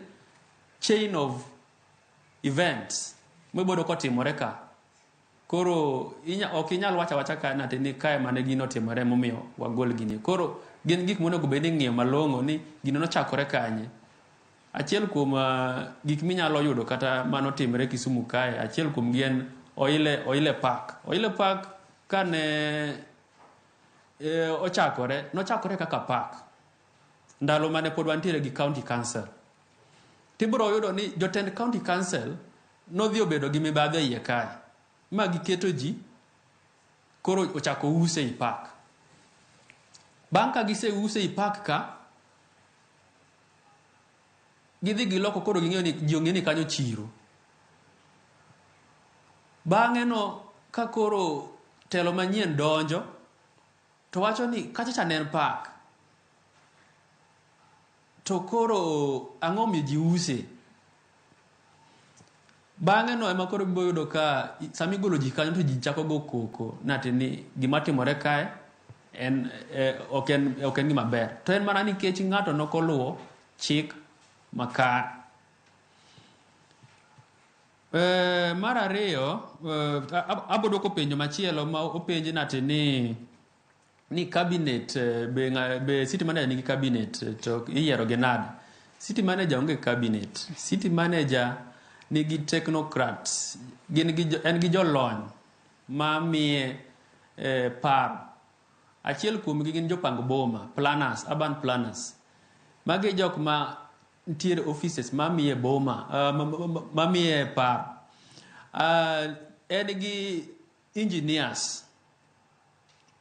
chain of events miboyudo kotimore ka. Koro ok inyal wacho awacha ka nati ni kae mane gino otimore momiyo wagol gini. Koro gin gik monego bed ni ing'iyo malong'o ni gino nochakore kanye. Achiel kuom gik minyalo yudo kata manotimore Kisumu kae, achiel kuom gi en Oile Park. Oile Park kane ochakore, nochakore kaka park ndalo mane pod wantiere gi county council. Tibiro yudo ni jotend county council nodhi obedo gi mibadhi e iye kae ma giketo ji koro ochako use i park. Bang' ka giseuse i park ka, Gidhi giloko koro ging'eyo ni ji ong'e ni kanyo chiro. Bang'e no ka koro telo manyien donjo to wacho ni kacha cha ne en park. To koro ang'o omiyo ji use? Bang'e no ema koro ibiro yudo ka sama igolo ji kanyo to ji chako go koko nati ni gima timore kae en ok en ok en gima ber. To en mana nikech ng'ato nok oluwo chik makare. Mar ariyo, abo dwoko penjo machielo ma openj nati ni cabinet be city manager nigi cabinet to iyiero gi nade? City manager onge cabinet. City manager nigi technocrats, gin gi en gi jolony ma miye paro. Achiel kuomgi gin jopang boma, planners, urban planners. Magi jok ma nitiere offices mamiye boma, mamiye paro. En gi engineers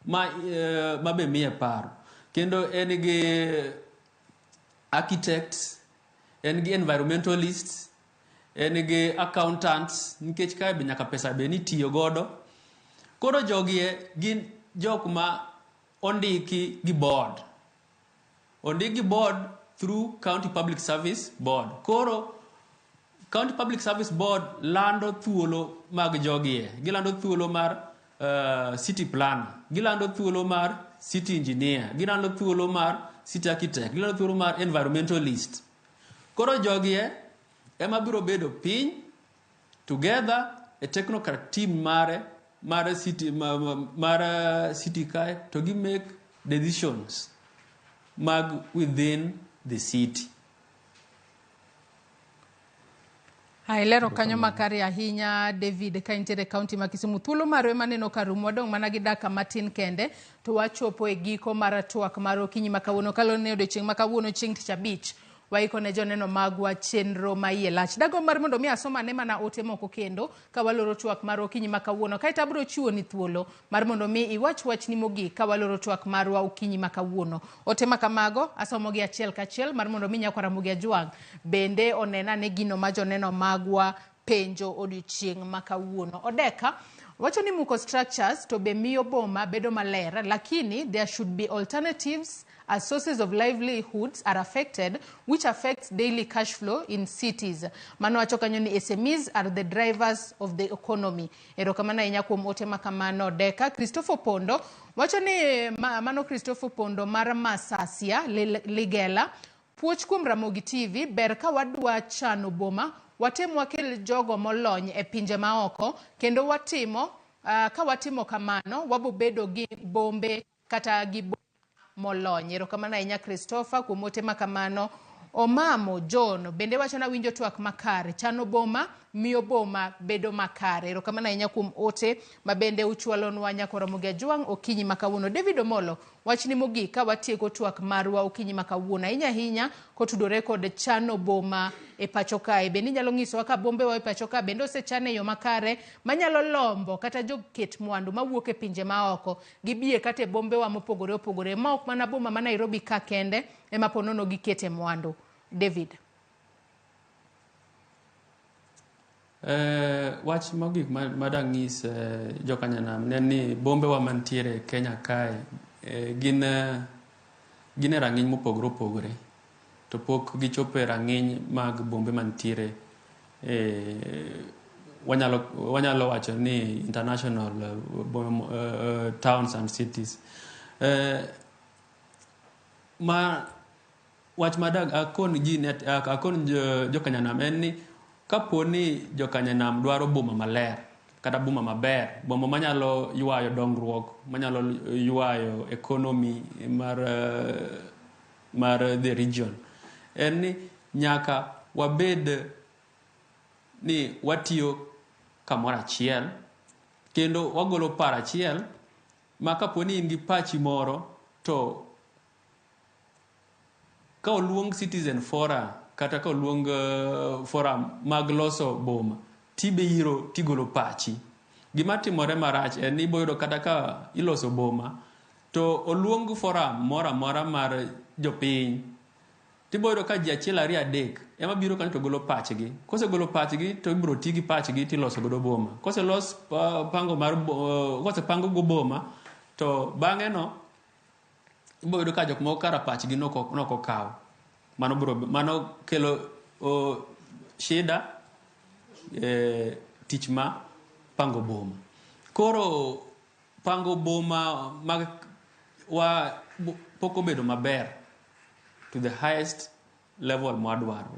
ma be miye paro. Kendo en gi architects, en gi environmentalists, en gi accountants, nikech kae be nyaka pesa be nitiyo godo. Koro jogi gin jok ma ondiki gi board. Ondik gi board through County Public Service Board. Koro County Public Service Board lando thuolo mag jogie. Gilando thuolo mar city planner. Gilando thuolo mar city engineer. Gilando thuolo mar city architect. Gilando thuolo mar environmentalist. Koro jogie ema biro bedo piny together e technocrat team mare mar city mar city kae to gi make decisions mag within the city. Ilero kanyo makare ahinya David ka intiere kaunti ma Kisumu. Thuolo marwa ema neno ka rumo, wadong' mana gi dakika matin kende to wachopo e giko mar twak mar okinyi ma kawuono. Kaluwore ni odiochieng' ma kawuono chieng' tich abich, waiko ne joneno magwa chenro ma iye lach. Dagomb mar mondo mi asom ane mana ote moko kendo ka waloro twak mar okinyi ma kawuono. Kaeto abiro chiwo ni thuolo mar mondo mi iwach wachni mogik ka waloro twak marwa okinyi ma kawuono. Ote ma kamago asomogi achiel kachiel mar mondo mi nyakwar Ramogi Ajwang' bende onen ane gino ma joneno magwa penjo odiochieng' ma kawuono. Odeka wacho ni muko structures to be miyo boma bedo maler, lakini there should be alternatives as sources of livelihoods are affected, which affects daily cash flow in cities. Mano wacho kanyo ni SMEs are the drivers of the economy. Erokamano ahinya kuom ote ma kamano Odeka. Christopher Pondo wacho ni mano Christopher Pondo mar Masasia Ligela. Puoch kuom Ramogi TV, ber ka wadwa chano boma, watem wakel jogo molony e pinje maoko, kendo watimo, ka watimo kamano, wabobedo gi bombe kata gi molony. Erokamano ahinya Christopher kuom ote ma kamano. Omamo John bende wacho na winjo twak makare, chano boma miyo boma bedo makare. Erokamano ahinya kuom ote ma bende uchwalonwa nyakwar Ramogi Ajwang' okinyi ma kawuono. David Omolo, wachni mogik ka watieko twak marwa okinyi ma kawuono, ahinya ahinya kotudore kod chano boma e pacho kae. Bende inyalo nyisowa ka bombewa e pacho ka bende osechan e yo makare manyalo lombo kata joket mwandu mawuok e pinje maoko gibie kata e bombewa mopogore opogore, ma ok mana boma ma Nairobi ka kende ema po nono gikete mwandu. David. Wach mogik madang' nyis jokanyanam ne ni bombewa mantiere Kenya kae gin e rang'iny mopogore opogore, to pok gichopo e rang'iny mag bombe mantiere wanyalo wacho ni international towns and cities. Ma wach madag akon ji akon jokanyanam en ni kapo ni jokanyanam dwaro boma maler kata boma maber, boma manyalo ywayo dongruok, manyalo ywayo economy mar the region, en ni nyaka wabed ni watiyo kamoro achiel kendo wagolo paro achiel ma kapo ni in gi pachi moro to ka oluong citizen forum kata ka oluong forum mag loso boma, tibiro tigolo pachi. Gima timore marach en ni iboyudo kata ka iloso boma to oluong forum moro amora mar jopiny, tiboyudo ka ji achiel ariyo adek ema biro kanyo to golo pachgi. Kosegolo pachgi to ibiro ti gi pachgi tiloso godo boma. Koselos pango mar kosepang go boma to bang'e no ibiro yudo ka jok moko kara pachgi nok okaw. Mano biro mano kelo shida e tich ma pango boma. Koro pango boma mag wa pok obedo maber to the highest level mwadwaro.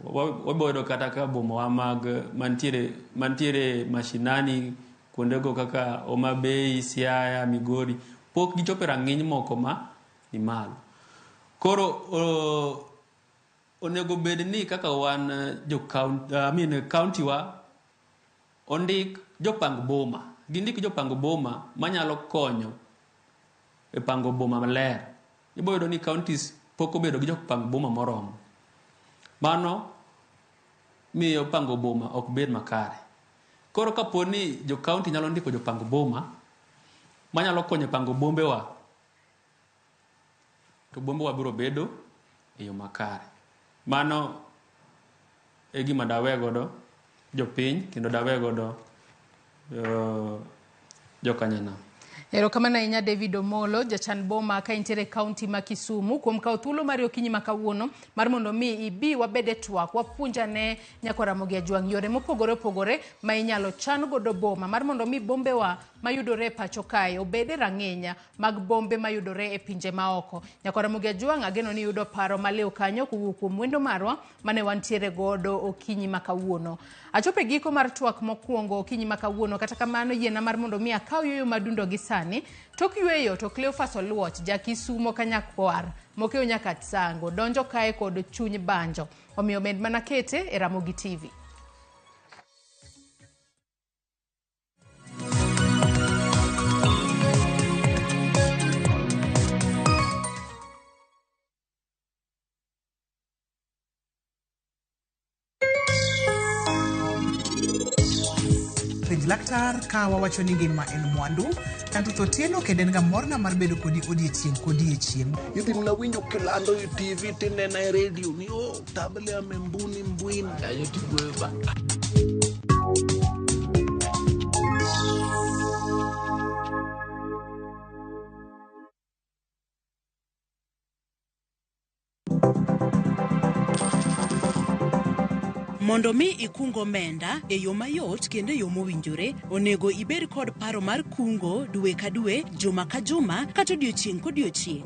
Wabiro yudo kata ka boma wa mag mantiere mashinani kuondego kaka Homa Bay, Siaya, Migori pok gichopo e rang'iny moko ma ni malo. Koro onego bed ni kaka wan jo county, I mean county wa ondik jopang boma. Gindik jopang boma manyalo konyo e pango boma maler. Ibiro yudo ni counties pok obedo gi jopang boma moromo. Mano miyo pango boma ok bed makare. Koro kapo ni jo county nyalo ndiko jopang boma manyalo konyo e pango bombewa, to bombewa biro bedo e yo makare. Mano e gima dawe godo jopiny kendo dawe godo jokanyanam. Erokamano ahinya David Omolo, jachan boma ka intiere kaunti ma Kisumu, kuom kawo thuolo mari okinyi ma kawuono mar mondo mi ibi wabed e twak, wapuonjane nyakwa Ramogi Ajwang' yore mopogore opogore ma inyalo chan godo boma mar mondo mi bombewa mayudore e pacho kae obed e rang'iny mag bombe mayudore e pinje maoko. Nyakwa Ramogi Ajwang' ageno ni yudo paro maliw kanyo kowuok kuom wendo marwa mane wantiere godo okinyi ma kawuono. Achopo e giko mar twak mokwongo okinyi ma kawuono, kata kamano yiena mar mondo mi akaw yueyo madundo gi sani. Tok yueyo to Cleophas Oluoch, ja Kisumo Kanyakwar, mokeyo nyaka Tsango, donjo kae kod chuny banjo. Omiyo med mana kete e Ramogi TV. Penj laktar ka wawacho ni ngima en mwandu. An Ruth Otieno kendo en ga morna mar bedo kodi odiechieng' kodiechieng'. Idhi mana winjo kilando e TV tinena e radio ni oh, table amembuni mbwin. Kanyo tigoyo ba. Mondo mi ikung omenda e yo mayot kendo e yo mowinjore, onego ibed kod paro mar kungo dwe ka dwe, juma ka juma, kata odiochieng' kodiochieng'.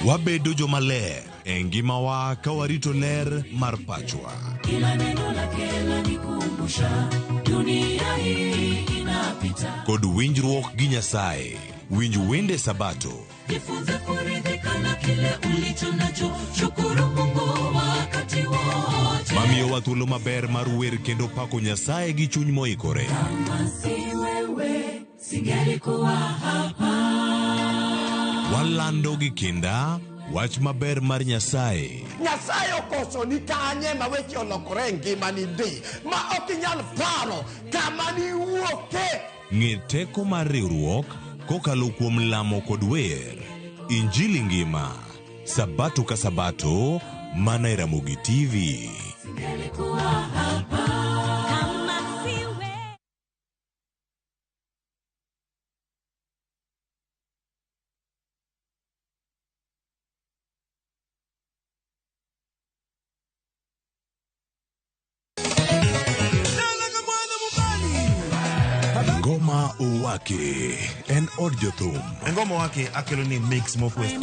Wabedo jomaler e ngimawa ka warito ler mar pachwa. Kila neno lake lanikumbusha dunia hii inapita. Kod winjruok gi Nyasaye. Winj wende Sabato. Jifunze kuridhika na kile ulicho nacho, shukuru Mungu wakati wote. Mamiyowa thuolo maber mar wer kendo pako Nyasaye gi chuny moikore. Kama si wewe singelikuwa hapa. Walando gi kinda wach maber mar Nyasaye. Nyasaye okoso ni kanye ma weche olokore e ngimani ndi ma ok inyal paro kama niwuoke. Ng'e teko mar riwruok kokalo kuom lamo kod wer. Injili ngima. Sabato ka Sabato mana e Ramogi TV. Singelikuwa hapa. Kama si wewe. Ngoma Owake en od jothum. Ngoma Owake akelo ni mix mokwe.